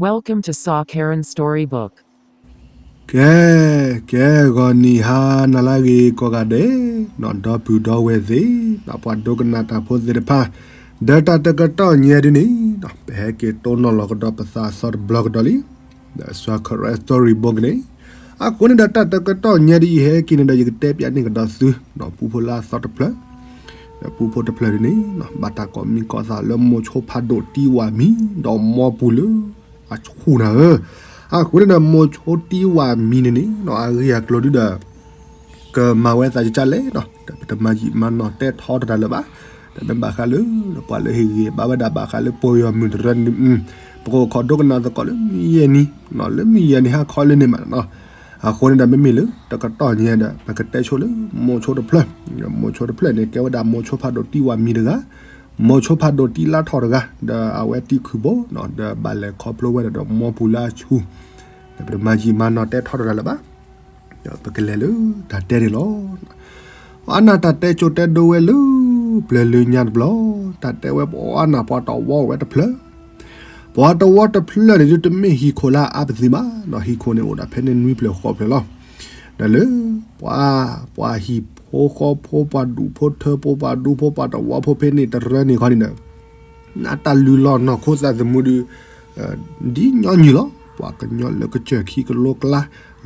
Welcome to Sa Karen Storybook. ကဲ, ကဲ ဂီၤနံၤဟါနၤလၢအဂ့ၤကိးဂၤဒဲး, ဒီပုၢ်ဒီဝဲၢ်သ့ၣ်, ပှၤဒိကနၣ်တၢ်ဖိသ့ၣ်တဖၣ်, ဒီးတၢ်တကတီၢ်ညါဒ်န့ၣ်, ပဟဲက့ၤတိၢ်နီၣ်လီၤကဒီးပသးအသီတဘျီကဒီးလံ, ဒီး Sa Karen Storybook န့ၣ်, အဃိန့ၣ်ဒီး တၢ်တကတီၢ်ညါဒ်ယဟဲက့ၤန့ၣ်ဒီး ယကတဲပျးန့ၢ်ကဒီးသု, ဒီးပူဖိလၢအသီတဖျၢၣ်, ဒီးပူဖိတဖျၢၣ်ဒ်န့ၣ်, ဘၣ်တၢ်ကိးမံၤကိးသးလၢမိၤဆိဖးဒိၣ်တံၢ်ဝၤမံ, ဒီးမိၤပူၤလၢအဆူၣ်နၤဧၢ, အဃိန့ၣ်ဒီး မိၤဆိတံၢ်ဝၤမံန့ၣ်န့ၣ်, အဂ့ၢ်အကျိၤဒုဒီး ကမၤဝဲသးကကၢ်လဲၣ်ဒီး တပတမၤယံာ်မၤနီၢ်တဲထီတတၢ်လၢၤဘၣ်, ဒီးမ့ၢ်ဘၣ်ဃးလၢ ပှၤလၢဟ့ၣ်ဂံၢ်ဘါဝဲဒၣ်ဘၣ်ဃးလၢပယီၤမုၢ်တရၢန့ၣ်, ပကအိၣ်ခိးဒိကနၣ်သကိးလၢမုၢ်ယဲၢ်နံၤ, လၢမုၢ်ယဲၢ်နံၤဟါခီလၢန့ၣ်မးနီၤ, အဃိန့ၣ်ဒီး မ့မ့ၢ်လၢတကတီၢ်ညါဒီး ပကတဲဆိလၢမိၤဆိတဖျၢၣ်, မိၤဆိတဖျၢၣ်န့ၣ် ကဲဝဲဒၣ်မိၤဆိဖးဒိၣ်တံၢ်ဝၤမံတဂၤ, မိၤဆိဖးဒိၣ်တံၢ်လါထီၣ်တဂၤ, ဒီးအဝဲတံၢ်ခုၣ်ဘိ, ဒီးဘၣ်လဲၤခီဖျိဝဲဒၣ်ဒီးမိၤပူၤလၢအဆူၣ်, ဒီးပတမၤယံာ်မၤနီၢ်တဲထီတတၢ်လၢၤဘၣ်, ဒီးပကလဲၤလၢတၢ်တဲန့ၣ်လီၤ. အနၢ်တၢ်တဲကိးတဲဒိဝဲလၢ ပျၢၤလၢညါတဘျီ, တၢ်တဲဝဲပှၤနၢ်ပှၤတဝီအိၣ်ဝဲတဖျၢၣ်, ပှၤတဝီတဖျၢၣ်န့ၣ်ဒုးတမ့ၢ်ဟံၣ်ခိၣ်လၢအအါပသံဘၣ်, ဟံၣ်ခိၣ်န့ၣ်အိၣ်ဒၣ်ဖဲန့ၣ်နွံဖျၢၣ်ဃိးဖျၢၣ်လီၤ. ဒီးလၢ ပှၤ ပှၤဟံၣ်ဖိဃီဖိ ပှၤဒူၣ်ဖိထၢဖိ ပှၤဒူဖိ ပှၤတဝီဖိဖဲန့ၣ်တရၢန့ၣ်ခီန့ၣ်ဒီး နတၢ်လုၢ်လီၢ်နီၢ်ခိသးသမူဒုး ဒ်ညီနုၢ်လီၤ. ပှၤကညီလၢကစၢၢ်ခံကလိကျါ လၢ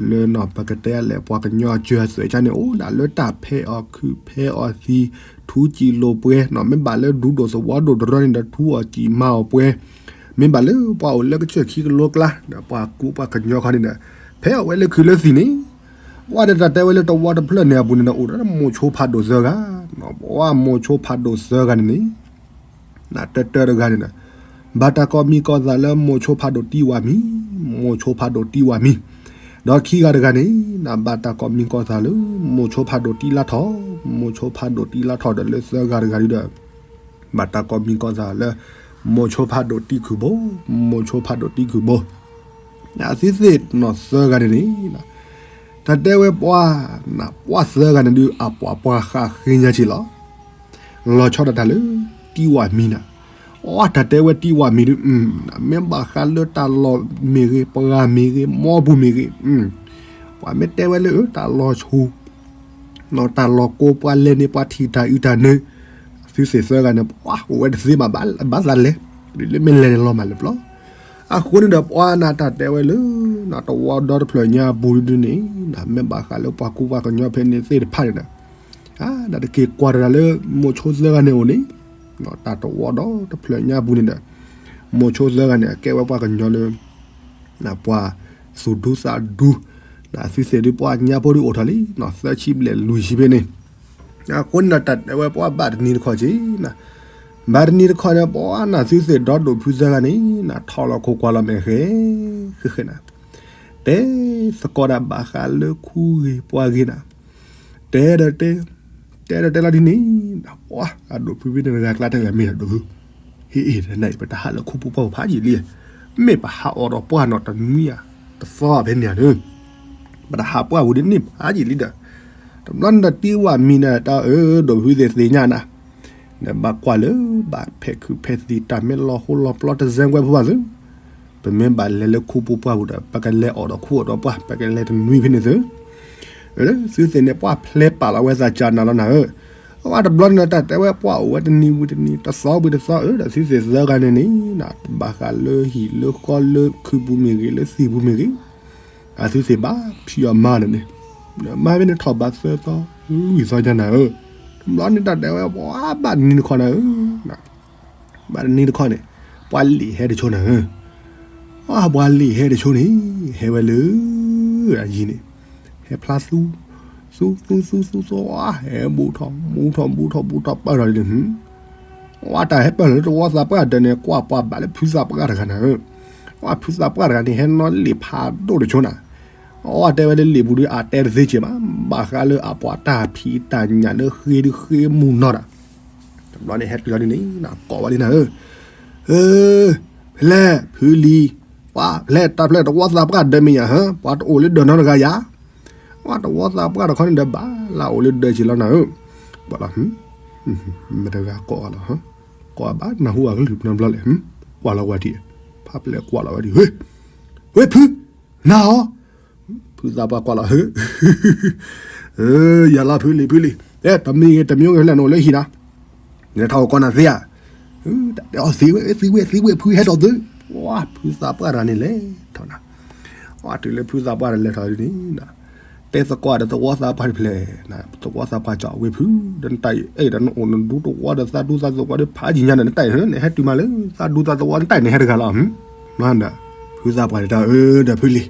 နီၢ်ပကတဲလဲၣ် ပှၤကညီအစၢၤအသွဲၣ်ကါန့ၣ် အိၣ်ဒၣ်လၢတၢ်ဖဲးအီၣ်ခုးဖဲးအီၣ်သံ ထူစံာ်လိာ်ပှဲၤ, မ့ၢ်ဘၣ်လၢဒူဒိၣ်သဝီဒိၣ်တရၢန့ၣ်ဒီး ထူအီၣ်စံာ်မၤအီၣ်ပှဲၤ, မ့ၢ်ဘၣ်လၢပှၤအိၣ်လၢကစၢၢ်ခံကလိကျါ ဒီးပှၤကူပှၤကညီခီန့ၣ်ဒီး ဖဲးအီၣ်ဝဲလၢခုးလၢသံၣ်န့ၣ်, ပှၤဒီးတၢ်တဲဝဲလၢတဝီတဖျၢၣ်န့ၣ်အပူၤန့ၣ်ဒီး အိၣ်ဒီးမိၤဆိဖးဒိၣ်သၢဂၤ, ပှၤမိၤဆိဖးဒိၣ်သၢဂၤန့ၣ်န့ၣ် နတၢတၢတဂၤန့ၣ်ဒီး ဘၣ်တၢ်ကိးမံၤကိးသးလၢမိၤဆိဖးဒိၣ်တံၢ်ဝၤမံၤ, မိၤဆိဖးဒိၣ်တံၢ်ဝၤမံၤ, ဒီးခံဂၤတဂၤန့ၣ် နဘၣ်တၢ်ကိးမံၤကိးသးလၢ မိၤဆိဖးဒိၣ်တံၢ်လါထီၣ်, မိၤဆိဖးဒိၣ်တံၢ်လါထီၣ်ဒီးလၢသၢဂၤတဂၤဒုဒီး ဘၣ်တၢ်ကိးမံၤကိးသးလၢ မိၤဆိဖးဒိၣ်တံၢ်ခုၣ်ဘိ, မိၤဆိဖးဒိၣ်တံၢ်ခုၣ်ဘိ, အသုသ့ၣ်နီၢ်သၢဂၤန့ၣ်န့ၣ် တၢ်တဲဝဲပှၤ, နပှၤသၢဂၤန့ၣ်ဒုး အပှၤပှၤဃးဃ့ညါက့ၤလီၤ. လီၤဆီဒၣ်တၢ်လၢ တံၢ်ဝၤမံၤနၤ, အတၢ်တဲဝဲတံၢ်ဝၤမံၤဒုး မ့ၢ်ဘၣ်ဃးလၢတၢ်လီၢ်မ့ၢ်ဂ့ၤ, ပှၤမ့ၢ်ဂ့ၤ, မိၢ်ပူၤမ့ၢ်ဂ့ၤ, ပှၤမ့ၢ်တဲဝဲလၢတၢ်လီၤဆူၣ် တၢ်လီၤကိးပှၤလဲၤန့ၢ်ပှၤထံၣ်တၢ်အုးတၢ်နၢ, သုသ့ၣ်သၢဂၤန့ၣ် ပှၤအိၣ်ဝဲတသ့ဘၣ်, ဘၣ်သးလဲၤ, လၢမ့ၢ်လဲၤန့ၣ်လီၤမၢ်လၢပျီ, အဃိန့ၣ်ဒီးပှၤနတၢ်တဲဝဲလၢ နတဝီဒီတဖျၢၣ်ညါအပူၤဒုန့ၣ်, နမ့ၢ်ဘၣ်ဃးလၢပှၤကူပှၤကညီဖဲန့ၣ်သ့ၣ်တဖၣ်န့ၣ်ဒီး, နတက့ၤကွၢ်တၢ်လၢ မိၤဆိသၢဂၤန့ၣ်အိၣ်န့ၣ်, တၢ်တဝီဒီတဖျၢၣ်ညါအပူၤန့ၣ်ဒီး, မိၤဆိသၢဂၤန့ၣ် အကဲဝဲပှၤကညီလၢ ပှၤသူၣ်ဒူသးဒူ, သုသ့ၣ်ဒုးပှၤညါဖိဒုးအိၣ်ထီၣ်လံ, သၢဆံဘျဲၣ်လွံၢ်ဆံဖဲန့ၣ်, အဃိန့ၣ်ဒီးတၢ်တဲဝဲပှၤဘၣ်တနံၤတခီၣ်က့ၤ, ဘၣ်တနံၤတခီၣ်န့ၣ် ပှၤနသုသ့ၣ်ဒီဒိၣ်ဖုသၢဂၤန့ၣ် နထီၣ်လီၤခိၣ်ကွၢ်လီၤမဲာ်ဃဲ, ဃဲဃဲနၤ, တဲသကိးဒၣ်ဘၣ်ဃးလၢခူဂ့ၤပှၤဂ့ၤနၤ, တဲဒီးတဲ, တဲဒီးတဲလီၤဒ်န့ၣ်, ပှၤအဒိၣ်ဖုဖဲန့ၣ်တဂၤကျါတဲလဲၣ်မ့ၢ်ဒိၣ်ဖု ဟ့ၣ်အ့ၣ်နအံၤ ပတဟးလၢခူပူၤပှၢ်ပူၤဖးယံာ်လံ, မ့ၢ်ပဟးအီၣ်ဒီးပှၢ်နီၣ်တနွံဧါ, တသီဖဲန့ၣ်ဧါ, ပတဟးပှၢ်ပူၤဒ်န့ၣ်ဖးယံာ်လံဒီး, တဘျီန့ၣ်ဒီးတံၢ်ဝၤမံၤနၤ တၢ်အၢဒိၣ်ဖုသ့ၣ်သ့ၣ်ညါနၤ, နဘၣ်ကွၢ်လၢ ဘၣ်ဖဲးခုးဖဲးသံးတၢ်မ့ၢ်လီၤဃိလီၤပျီတစဲကွဲဖိဘၣ်သု, ပမ့ၢ်ဘၣ်လဲၤလၢခူပူၤပှၢ်ပူၤဒီး ပကလဲၤအီၣ်ဒီးခူအီၣ်ဒီးပှၢ် ပကလဲၤတနွံဖဲန့ၣ်သု သုသ့ၣ်န့ၣ် ပှၤဖျဲးပာ်လီၤဝဲသးကၢ်နၤလီၤနၤဧၢ, အဝဲတဘျီန့ၣ် တၢ်တဲဝဲပှၤအိၣ်ဝဲတနံၤဝံၤတနံၤ တသီဝံၤတသီဧၢ, ဒီးသုသ့ၣ်သၢဂၤန့ၣ်န့ၣ် နတဘၣ်ဃးလၢဟံၣ်လၢဃီလၢခုးပူၤမ့ၢ်ဂ့ၤ လၢသံၣ်ပူၤမ့ၢ်ဂ့ၤ, အသုသ့ၣ်ဘၣ်ဖံးအီၣ်မၤန့ၣ်န့ၣ်, မၤဖဲန့ၣ်ထီၣ်ဘးသၢသီလွံၢ်သီကၢ်နၤဧၢ, တဘျီန့ၣ် တၢ်တဲဝဲပှၤဘၣ်တနံၤတခီနၤဧၢ ဘၣ်တနံၤတခီန့ၣ် ပှၤလ့ၣ်ဟဲတဆိနၤဧၢ, ပှၤလ့ၣ်ဟဲတဆိန့ၣ် ဟဲဝဲလၢ အယံၤန့ၣ် ဟဲဖျါသူ သူ သူ သူ သူ သူ ဟဲဘူးထီၣ် ဘူးထီၣ် ဘူးထီၣ် ဘူးထီၣ် ပၢၢ်ထီၣ်ဒ်န့ၣ်, ပှၤတၢ်ဟဲပၢၢ်ထီၣ်လၢတဝီသးပှၢ်ဒၢးန့ၣ် ကွၢ်ပှၤဘၣ်လၢဖုသးပှၢ်တဂၤနၤဧၢ, ပှၤဖုသးပှၢ်တဂၤန့ၣ် ဟဲနီၣ်လ့ၣ်ဖးဒိၣ်တဆိနၤ, အဝဲတဲဝဲလၢလ့ၣ်ပူၤဒုး အတဲတသ့က့ဘၣ်, ဘၣ်ဃးလၢအပှၤတၢ်ဖံးတၢ်ညၣ်လၢဃ့ဒုးဃ့မူနီၢ်တၢ် တဘျီန့ၣ် ဟဲတုၤလီၤဒ်န့ၣ် ကိးဝဲလံနၤဧၢ, ဖဲလဲၣ် ဖုလံၤ, ပှၤဖဲလဲၣ် တၢ်ဖဲလဲၣ် တဝီသးပှၢ်ဒၢးမ့ၢ်ယၤဟၢ, ပှၤတအိၣ်လၢဒၢးနီတဂၤယၤ, ပှၤတဝီသးပှၢ်တခီန့ၣ်ဒီး ဘၣ်လၢအိၣ်လၢဒၢးက့လီၤနၤဧၢ, ပှၤလီၤ, မတၤတဂၤကိးအီၤလီၤ, ကိးအဘၣ်နၢ်ဟူအကလုၢ်နီတဘျီလဲၣ်, ကွၢ်လီၤဝဲထံၣ် ဖါပျဲၢ်ကွၢ်လီၤဝဲဒ်, ဝ့ၢ်ဖု, နၤဧါ, ဖုသးပှၢ်ကွၢ်လီၤ, ယၤလီၤဖုလံၤ ဖုလံၤ, အဲ တမံၤဂ့ၤတမံၤဂ့ၤ လဲၣ်နအိၣ်လၢဟံၣ်နၤ, နလဲၤထီၣ်ကီးနၤသ့ဧါ, တဲအီၤသ့ဝဲ သ့ဝဲ သ့ဝဲ ဖုဟဲထီၣ်သု, ဝါ ဖုသးပှၢ်တဂၤန့ၣ်လဲၤထီၣ်နၤ, ဝါ တုၤလၢဖုသးပှၢ်တဂၤလဲၤထီၣ်န့ၣ် တဲသကိးဒီးသဝီသးပှၢ်တဖျၢၣ်, သဝီသးပှၢ်ကၠီဝ့ၢ်ဖု, ဒီးနတၢ်အံၤအဲၣ်ဒီးနအိၣ်နဒူတဝီဒီးသးဒူသးသဝီဒီးဖးယံာ်ညါဒီး နတၢ်အံၤန့ၣ် နဟဲတုၤမးလၢ သးဒူသးသဝီနတၢ်အံၤန့ၣ်ဟဲတဂၤလီၤ, ဒီးဖုလံၤ,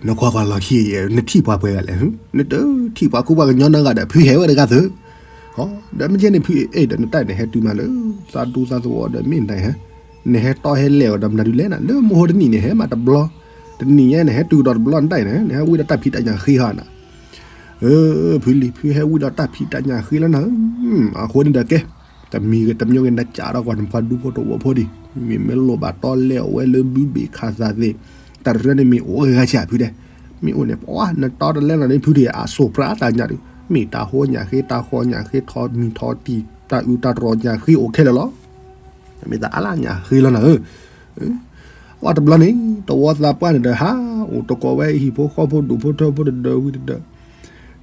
နကွၢ်ကွၢ်လီၤခံ, နထံၣ်ပှၤပှဲၤဂၤလဲၣ်, နတထံၣ်ပှၤကူပှၤကညီနီတဂၤဒီး ဖုဟဲဝဲတဂၤသု, ဒီးမ့ၢ်ကဲန့ၣ် ဖုအဲၣ်ဒီးနတၢ်အံၤန့ၣ် ဟဲတုၤမးလၢ သးဒူသးသဝီဒီးမ့ၢ်နတၢ်အံၤဟဲ, နဟဲတီဟဲလဲၣ်အီၤဒီးမနုၤဒ်လဲၣ်နၤ, လၢမဟိတနံၣ်န့ၣ် ဟဲမးတဘျီ, တနံၣ်ညါန့ၣ် ဟဲတုၤကဒီးတဘျီနတၢ်အံၤန့ၣ် နဟဲဝံဒီးတၢ်ဖံးတၢ်ညၣ်ဃ့ဧါနၤ, ဖုလံၤ ဖုဟဲဝံဒီးတၢ်ဖံးတၢ်ညၣ်ဃ့လီၤနၤ, အဃိန့ၣ်ဒီးကဲ, တမံၤဂ့ၤတမံၤဂ့ၤ နကးထီၣ်ကွၢ်နပှၤဒူဖိတဝီဖိဒံး, မ့ၢ်မ့ၢ်လိၣ်ဘၣ်တီလဲအီၤဝဲလၢဘုဘ့ၣ်ခးသးသ့ၣ်, တၢ်တရၢန့ၣ်မ့ၢ်အိၣ်ဂၤဂၤဆံးဖုဒဲး, မ့ၢ်အိၣ်န့ၣ် ပှၤနတီတလဲလီၤန့ၣ် ဖုဒံးအစိၣ်ပြးတၢ်ညၣ်ဒုး, မ့ၢ်တၢ်ဟိညၣ်ဃ့ တၢ်ဃီညၣ်ဃ့ ထီမံၤထီတံၢ် တၢ်အုးတၢ်တြီၤညၣ်ဃ့အိၣ်ခဲလၢာ်လီၤ, မ့ၢ်သးအါလၢညၣ်ဃ့လီၤနၤဧၢ ဝဲတဘျီန့ၣ် တဝီသးပှၢ်န့ၣ်ဒီးဟးအိၣ်တကိးဝဲ ဟံၣ်ဖိဃီဖိဒူၣ်ဖိထၢဖိတဒၢးဝံၤတဒၢး,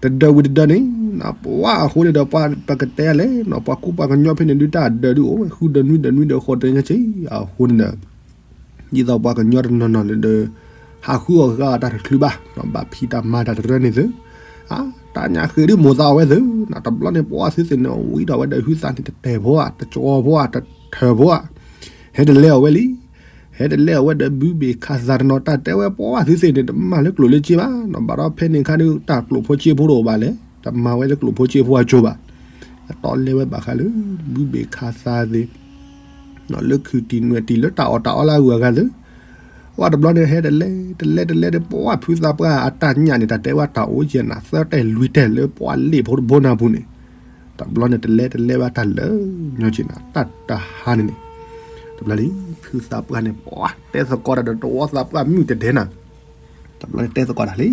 တဒၢးဝံၤတဒၢးန့ၣ်, ပှၤအဃိန့ၣ်ဒီးပှၤပကတဲလဲၣ်နီၤ, ပှၤကူပှၤကညီဖဲန့ၣ်ဒုး တၢ်ဒၢးဒုးအိၣ်ဝဲ ဃုဒၢးနွံဒၢးနွံဒၢးဃိးတနံၣ်ဆံ, အဃိန့ၣ်ဒီး ဒ်သိးပှၤကညီတနီၤနီၤန့ၣ်ဒီး ဟးဃုအီၣ်ဃာ်အီၣ်တၢ်တချုးဘၣ်, ဘၣ်ဖံးတၢ်မၤတၢ်တရၢန့ၣ်သု, တၢ်ညၣ်ဃ့ဒုးမိၢ်သးအီၣ်ဝဲသု, တဘျီန့ၣ်ပှၤသုသ့ၣ်န့ၣ် ဝံထီၣ်ဝဲဒီးဟုသးန့ၣ် တတဲာ်ဖိဧါ တကၠီၤဖိဧါ တထၢၣ်ဖိဧါ, ဟဲတလဲအီၤဝဲလံ, ဟဲတလဲအီၤဝဲဒီးဘုဘ့ၣ်ခးသးတနီၤ တၢ်တဲဝဲပှၤသုသ့ၣ်န့ၣ် တမၤလၢကျိၣ်လၢစ့ဘၣ်နီၤ, ဘၣ်ဒီးဖဲန့ၣ်အခါဒုး တၢ်ကျိၣ်ဖိစ့ဖိတအိၣ်ဘၣ်လဲၣ်, တမၤဝဲလၢကျိၣ်ဖိစ့ဖိအကၠိဘၣ်, အတီလဲဝဲဘၣ်ဃးလၢ ဘုဘ့ၣ်ခးသးသ့ၣ် လၢခုၣ်တံၢ်နွဲၣ်တံၢ်လၢတၢ်အီၣ်တၢ်အီလၢအဂုၤအဂၤသု, ဝဲတဘျီန့ၣ် ဟဲတလဲ တလဲတလဲဒီး ပှၤဖုသးပှၢ်အတၢ်ညၣ်န့ၣ် တၢ်တဲဝဲတၢ်အိၣ်ယဲၢ်နၤ သၢတဲာ်လွံၢ်တဲာ်လၢပှၤလ့ၣ်ဖိတဘိနၢ်ပူၤန့ၣ်, တဘျီန့ၣ် တလဲတလဲဝဲတၢ်လၢညီက့ၤနၤ တၢ်တဟါန့ၣ်န့ၣ်, တဘျီလံ ဖုသးပှၢ်န့ၣ် ပှၤတဲသကိးတၢ်ဒီးတဝီသးပှၢ်မုၢ်တဒဲးနၤ, တဘျီန့ၣ်တဲသကိးတၢ်လံ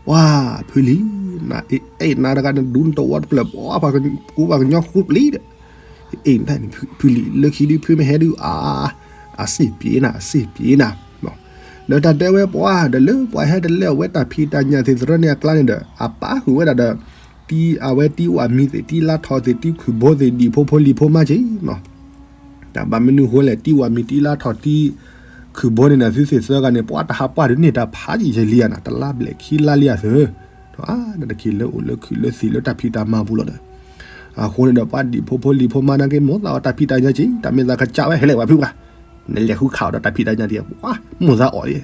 ပှၤဖုလံၤ, နအဲၣ်နၤတဂၤန့ၣ် ဒူနတဝီတဖျၢၣ် ပှၤကူပှၤကညီဃူပျံၤဒီး, အ့ၣ်နတၢ်န့ၣ် ဖုလံၤ လၢခံဒုးဖုမ့ၢ်ဟဲဒုး အါ, အစ့ၣ်ပျံၤနၤ အစ့ၣ်ပျံၤနၤ, ဒီးတၢ်တဲဝဲပှၤဒီးလၢပှၤဟဲတလဲအဝဲတၢ်ဖံးတၢ်ညၣ်သ့ၣ်သရၢန့ၣ်အကျါန့ၣ်ဒီး အပာ်ဃုာ်ဝဲဒၣ်ဒီး တံၤအဝဲတံၤဝၣ်မံၤသ့ၣ် တံၤလါထီၣ်သ့ၣ် တံၤခုၣ်ဘိသ့ၣ် ဒံၣ်ဖိဖိလံၤဖိမါက့ၤ တၢ်ဘၣ်မနုၤဃိလဲၣ် တံၤဝၣ်မံၤ တံၤလါထီၣ် တံၤခုၣ်ဘိန့ၣ်နၤ သုသ့ၣ်သၢဂၤန့ၣ် ပှၤတဟးပှၢ်ဒုးန့ၢ်တၢ်ဖးယံာ်ယံာ်လံဧါနၤ တလါဘျဲၣ်ခံလါလံဧါသၢ, ဒီးအါနတက့ၤလၢအိၣ်လၢခုၣ်လၢသံးလၢတၢ်ဖံးတၢ်မၤပူၤလီၤဒီး, အဃိန့ၣ်ဒီး ပှၤဒံၣ်ဖိဖိလံၤဖိမါနာ်က့ မိၣ်သးအီၤတၢ်ဖံးတၢ်ညၣ်က့ၤ တၢ်မ့ၢ်သးကစၢ်ဝဲ ဟဲလဲၣ်ပှၤဖုပှၤ, နလဲၤဃုခးအီၤဒီးတၢ်ဖံးတၢ်ညၣ်က့ၤ ပှၤမိၣ်သးအီၤ ဒီးကၢ်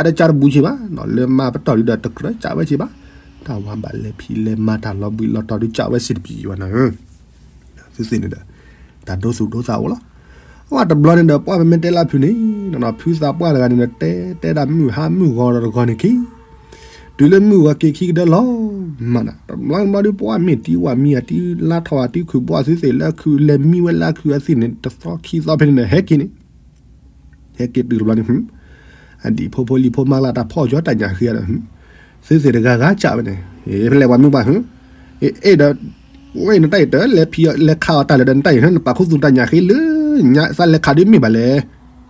ဒီးကၢ်တဘူးက့ၤဘၣ်, လၢမါပတီၢ်ဒုးဒီးတကြၢးကၢ်ဝဲက့ၤဘၣ်, တၢ်ဝါဘၣ်လဲၤဖံးလဲၤမၤတၢ်လီၤဘှံးလီၤတီၤဒုးကၢ်ဝဲစ့ၢ်တပံၤဝဲနၤဧၢ သုသ့ၣ်န့ၣ်ဒီး တၢ်ဒိသူၣ်ဒိသးအိၣ်လီၤ. အဝဲတဘျီန့ၣ်ဒီး ပှၤပမ့ၢ်တဲလၢဖုန့ၣ်, ဖုသးပှၢ်တဂၤန့ၣ်ဒီး တဲတဲဒၣ်မုၢ်ဟါမုၢ်ဂီၤဒီးတဂီၤန့ၣ်ခံ, တုၤလၢမုၢ်ဂီၤက့ၤခံကဒၢလီၤမးနၤ, တဘျီတဘျီဒုး ပှၤမ့ၢ်တံၤဝၣ်မံၤဧါ တံၤလါထီၣ်ဧါ တံၤခုၣ်ဘိအသုသ့ၣ်လၢအခုလဲၤမံဝဲလၢအခုအသ့ၣ်န့ၣ် တသီခံသီဖဲန့ၣ်ဒီး ဟဲက့ၤန့ၣ် ဟဲက့ၤတုၤတဘျီန့ၣ်, အဒံၣ်ဖိဖိလံၤဖိမါလၢတၢ်ဖီၣ်ကၠီတၢ်ညၣ်ဃ့ဒီး, သုသ့ၣ်တဂၤဂၤကၢ်ဝဲန့ၣ်, ဖဲလဲၣ်ပှၤမုၢ်ပှၢ်, အဲၣ်ဒီး, ဝဲနတၢ်အံၤတၢ် လဲၤဖံးလဲၤခးအီၤတၢ်လၢာ်ဒီးနတၢ်အံၤ နပာ်ခူသူၣ်တၢ်ညၣ်ဃ့လၢ, သးလဲၤခးဒုးမ့ၢ်ဘၣ်လဲၣ်,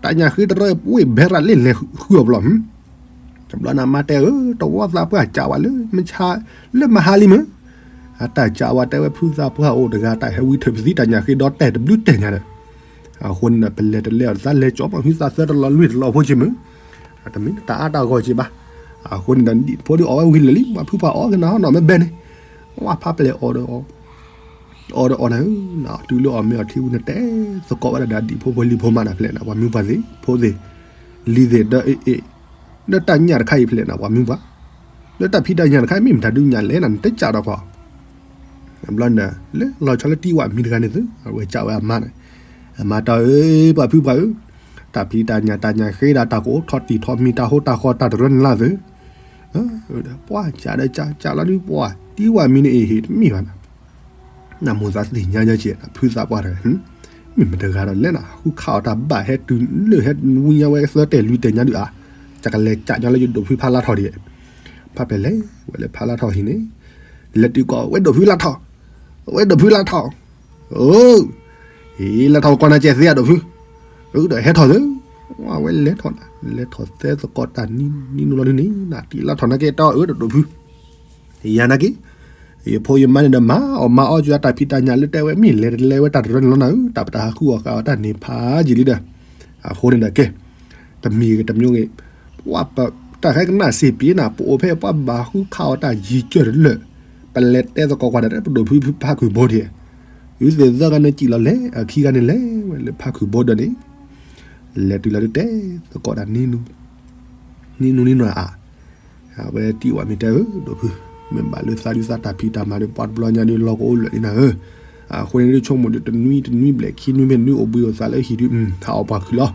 တၢ်ညၣ်ဃ့တရၢပဝ့ၢ်ဘဲရၤလ့ၣ်လဲၤဃုအီၤဘျီ တဘျီန့ၣ်မါတဲဧၢ, တဝီသးပှၢ်ကၢ်ဝဲလၢမဆါ, လၢမဟါလံမ့ၢ်, အတၢ်ကၢ်ဝဲတဲဝဲဖုသးပှၢ်အိၣ်တဂၤ တၢ်ဟဲဝံထုးပသံတၢ်ညၣ်ဃ့ဒီးတဲာ်တဘျုးတဲာ်ညါဒီး, အဃိန့ၣ်ဒီး ပလဲၤတလဲအီၤ သးလဲၤကၠီပှၤဖုသးသၢတလီၤလွံၢ်တလီၤဖိက့ၤမ့ၢ်, တမ့ၢ်တၢ်အါတၢ်ဂီၢ်က့ၤဘၣ်, အဃိန့ၣ်ဒီး ဒံၣ်ဖိဒုးအီၣ်ဝဲဝံၤလၢာ်လံ ပှၤဖုပှၤအီၣ်က့ၤနၤဟီနီၤမ့ၢ်ဘဲန့ၣ်, ဝဲဖါပလဲၣ်အီၣ်ဒီး အီၣ်ဒီးအီၣ်နၤဧၢ, တုၤလၢအီၣ်မ့ၤအီၣ်ထံဝံၤန့ၣ် တဲသကိးဝဲဒၣ်ဒီးဒံၣ်ဖိဖိလံၤဖိမါနၤဖဲလဲၣ်နၤ ပှၤမုၢ်ပှၢ်သ့ၣ် ဖိသ့ၣ် လံၤသ့ၣ်ဒီးအ့ၣ်အ့ၣ်, လၢတၢ်ညၣ်တခါအံၤဖဲလဲၣ်နၤ ပှၤမုၢ်ပှၢ်, လၢတၢ်ဖံးတၢ်ညၣ်တခါအံၤ မ့ၢ်မတၤဒုးညၣ်လဲၣ်နၤ နတကၢ်ဒီးကွၢ် ဘျီန့ၣ်ဒီး လၢလီၤဆီလၢတံၤဝၣ်မံၤတဂၤန့ၣ်သု အဝဲကၢ်ဝဲအမါန့ၣ်, အမါတဲအီၤ ပှၤဖုပှၢ်ဧၢ, တၢ်ဖံးတၢ်ညၣ်တၢ်ညၣ်ဃ့ဒၣ်တၢ်ကအိၣ်ထီၣ်တံၢ်ထီၣ်မံၤတၢ်ဟိတၢ်ဃီတၢ်တရၢန့ၣ်လၢသု, ပှၤကၢ်ဒီးကၢ် ကၢ်လီၤဒုးပှၤ တံၤဝၣ်မံၤန့ၣ်အ့ၣ်ဟ့ၣ်တမ့ၢ်ဘၣ်နၤ နမိၢ်သးသ့ၣ်ညါညါက့ၤ ဖုသးပှၢ်တဂၤ, မ့ၢ်မတဂၤဒီးလဲၣ်နၤ ဃုခးအီၤတၢ်ဘၣ်ဟဲတုၤလၢဟဲဝံညါဝဲသၢတဲာ်လွံၢ်တဲာ်ညါဒုးဧါ, ကကလဲၤကၠးညီလၢယဒိၣ်ဖုဖါလါထီၣ်ဒံး, ဖါပလဲၤဝဲလၢဖါလါထီၣ်ဟံၣ်န့ၣ်, လဲၤတုၤကိးဝဲဒိၣ်ဖုလါထီၣ်, ဝဲဒိၣ်ဖုလါထီၣ်, အၢ, ဟ့ၣ်လါထီၣ်ကီးနၤကဲသ့အဒိၣ်ဖု, ဒီးဟဲထီၣ်သု, အဝဲလဲၤထီၣ်နၤ လဲၤထီၣ်သဲသကိးတၢ်နံၤနံၤနူၤလီၤဒုန့ၣ် နတံၤလါထီၣ်နာ်က့ တၢ်အၢဒီးဒိၣ်ဖု ယၤနာ်က့ ယဖိယမါန့ၣ်ဒီး မၤအီၣ်ကွၢ်တၢ်ဖံးတၢ်ညၣ်လၢတဲဝဲ မ့ၢ်လဲၤတလဲဝဲတၢ်တရၢန့ၣ်လီၤနၤဧၢ, တၢ်ပတဟးဃုအီၣ်ဃာ်အီၤတၢ်န့ၣ်ဖးယံာ်လံဒီး အဃိန့ၣ်ဒီးကဲ တမံၤဂ့ၤတမံၤဂ့ၤ ပှၤတၢ်ဟဲကနၣ်စ့ၢ်ပ့ၤနၤ ပအိၣ်ဖဲပှၤဘၣ်ဃုခးအီၤတၢ်ယံၤကၢၢ်တလၢာ်, ပလဲၤတဲသကိးကွၢ်ဒီး ပဒိၣ်ဖုဖုဖးခုၣ်ဘိဒံး, သုသ့ၣ်သၢဂၤန့ၣ်စံၣ်လီၤလဲၤ အခံဂၤန့ၣ်လဲၤဝဲလၢဖးခုၣ်ဘိဒီးန့ၣ် လဲၤတုၤလီၤဒုးတဲသကိးတၢ်နံၤနူၤ နံၤနူၤနံၤနူၤအါ အဝဲတံၢ်ဝဲမ့ၢ်တဲဧၢ ဒိၣ်ဖု မ့ၢ်ဘၣ်လၢသးဒုးသးတၢ်ဖံးတၢ်မၤဒီး ပှၤတဘျီညါဒုးလီၢ်ကအိၣ်လၢာ်လံနၤဧၢ, အဃိန့ၣ်ဒုးဆိကမိၣ်ဒီး တနွံတနွံဘျဲၣ်ခံနွံမ့ၢ်နွံအိၣ်ဘှံးအိၣ်သးလၢဟံၣ်ဒုး ဟးအီၣ်ပှၤခုၣ်လီၤ,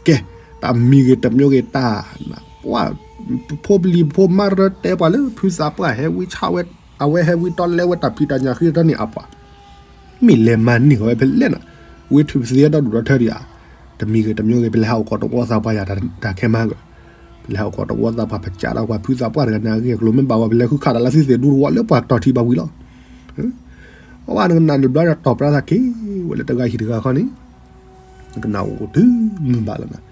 ကဲ တၢ်မံၤဂ့ၤတမံၤဂ့ၤတၢ် ပှၤ ဖိပလံၤဖိမါတရၢတဲပှၤလၢ ဖုသးပှၢ်ဟဲဝံဆၣ်ဝဲ အဝဲဟဲဝံတီလဲဝဲတၢ်ဖံးတၢ်ညၣ်ဃံတၢ်န့ၣ်အပှၤ မ့ၢ်လဲၤမၤန့ၢ်ဃီၤဝဲဖဲလဲၣ်နၤ, ဝ့ၢ်ထုးပသ့ဒီဒူၣ်ဒီထၢဒံးဧါ, တမံၤဂ့ၤတမံၤဂ့ၤ ပလဲၤဟးအိၣ်ကီၢ်တဝီသးပှၢ်ယၤတၢ်ခဲမးကၢ, ပလဲၤဟးအိၣ်ကီၢ်တဝီသးပှၢ် ပကးဒီးပှၤဖုသးပှၢ်တဂၤန့ၣ် အဂ့ၢ်အကျိၤမ့ၢ်ဘၣ်ဝဲ ပလဲၤဃုခးတၢ်လၢသုသ့ၣ်ဒူတဝီလၢပှၤတီၢ်ထံဘၣ်ဝံၤလီၤ, အဝဲနကနၣ်တဘျီဒီးတီၢ်ပြၢသးက့ၤဝဲလၢတဂၤဟံၣ်တဂၤခီန့ၣ် ကနၣ်အိၣ်တုၤမုၢ်ဘၣ်လီၤနၤ,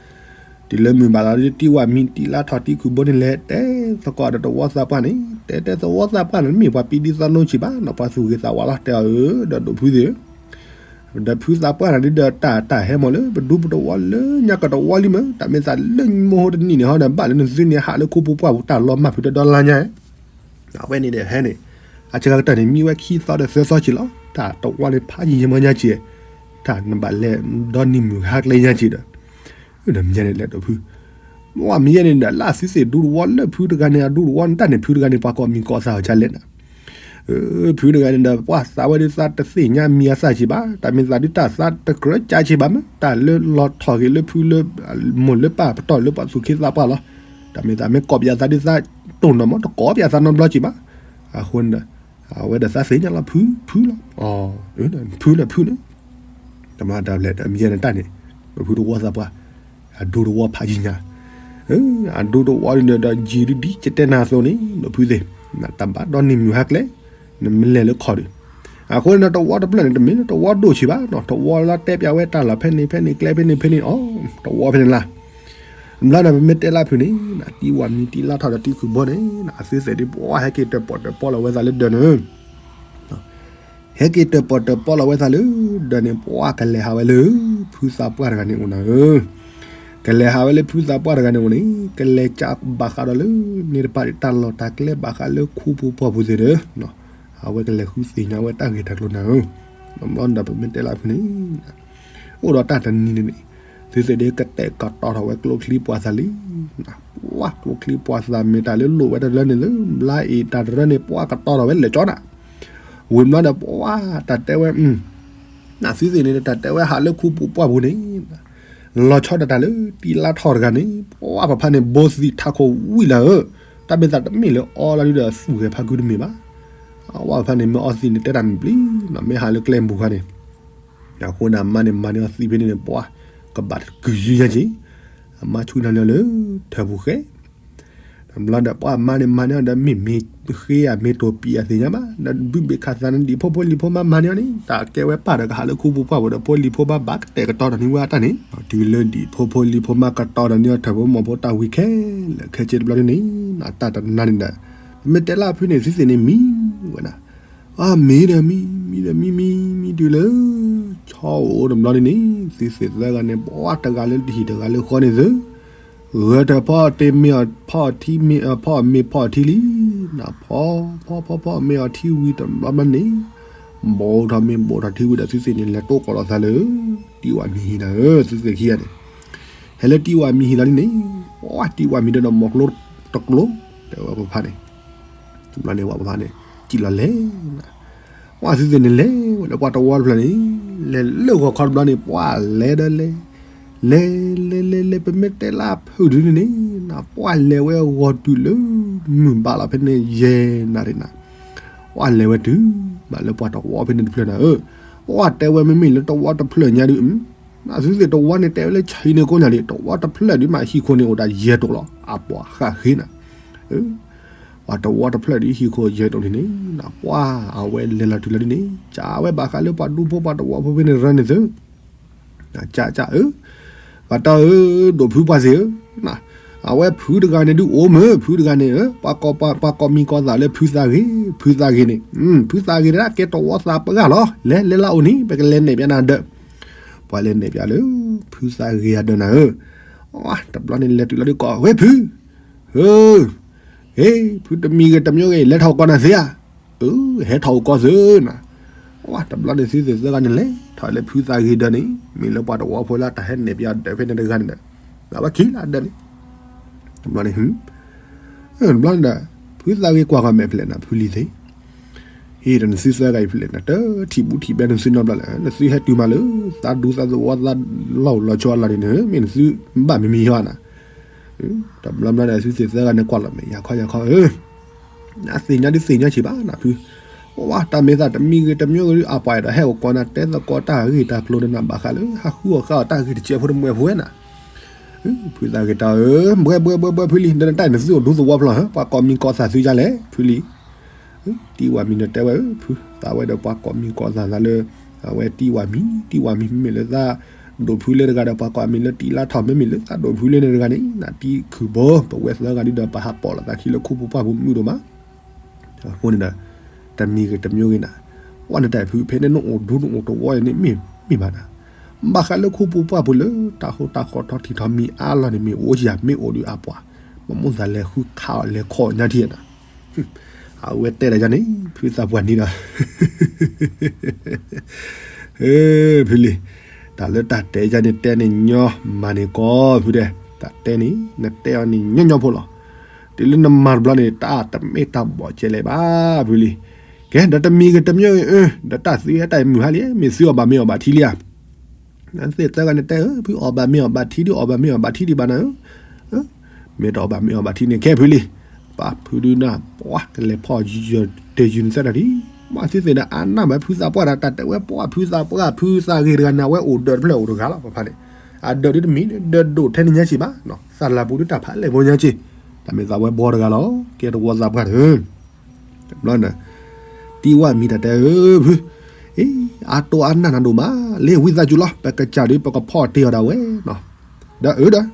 တုၤလၢမုၢ်ဘၣ်လီၤ တံၢ်ဝဲမံၤတံၢ်လါထီၣ်တံၢ်ခုၣ်ဘိန့ၣ်လဲၤ တဲသကိးဒီးတဝီသးပှၢ်န့ၣ် တဲတဲသဝီသးပှၢ်န့ၣ် မ့ၢ်ပှၤပံဒံသီနိဆံးဘၣ်နီၤ ပှၤသူၣ်ဂ့ၤသးဝါလီၤ တဲအီၤဧၢ ဒီးဒိၣ်ဖုသ့ၣ်ဧၢ, ဒီးဖုသးပှၢ်န့ၣ်ဒုးဒီးတၢ်တၢ်ဟဲမီၤလၢ ပဒူပတဝီလၢညါကတဝီလံမ့ၢ် တၢ်မ့ၢ်သးလၢညမိဟိတနံၣ်န့ၣ်ဟီဒီး ဘၣ်လၢနသုန့ၣ်ဟးလၢခူပူၤပှၢ်ပူၤတၢ်လီၤမၢ်ဖုးတဒီလါညါ အဝဲန့ၣ်ဒီးဟဲန့ၣ် အဆၢကတီၢ်န့ၣ် မံဝဲခံသီဒီးသၢသီက့ၤလီၤ တၢ်တဝီန့ၣ်ဖးယံာ်ယံာ်မီၢ်ညါက့ၤ, တၢ်နဘၣ်လဲၤဒီနံၤမုၢ်ဟါကျဲညါက့ၤဒီး, ဒီးမ့ၢ်ညါန့ၣ်လဲၤဒိၣ်ဖု, မ့ၢ်မ့ၢ်ညါန့ၣ်ဒီး လၢသုသ့ၣ်ဒူတဝီလၢဖုတဂၤန့ၣ် အဒူတဝီန့ၣ်တၢ်န့ၣ် ဖုတဂၤန့ၣ် ပှၤကိးမံၤကိးသးအီၤဒ်လဲၣ်နၤ ဖုတဂၤန့ၣ်ဒီး ပှၤသးဝဲဒုးသးတသ့ၣ်ညါမံၤအသၣ်က့ၤဘၣ်, တၢ်မ့ၢ်သးဒုးတၢ်သးတကြၢးကၠါက့ၤဘၣ်မ့ၢ် တၢ်လၢလီၤထီၣ်က့ၤလၢဖုလၢ မိၢ်လၢပၢ်ပတီၢ်လၢပှၤသူၣ်က့သးပှၢ်လီၤ, တၢ်မ့ၢ်သးမ့ၢ်ကိးပယၤသးဒုးသးတိၢ်နီၣ်မး တကိးပယၤသးနီတဘျီက့ၤဘၣ်, အဃိန့ၣ်ဒီး အဝဲဒီးသးသ့ၣ်ညါလီၤဖု ဖုလီၤ, ဖုလၢဖုန့ၣ် တမၤတၢ်ဘျဲၣ်ဒီးမ့ၢ်ယဲန့ၣ်တၢ်န့ၣ် ဒီးဖုတဝီသးပှၢ်, အဒူတဝီဖးယံာ်ညါ, အဒူတဝီဒီးယံာ်ဒုးဒ်ကတဲနၤအသိးန့ၣ် ဒီးဖုသ့ၣ်, တၢ်ဘၣ်ဒီနံၤမုၢ်ဟါကျဲ, နမ့ၢ်လဲၤလၢခီၣ်ဒီး, အဃိန့ၣ်ဒီးတဝီတဖျၢၣ်န့ၣ် တမ့ၢ်လၢတဝီဒိၣ်ဆံးဘၣ်နီၤ တဝီလၢတဲပျးဝဲတၢ်လီၢ်ဖဲန့ၣ်ဖဲန့ၣ်ကျဲဖဲန့ၣ်ဖဲန့ၣ်အီၤ, တဝီဖဲန့ၣ်လၢ ဘျီဒီးပမ့ၢ်တဲလၢဖုန့ၣ် တံၢ်ဝဲမံၤတံၢ်လါထီၣ်ဒီးတံၢ်ခုၣ်ဘိန့ၣ် အသုသ့ၣ်ဒုးပှၤဟဲက့ၤတၢၣ်ပီၣ်တၢၣ်ပီလီၤဝဲသးလၢဒၢးန့ၣ် ဟဲက့ၤတၢၣ်ပီၣ်တၢၣ်ပီလီၤဝဲသးလၢဒၢးန့ၣ် ပှၤကလဲၤဟးဝဲလၢ ဖုသးပှၢ်တဂၤန့ၣ်အိၣ်နၤဧၢ, ကလဲၤဟးဝဲလၢဖုသးပှၢ်တဂၤန့ၣ်အိၣ်န့ၣ် ကလဲၤကးဘၣ်ဃးဒီးလၢ န့ၣ်တပၤဒ်တၢ်လီၢ်တၢ်ကျဲဘၣ်ဃးလၢခူပူၤပှၢ်ပူၤသ့ၣ်ဒီး အဝဲကလဲၤဃုသ့ၣ်ညါဝဲတၢ်ဂ့ၢ်တၢ်ကျိၤနၤဧၢ, ဘျီဒီးပမ့ၢ်တဲလၢဖုန့ၣ် အိၣ်ဒီးတၢ်တနံၤန့ၣ်န့ၣ် သုသ့ၣ်ဒုးကတဲာ်ကတီၤထီၣ်ဝဲကျိချံပှၤသးလံ, ပှၤကျိချံပှၤသးမ့ၢ်တၢ်လၢလိၣ်ဝဲတလၢန့ၣ်လၢ ဘျါအံၤတၢ်တရၢန့ၣ် ပှၤကတီၤထီၣ်ဝဲလဲၤကၠီနၤ, ဝံၤဘျီဒီးပှၤတၢ်တဲဝဲ နသုသ့ၣ်န့ၣ် တၢ်တဲဝဲဟးလၢခူပူၤပှၢ်ပူၤန့ၣ် လီၤဆီဒၣ်တၢ်လၢတံၢ်လါထီၣ်တဂၤန့ၣ် ပှၤဖးဖးန့ၣ် ဘိသံထးခိၣ်ဝံၣ်လၢဧၢ, တၢ်မ့ၢ်သးတမ့ၢ်လၢအီလီၤဒုးဒီးသူၣ်ဂဲၤဖးခုတမ့ၢ်ဘၣ်, အဝဲဖးန့ၣ် မ့ၢ်အီသံးန့ၣ် တဲတၢ်မ့ၢ်ပျံၤနီၤ မ့ၢ်ဟးလၢကျဲမုၢ်ခါန့ၣ် အဃိန့ၣ် အမါန့ၣ်မၤန့ၢ်အီသံးဖဲန့ၣ်န့ၣ် ပှၤကဘၣ်ကယုၢ်ညါက့ၤ, အမါဆူညါလၢလၢထၢၣ်ပူၤဃဲ တဘျီဒီးပှၤမါန့ၣ်မၤန့ၢ်အီၤဒီး မ့ၢ်မ့ၢ်ဃ့ဧါ မ့ၢ်တိၢ်ပံၤဧါသ့ၣ်ညါဘၣ်, ဒီးဘုးဘ့ၣ်ခးသးန့ၣ် ဒံၣ်ဖိဖိလံၤဖိမါမၤန့ၢ်အီၤန့ၣ် တၢ်ကဲဝဲပၢ်ဒီးကဟးလၢခူပူၤပှၢ်ပူၤဒီး ဖိလံၤဖိမါဘၣ်ကတဲာ်ကတီၤဒီးန့ၢ်ဝဲအတၢ်န့ၣ်, တုၤလၢဒံၣ်ဖိဖိလံၤဖိမါကတီၤဒီးန့ၢ်အီၤထၢၣ်ဖိမီၢ်ဖိတၢ်ဝံၤခဲလၢာ်ခဲဆ့တဘျီန့ၣ် တၢ်တနါန့ၣ်ဒီး ပမ့ၢ်တဲလၢဖုန့ၣ် သုသ့ၣ်န့ၣ်မံဝဲဒၣ် အမံၤဒီးမံ မံဒီးမံ မံ မံတုၤလၢ ဆီအိၣ်တဘျီန့ၣ်န့ၣ် သုသ့ၣ်သၢဂၤန့ၣ် ပှၤတဂၤလၢတဟံၣ်တဂၤလၢဃီန့ၣ်သု ဂဲၤထၢၣ်ဖီအီၣ်တ့ၢ်မ့ၢ်အီၣ်ဖီအီၣ်ထံမ့ၢ် ဖီအီၣ်မ့ၢ်ဖီအီၣ်ထံလံ, နဖီ ဖီ ဖီ ဖီအီၣ်မ့ၢ်အီၣ်ထံဝံၤတဘျီဘျီန့ၣ် ဘိးထီၣ်မ့ၢ်ဘိးထီၣ်ထံဝံၤဒီး သုသ့ၣ်န့ၣ် လဲၤတိၢ်ကီၢ်လီၤသးလၢ တံၢ်ဝဲမံၤဟံၣ်နၤဧၢ, သုသ့ၣ်ခံဂၤန့ၣ် ဟဲလၢတံၢ်ဝဲမံၤဟံၣ်လီၤန့ၣ် ပှၤတံၢ်ဝဲမံၤဒီးနီၢ်မီၢ်ကျိတကျိ တဲဝဲပဖါန့ၣ် တဘျီန့ၣ် ပှၤပဖါန့ၣ် စံၣ်လီၤလဲၤ ပှၤသုသ့ၣ်န့ၣ်လဲၤဝဲလၢပှၤတဝီတဖျၢၣ်န့ၣ် လဲၤလၢဂီၤခီတဘျီန့ၣ် ပှၤလဲၤဒီးလဲၤ လဲၤ လဲၤ လဲၤ လဲၤ ပမ့ၢ်တဲလၢဖုဒုန့ၣ်န့ၣ် ပှၤလဲၤဝဲဂီၤတုၤလၢ မုၢ်ဘၣ်လီၤဖဲန့ၣ်ယဲၢ်နၣ်ရံၣ်နၤ ပှၤလဲၤဝဲတုၤ ဘၣ်လၢပှၤတဝီဖဲန့ၣ်တဖျၢၣ်နၤဧၢ, ပှၤတဲဝဲမ့မ့ၢ်လၢတဝီတဖျၢၣ်ညါဒုး နသုသ့ၣ်တဝီန့ၣ်တဲဝဲလၢဆံးန့ၣ်ကိးညါလံ တဝီတဖျၢၣ်ဒုးမးဟံၣ်ခိၣ်န့ၣ်အိၣ်ဒၣ်ယဲၢ်တိာ်လီၤ အပှၤဃၣ်ဃ့နၤ ပှၤတဝီတဖျၢၣ်ဒုးဟံၣ်ခိၣ်ယဲၢ်တိာ်န့ၣ်န့ၣ် ပှၤအဝဲလဲၤလီၤတုၤလီၤဒ်န့ၣ် ကးဝဲဘၣ်ဃးလၢပှၤဒူဖိပှၤတဝီဖိဖဲန့ၣ်ရၢန့ၣ်သု ကးကးအၢ ပှၤတၢ်ဧၢ, ဒိၣ်ဖုပှၢ်စ့ၢ်ဧၢ, အဝဲဖုတဂၤန့ၣ်ဒုးအိၣ်မုာ်, ဖုတဂၤန့ၣ် ပှၤကိးမံၤကိးသးလၢဖုသးဂ့ၤ, ဖုသးဂ့ၤန့ၣ်, ဖုသးဂ့ၤတၢ်ကဲတဝီသးပှၢ်လီၤ, လဲၤလဲၤလၢအအိၣ်န့ၣ် ပကလဲၤနဲၣ်ပျးနၤဒၢး, ပှၤလဲၤနဲၣ်ပျးလၢ ဖုသးဂ့ၤအဒၢးနၤဧၢ, တဘျီန့ၣ်လဲၤတုၤလီၤဒုးကိးဝဲဖု, ဧၢ, ဟ့ၣ်, ဖုတမံၤဂ့ၤတမံၤဂ့ၤ လဲၤထီၣ်အိၣ်ကီးနၤသ့ဧါ, အၢ, ဟဲထီၣ်အိၣ်ကီးစ့ၢ်နၤ, တဘျီန့ၣ်သုသ့ၣ်သၢဂၤန့ၣ်လဲၤထီၣ်လၢဖုသးဂ့ၤဒၢးန့ၣ် မ့ၢ်လၢပှၤတဝီဖိလၢတၢ်ဟဲနဲၣ်ပျးဒၢးဖဲန့ၣ်တဂၤန့ၣ်ဒီး, အဝဲခံလၢဒၢးန့ၣ်, တဘျီန့ၣ်, တဘျီန့ၣ်ဒီး, ဖုသးဂ့ၤကွၢ်ကီးမဲာ်ဖျဲးနၤဖုလံၤသ့ၣ် ဟ့ၣ်ဒီးနသုသၢဂၤအံၤဖျဲးနၤတထံၣ်ဘူးထံၣ်ဘဲနသုနီတဘျီလဲၣ်, နသုဟဲတုၤမးလၢ သးဒူသးသဝီသးလီၢ်အိၣ်လီၤဆီအလီၢ်န့ၣ်န့ၣ် မ့ၢ်နသုဘၣ်မံၤမံၤယီၤနၤ, တဘျီဘျီန့ၣ် သုသ့ၣ်သၢဂၤန့ၣ်ကွၢ်လီၤမဲာ် ယၤခီယၤခီဧၢ, နသ့ၣ်ညါဒုးသ့ၣ်ညါဆံးဘၣ်နၤဖု, ဝဲတၢ်မ့ၢ်သးတမံၤဂ့ၤတမံၤဂ့ၤဒုး အပှၤအဲၣ်ဒိးဟဲအိၣ်ကီးနၤ တဲသကိးတၢ်ဂ့ၢ်တၢ်ကျိၤဒီးနၤ ဘၣ်ဃးလၢ ဟးဃုအီၣ်ဃာ်အီၣ်တၢ်ဂ့ၢ်တစဲးဖိတမှဲၤဖိဝဲနၤ ဖုသးဂ့ၤတၢ်ဧၢ, ဘှဲဘှဲဘှဲဘှဲဖုလံၤ ဒီးနတၢ်အံၤနသုအိၣ်ဒူသဝီဖျီၣ်ဧၢ, ပှၤကိးမံၤကိးသးသုယါလဲၣ် ဖုလံၤ, တံၢ်ဝၤမံၤန့ၣ်တဲဝဲဧၢ, ဖုသးဝဲဒီးပှၤကိးမံၤကိးသးသးလၢ အဝဲတံၢ်ဝၤမံၤ တံၢ်ဝၤမံၤ မ့မ့ၢ်လၢသးဒိၣ်ဖုလၢတဂၤဒီး ပှၤကိးမံၤလၢတံၢ်လါထီၣ် မ့မ့ၢ်လၢသးဒိၣ်ဖုလၢန့ၣ်တဂၤန့ၣ် နတံၢ်ခုၣ်ဘိ ပဝဲသၢဂၤဒုဒီး ပဟးပိာ်လိာ်သးခံလၢခိပူၤပှၢ်ပူၤမုာ်ဒိၣ်မး အဃိန့ၣ်ဒီး တမံၤဂ့ၤတမံၤဂ့ၤနၤ, ဝဲနတၢ်ဖုဖဲန့ၣ်နအိၣ်ဒူနအိၣ်တဝီအံၤန့ၣ် မ့ၢ်မ့ၢ်ဘၣ်နၤ, ဘၣ်ဃးလၢခိပူၤပှၢ်ပူၤလၢ တၢ်ဟိတၢ်ဃီထီထံထီမံၤအါလီၢ်န့ၣ် မ့ၢ်အိၣ်ယၤ မ့ၢ်အိၣ်ဒီးအပှၤ, မ့ၢ်မိၣ်သးလဲၤဃုခးအီၤလဲၤခီအီၤညါထံၣ်နၤ, အဝဲတဲဒၣ်ယၤန့ၣ် ဖုသးပှၢ်နံၤဒီး ဖုလံၤ, တၢ်လၢတၢ်တဲယၤန့ၣ် တဲန့ၣ်ညီ မၤန့ၣ်ကီး ဖုတဲ, တၢ်တဲန့ၣ် နတဲအီၤန့ၣ်ညီညီဖိလီၤ. တုၤလၢနမၤတဘျီန့ၣ် တၢ်တမ့ၢ်တၢ်ဘီၣ်ကဲလဲၣ်ဘၣ် ဖုလံၤ. ကဲ ဒီးတမံၤဂ့ၤတမံၤဂ့ၤ အၢ ဒီးတၢ်သံဝဲတၢ်အံၤမုာ်ဟါလံ, မ့ၢ်သံအီၣ်ဘၣ်မ့ၤအီၣ်ဘၣ်ထံလံဧါ. သ့ၣ်သၢဂၤန့ၣ်တဲ အၢ ဖုအီၣ်ဘၣ်မ့ၤအီၣ်ဘၣ်ထံဒုး အီၣ်ဘၣ်မ့ၤအီၣ်ဘၣ်ထံဒံးဘၣ်နၤဧၢ. မ့ၢ်တအီၣ်ဘၣ်မ့ၤအီၣ်ဘၣ်ထံန့ၣ် ကဲဖုလံၤ, ပာ်ဖုဒုးနၤ ပှၤကလဲၤဖီၣ်ယီၤတဲယုၤနသၢတၢ်ဒံး, မ့ၢ်သ့ၣ်သ့ၣ်န့ၣ်အနၢ်ဘၣ်ဖုသးပှၢ်ဒီး တၢ်တဲဝဲပှၤဖုသးပှၢ် ဖုသးဂ့ၤတဂၤန့ၣ် အဝဲအိၣ်ဒၢးတဖျၢၣ်အိၣ်တဂၤလီၤ ပဖးန့ၣ်, အဒၢးဒုးတမံၤ ဒၢးဒိၣ်ထဲန့ၣ်ညါက့ၤဘၣ်, သးလၢပူၤဒုးတၢ်ဖးလဲၢ်ဖိညါက့ၤ, တၢ်မ့ၢ်သးဝဲဘီတဂၤလီၤ ကဲတဝီသးပှၢ်တၢ် တဘျီန့ၣ် တံၢ်ဝၣ်မံၤတၢ်တဲဧၢဖု, အံၤ အတိၢ်အနၢ်နၤဒိၣ်မး, လၢဝံသးစူၤလီၤ ပကစၢ်ဒုး ပကဖီၣ်တ့ၢ်အီၤဒၣ်ဝဲနီၤ, ဒီးအၢဒီး,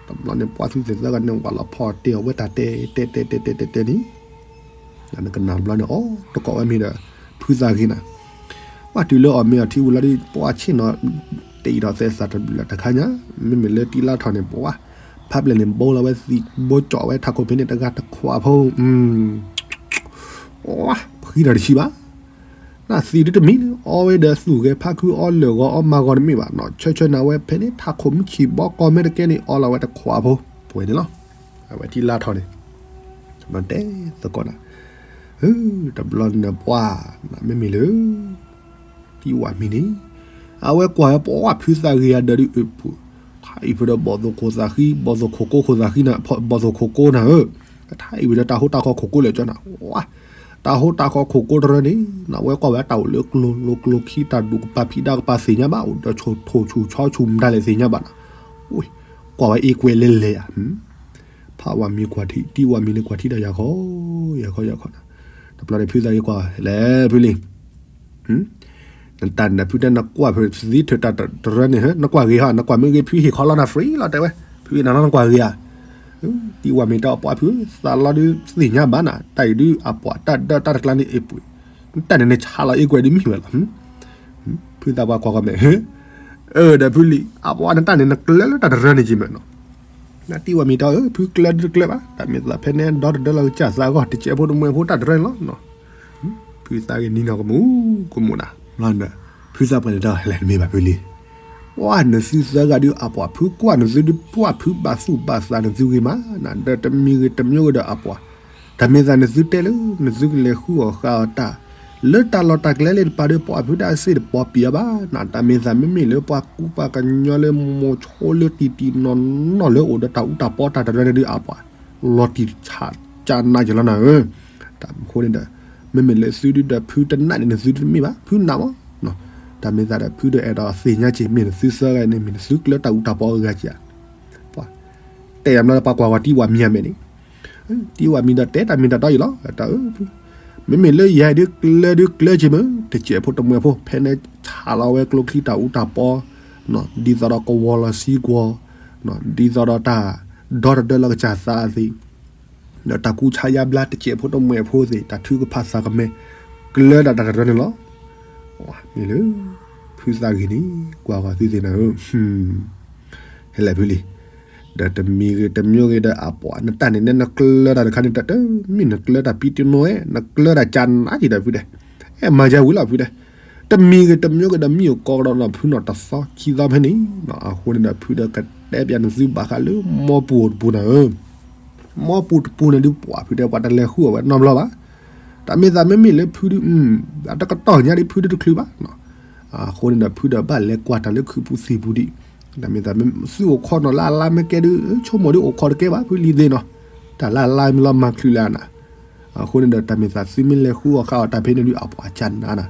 တဘျီန့ၣ် ပှၤသုသ့ၣ်သၢဂၤန့ၣ် ဝဲလီၤဖီၣ်တ့ၢ်အီၤဝဲတၢ်တဲတဲတဲတဲတဲတဲန့ၣ်, နကနၣ်တဘျီန့ၣ် အိ တကိးဝဲမ့ၢ်ဒီး ဖုသးဂ့ၤနၤ ပှၤတုၤလၢအီၣ်မ့ၤအီၣ်ထံဝံၤလီၤဒီး ပှၤဆ့ၣ်နီၤ တ့ၢ်ဒီးသဲသးတဘျုးတခါညါ, မ့မ့ၢ်လၢတံၢ်လါထီၣ်န့ၣ် ပှၤ ဖးပျဲၢ်န့ၣ် ဘိလီၤဝဲသံး ဘိကၠီၣ်ဝဲထးခိၣ်ဖဲန့ၣ်တဂၤတခွးဖိ, ပှၤ ဖှံဒီးတဆံးဘၣ်, နသံးဒုးတမံၤ အီဝဲဒီးသူၣ်ဂဲၤဖးခု အီလၢာ်ဂီၤ အီမၤဂီၤတမ့ၢ်ဘၣ်နီၤ, ဆၢဆၢနၤဝဲဖဲန့ၣ် ထးခိၣ်မုၢ်ဆံၣ်ဘီကီၢ်မဲာ်တကဲန့ၣ် အီလီၤဝဲတခွးဖိ ပှဲၤန့ၣ်လီၤ, အဝဲတံၢ်လါထီၣ်န့ၣ် တဲသကိးနၤ တဘျီန့ၣ်ပှၤ နမ့မ့ၢ်လၢ တံၢ်ဝၣ်မံၤန့ၣ် အဝဲကွၢ်ဝဲပှၤဖုသးဂ့ၤအဒၢးဒုးအုးပူၤ, ထါအံၤဖုဒီးဘီၣ်သိၣ်ခိၣ်သးဃံ ဘီၣ်သိၣ်ခိၣ်ကိခိၣ်သးဃံနၤ ဘီၣ်သိၣ်ခိၣ်ကိနၤဧၢ, ထါအံၤဖုဒီးတၢ်ဟိတၢ်ဃီခိၣ်ကိလၢာ်ကၠီနၤ, ဝါ တၢ်ဟိတၢ်ဃီခိၣ်ကိတရၢန့ၣ် နဝဲကွၢ်ဝဲတၢ်အိၣ်လၢကျိၤလိၤကျိၤခံ တၢ်ဒူၣ်ကပၤဖံးဒါကပၤသ့ၣ်ညါဘၣ် အိၣ်ဒီးဆိၣ်ထိၣ်ဆူၣ်ဆီဆူၣ်မတၤလဲၣ်သ့ၣ်ညါဘၣ်နၤ, ကွၢ်ဝဲအ့ၣ်ကွဲလဲၤလဲၤဧါ ဖးဝၣ်မံၤကွၢ်ထံ တံၢ်ဝၣ်မံၤန့ၣ်ကွၢ်ထံဒီးယၤခီ ယၤခီယၤခီနၤ, တဘျီန့ၣ်ဖုသးဂ့ၤကွၢ်လဲၤဖုလံၤ, နတၢ်န့ၣ်ဖုတဲနကွၢ်ဖုသံထုးတၢ်တရၢန့ၣ် နကွၢ်ဂ့ၤဟီ နကွၢ်မ့ၢ်ဂ့ၤ ဖုဟ့ၣ်ခီလီၤနၤ free လီၤတဲဝဲ, ဖုအ့ၣ်နၤလီၤနကွၢ်ဂ့ၤဧါ, တံၢ်ဝၣ်မံၤတဲအီၤပှၤဖု သးလီၤဒုးသ့ၣ်ညါဘၣ်နၤ တၢ်အံၤဒုးအပှၤတၢ်ဒၢတၢ်တကျါန့ၣ်အ့ၣ်ပှ့ၤ, နတၢ်န့ၣ်နဆးလီၤအ့ၣ်ကွဲဒုးမ့ၢ်ဝဲလီၤ ဖုသးပှၢ်ကွၢ်ကွၢ်မဲာ်, အၢ ဒီးဖုလံၤ အပှၤနတၢ်န့ၣ် နကျၢလၢတၢ်တရၢန့ၣ်က့ၤမ့ၢ်နီၤ, နတံၢ်ဝၣ်မံၤတဲအီၤ ဖုကျၢဒုးတကျၢဘၣ် တၢ်မ့ၢ်သးဖဲန့ၣ် ဒီတဒၢလီၤကစၢ်သးအဂီၢ် တစဲးဖိတမှဲၤဖိတၢ်တရၢန့ၣ်လီၤ, ဖုသးဂ့ၤနံၤနီၤကမူၤကမူၤနၤ, ဖုသးပှၢ်န့ၣ်တဲအီၤ လဲၤတမ့ၢ်ဘၣ်ဖုလံၤ, ပှၤနသုသၢဂၤဒုးအပှၤဖုကွၢ်နသုဒုးပှၤဖုဘၣ်သူၣ်ဘၣ်သးနသုဂ့ၤမးနၤ ဒီးတမံၤဂ့ၤတမံၤဂ့ၤဒီးအပှၤ တၢ်မ့ၢ်သးနသုတဲလၢ နသုကလဲၤဃုအီၣ်ဃာ်အီၤတၢ် လၢတၢ်လီၢ်တၢ်ကျဲလၢတပၤဒီး ပှၤဖုတၢ်စ့ၢ်တပီၤပံၤအီၤဘၣ်နၤ တၢ်မ့ၢ်သးမ့မ့ၢ်လၢပှၤကူပှၤကညီလၢမိၤဆိလၢတံၢ်တံၢ်နီၢ်နီၢ်လၢအိၣ်ဒီးတၢ်အူတၢ်ပီတၢ်တရၢန့ၣ်ဒုးအပှၤ လီၤတံၢ်ဆးကၢနးက့ၤလီၤနၤဧၢ, တၢ်မ့ၢ်ဃိန့ၣ်ဒီး မ့မ့ၢ်လၢသုဒုဒီးဖုတနးန့ၣ် နသုတမ့ၢ်ဘၣ် ဖုနးမး, တၢ်မ့ၢ်သးဒီးဖုဒီးအဲၣ်ဒိးသ့ၣ်ညါက့ၤ မ့ၢ်နသုသၢဂၤန့ၣ် မ့ၢ်နသုကျၢတၢ်အူတၢ်ပီအဂၤက့ၤဧါ ပှၤ တဲယၤဘျီလၢပှၤကွၢ်ဝဲတံၢ်ဝၣ်မံၤအမဲာ်န့ၣ်, တံၢ်ဝၣ်မံၤဒီးတဲတၢ်မ့ၢ်တၢ်တီအံၤလီၤ, တၢ်ဧၢ, မ့မ့ၢ်လၢယၤဒုးကျၢဒုးကျၢက့ၤမ့ၢ် တစဲးဖိတမှဲၤဖိ ဖဲန့ၣ်ဆးလီၤဝဲကျိချံတၢ်အူတၢ်ပီ, ဒ်သိးဒီးကဝီၤလီၤဆံကွီၤ, ဒ်သိးဒီးတၢ်ဒီတဒၢလီၤကစၢ်သးသ့ၣ်, ဒီးတၢ်ကူဆါယါဘျါတစဲးဖိတမှဲးဖိသ့ၣ် တၢ်ထုကဖၣ်သးကမဲာ် ကျၢဒၣ်တၢ်တရၢန့ၣ်လီၤ. မ့ၢ်လၢ ဖုသးဂ့ၤန့ၣ် ကွၢ်ဃီၤသုသ့ၣ်နၤဧၢ, ဟဲလဲၣ်ဖုလံ, ဒီးတမံၤဂ့ၤတမံၤဂ့ၤဒီးအပှၤနတၢ်န့ၣ်နဲ နကျၢတၢ်တခါန့ၣ် တမ့ၢ်နကျၢတၢ်ပံတနိဝဲ နကျၢတၢ်ကၢနးက့ၤဒီးဖုဒဲး, အဲၣ်မၤယါဝံၤလီၤဖုဒဲး, တမံၤဂ့ၤတမံၤဂ့ၤဒီးမံအိၣ်ကိးကဒီးဒီးဖုနီၢ် တသီခံသီဖဲန့ၣ်, အဃိန့ၣ်ဒီးဖုဒီးကတဲပျးနသုဘၣ်ဃးလၢ မီပူၤတပူၤနၤဧၢ, မီပူၤတပူၤန့ၣ်ဒုးပှၤဖုဒဲး ပှၤတလဲၤဃုအီၣ်ဝဲနီတဘျီဘၣ်, တၢ်မ့ၢ်သးမ့မ့ၢ်လၢဖုဒုး အတကတီၢ်ညါဒ်ဖုဒုးတချုးဘၣ်, အဃိန့ၣ်ဒီးဖုဒီးဘၣ်လဲၤကွၢ်တၢ်လၢခုးပူၤသံၣ်ပူၤဒံး, တၢ်မ့ၢ်သးမ့ၢ်သုအိၣ်ခိးနီၢ်လၢအလါမ့ၢ်ကဲဒုး ဆိကမိၣ်ဒုးအိၣ်ခိးတကဲဘၣ် ဖုလံသ့ၣ်နီၤ, တၢ်လၢအလါမ့ၢ်လီၤမၤချုးလၢအနၤ, အဃိန့ၣ်ဒီးတၢ်မ့ၢ်သးသုမ့ၢ်လဲၤဃုအီၣ်ဃုအီၣ်တၢ်ဖဲန့ၣ်ဒုး အပှၤကၢနးနၤ,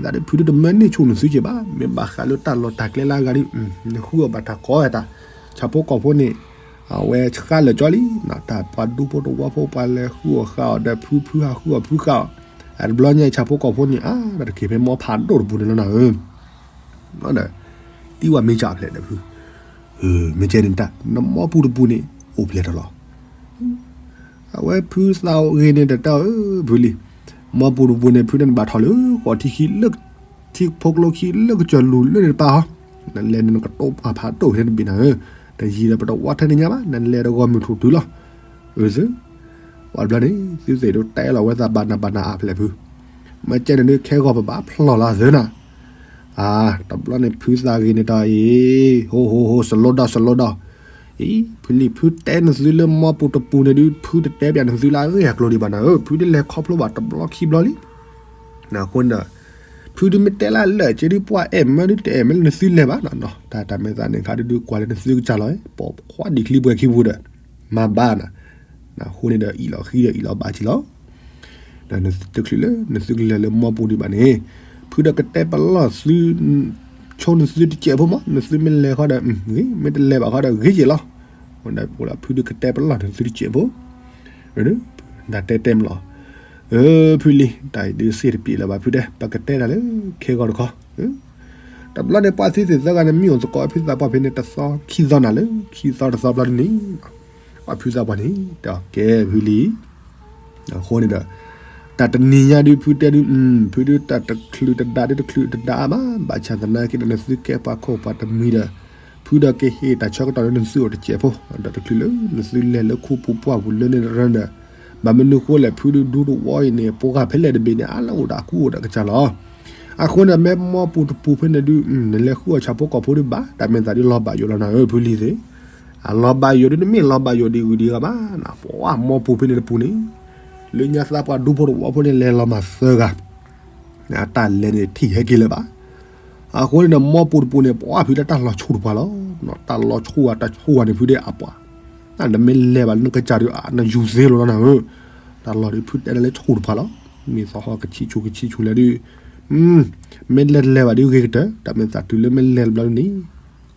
မ့ၢ်သးဒုးဖုဒုးတမၢန့ၢ်ဆူၣ်နသုက့ၤဘၣ်, မ့ၢ်ဘၣ်ဃးလၢတၢ်လီၢ်တၢ်ကျဲလၢအဂၤဒုး နဃုအီၣ်ဘၣ်တၢ်ကီဝဲတၢ်, ဆၣ်ဖိကီၢ်ဖိန့ၣ် အဝဲဆှါလၢာ်ကၠီလံ, တၢ်ပှၤဒူဖိတဝီဖိပှၤလဲၤဃုအီၣ်ဃုအီၣ်ဒီးဖု ဖုဟးဃုအီၣ်ဖုဃုအီၣ်, အတဘျီညါဆၣ်ဖိကီၢ်ဖိန့ၣ် အါ တၢ်တက့ၤဖဲမီဖးဒိၣ်တပူၤန့ၣ်လီၤနၤဧၢ, ဒီး တံၢ်ဝဲမ့ၢ်ကၢ်ဖျဲးဒီးဖု, မ့ၢ်ကဲန့ၣ်တၢ် နမီပူၤတပူၤန့ၣ် အိၣ်ဖျဲၣ်ထီၣ်လီၤ. အဝဲဖုသးဂ့ၤန့ၣ်တၢ်တၢ်ဧၢ ဖုလံ, မီပူၤတပူၤန့ၣ် ဖုန့ၣ်နဘၣ်ထီၣ်လၢဃီထံခံလၢ ထံဖိကျိခံလၢကစၢၢ်လူၤလၢန့ၣ်တပၤဟီ, နလဲၤန့ၣ်နကတိၤပှၤဖးဒိၣ်ဖဲန့ၣ်တဘ့ၣ်နၤဧၢ, တယံၤဒီးပတဝီထဲန့ၣ်ညါဘၣ် နလဲၤတဂီၤမုၢ်ထူၣ်တုၤလီၤ. အၢ သု, ပှၤတဘျီန့ၣ် သုသ့ၣ်ဒိးတဲလီၤဝဲသးဘၣ်နၤဘၣ်နၤအါဖျဲၣ်ဖု, မ့ၢ်ကဲန့ၣ်ဒုးခဲဂီၤပဘၣ်ဖျီၣ်လီၤသုနၤ အါ တဘျီန့ၣ်ဖုသးဂ့ၤန့ၣ်တၢ်အံၤ, ဟိဟိဟိ စလိဒီးစလိဒီး, အံၤ ဖုလံ ဖုတဲနသုလၢမီပူၤတပူၤန့ၣ်ဒုး ဖုတတဲပျးနသုလၢအဂ့ၢ်အကျိၤဒံးဘၣ်နၤဧၢ, ဖုဒုးလဲၤခီဖျိဘၣ်တဘျီခံဘျီလံ. အဃိန့ၣ်ဒီး ဖုဒုးမ့ၢ်တဲလၢလၢာ်က့ဒုး ပှၤအဲၣ်မၢဒုးတအဲၣ်မၢလၢနသုလဲၤဘၣ်နီၤ, တၢ်တၢ်မ့ၢ်သးန့ၣ်ခါဒုးဒုးကွၢ်လၢနသုကစၢ်လီၤ, ပိာ်ခွါဒံးချံပှဲၤခံပူၤဒီး မၤဘၣ်နၤ, အဃိန့ၣ်ဒီးအံၣ်လီၤဃံဒီးအံၣ်လီၤဘၣ်က့ၤလီၤ. ဒီးနသုတချုးလၢနသုကလဲၤလၢမီပူၤဒံးဘၣ်န့ၣ်, ဖုဒီးကတဲပလီၢ်သု ဆိနသုတစဲးဖိမး, နသုမ့ၢ်လဲၤဃီဒီးဂ့ၤ, မ့ၢ်တလဲၤဘၣ်ဃီဒီးဂ့ၤက့ၤလီၤ. ဒီးဖုဒီးကတဲပလီၢ်နသုတစဲးဖိ, တၢ်တဲတဲမလီၤ. အၢ ဖုလံ, တၢ်အံၤဒုးစ့ၢ်တပျံၤလၢၤဘၣ်ဖုတဲ, ပကတဲတၢ်လၢခဲဂီၤတခီ. တဘျီန့ၣ်ပှၤသုသ့ၣ်သၢဂၤန့ၣ် မံအိၣ်သကိးဖုသးပှၢ်ဖဲန့ၣ် တသီခံသီနၤလၢ ခံသီတသီဘျီဒ်န့ၣ် ပှၤဖုသးပှၢ်န့ၣ် တဲအီၤကဲဖုလံ. အဃိန့ၣ်ဒီး တၢ်တနံၤညါဒုးဖုတဲဒုး ဖုဒုးတၢ်တချုးတဒါဒုးတချုးတဒါအါဘၣ်, ဘၣ်ဆၣ်သနာ်က့ဒီး နသုကဲပှၤခိၣ်ပှၤတမှံၤဒီး ဖုဒီးကဟ့ၣ်တၢ်ဆၢကတီၢ်လၢနသုအိၣ်တစဲးဖိ, ဒီးတချုးလၢနသုလဲၤလၢခူပူၤပှၢ်ပူၤလၢန့ၣ်ရၢဒီး ဘၣ်မနုၤဃိလဲၣ် ဖုဒုးဒူတဝီအံၤန့ၣ် ပှၤဂၤဖဲလဲၣ်တဘ့ၣ်န့ၣ် အါလၢအိၣ်ဒီးအကူအိၣ်ဒီးကစၢ်လီၤ. အဃိန့ၣ် မ့ၢ်မီပူၤတပူၤဖဲန့ၣ်ဒုး နလဲၤဃုအီၣ်ဆၣ်ဖိကီၢ်ဖိဒုးဘၣ်, တၢ်မ့ၢ်သးဒုးလီၤဘၣ်ယိၣ်လီၤနၤဧၢ ဖုလံသ့ၣ်. အလီၤဘၣ်ယိၣ်ဒုး တမ့ၢ်လီၤဘၣ်ယိၣ်ဒံးဂုၤဒံးဂၤဘၣ်နၤ, ပှၤမီပူၤဖဲန့ၣ်တပူၤန့ၣ် လၢညါသးပှၤဒူဖိတဝီဖိန့ၣ် လဲၤလီၤမၤသၢဂၤ အတၢ်လဲၤန့ၣ်ထံၣ်ဟဲက့ၤလၢၤဘၣ်. အဃိန့ၣ်ဒီး မီပူၤတပူၤန့ၣ် ပှၤဖုဒၣ်တၢ်လီၤဆူၣ်တပှၤလီၤ. တၢ်လီၤဆူၣ်ဝဲတၢ်ဆူၣ်ဝဲန့ၣ် ဖုဒၣ်အပှၤ, နမ့ၢ်လဲၤဘၣ်လၢနကစၢ်ဒုး နယူၤသ့လီၤနၤဧၢ. တၢ်လီၤဒုးဖုတဲဒၣ်လၢဆူၣ်တပှၤလီၤ. မ့ၢ်သီဟီကဆံးဆူၣ်ကဆံးဆူၣ်လဲၣ်ဒုး မ့ၢ်လဲၤလဲၤဘၣ်ဒုးဂ့ၤကတၢၢ်, တၢ်မ့ၢ်သးတုၤလၢမ့ၢ်လဲၤတဘျီဒုးန့ၣ်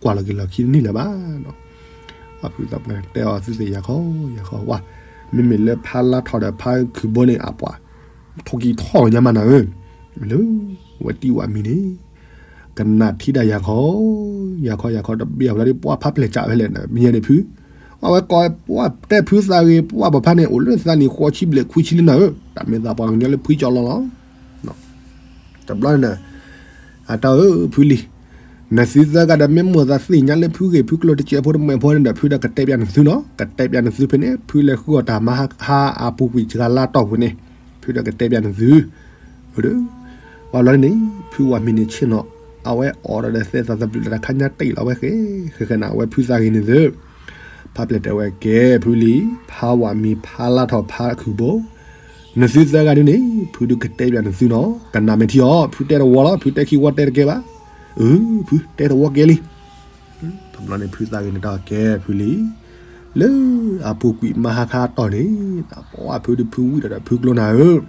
ကွၢ်လီၤက့ၤလီၤခံတနံၣ်လၢၤဘၣ်. ပှၤဖုသးပှၢ်တဲအီၤသုသ့ၣ်ယၤခီယၤခီဝဲ, မ့မ့ၢ်လၢဖါလါထီၣ်ဒီးဖါခုၣ်ဘိန့ၣ် အပှၤ ထိၣ်ကံၢ်ထီၣ်ညါမးနၤဧၢ, လၢ ဝဲတံၢ်ဝဲမံၤန့ၣ် ကနၣ်ထံဒၣ်ယၤခီ ယၤခီယၤခီတဘ့ၣ်အဖျါဒုး ပှၤဖးပျဲၢ်ကးဖဲလဲၣ်န့ၣ် မ့ၢ်ညါန့ၣ်ဖု, အဝဲကိးပှၤတဲဖုသးဂ့ၤ ပှၤပဖါန့ၣ် အိၣ်လၢသးနံၣ်ဃိးဆံဘျဲၣ်ခွံဆံလံနၤဧၢ, တၢ်မ့ၢ်သးပှၤကညီလၢဖှံကၠီလီၤလီၤ. တဘျီန့ၣ် အတၢ်ဧၢ ဖုလံ, နသုသၢဂၤဒီး မ့ၢ်မိၣ်သးသ့ၣ်ညါလၢဖုဂ့ၢ်ဖုကျိၤတစဲးဖိတမှဲးဖိန့ၣ်ဒီး ဖုဒီးကတဲပျးနသုနီၤ, ကတဲပျးနသုဖဲန့ၣ် ဖုလဲၤဃုအီၣ်တၢ်မဟါဟါအပူၤကွံာ်စှၤလါတီၢ်ပူၤန့ၣ် ဖုဒီးကတဲပျးနသု, ပှၤဘျီန့ၣ် ဖုဝၤမံၤန့ၣ်ဆ့ၣ်နီၤ, အဝဲအိၣ်ဒီးသဲသးသဘျုးလၢတၢ်ခါညါတ့ၢ်လီၤဝဲဃဲ ဃဲဃဲန့ၣ် အဝဲဖုသးဂ့ၤန့ၣ်သု ဖးပျဲၢ်တဲဝဲကဲ ဖုလံ, ဖးဝၤမံၤ ဖးလါထီၣ် ဖးခုၣ်ဘိ, နသုသၢဂၤဒုးန့ၣ် ဖုဒုးကတဲပျးနသုနီၤ, ကနၣ်မဲာ်ထံအီၤ ဖုတဲတဝီလီၤ, ဖုတဲခံဝီတဲတကဲဘၣ်, အၢ ဖုတဲတဝီကဲလံ. တဘျီန့ၣ် ဖုသးဂ့ၤန့ၣ်တၢ်ကဲဖုလံ, လၢအပူၤကွံာ်မဟါခါတီၢ်န့ၣ် ပှၤဖုဒုးဖုဝံဒီးဒီးဖုကျိနၤဧၢ,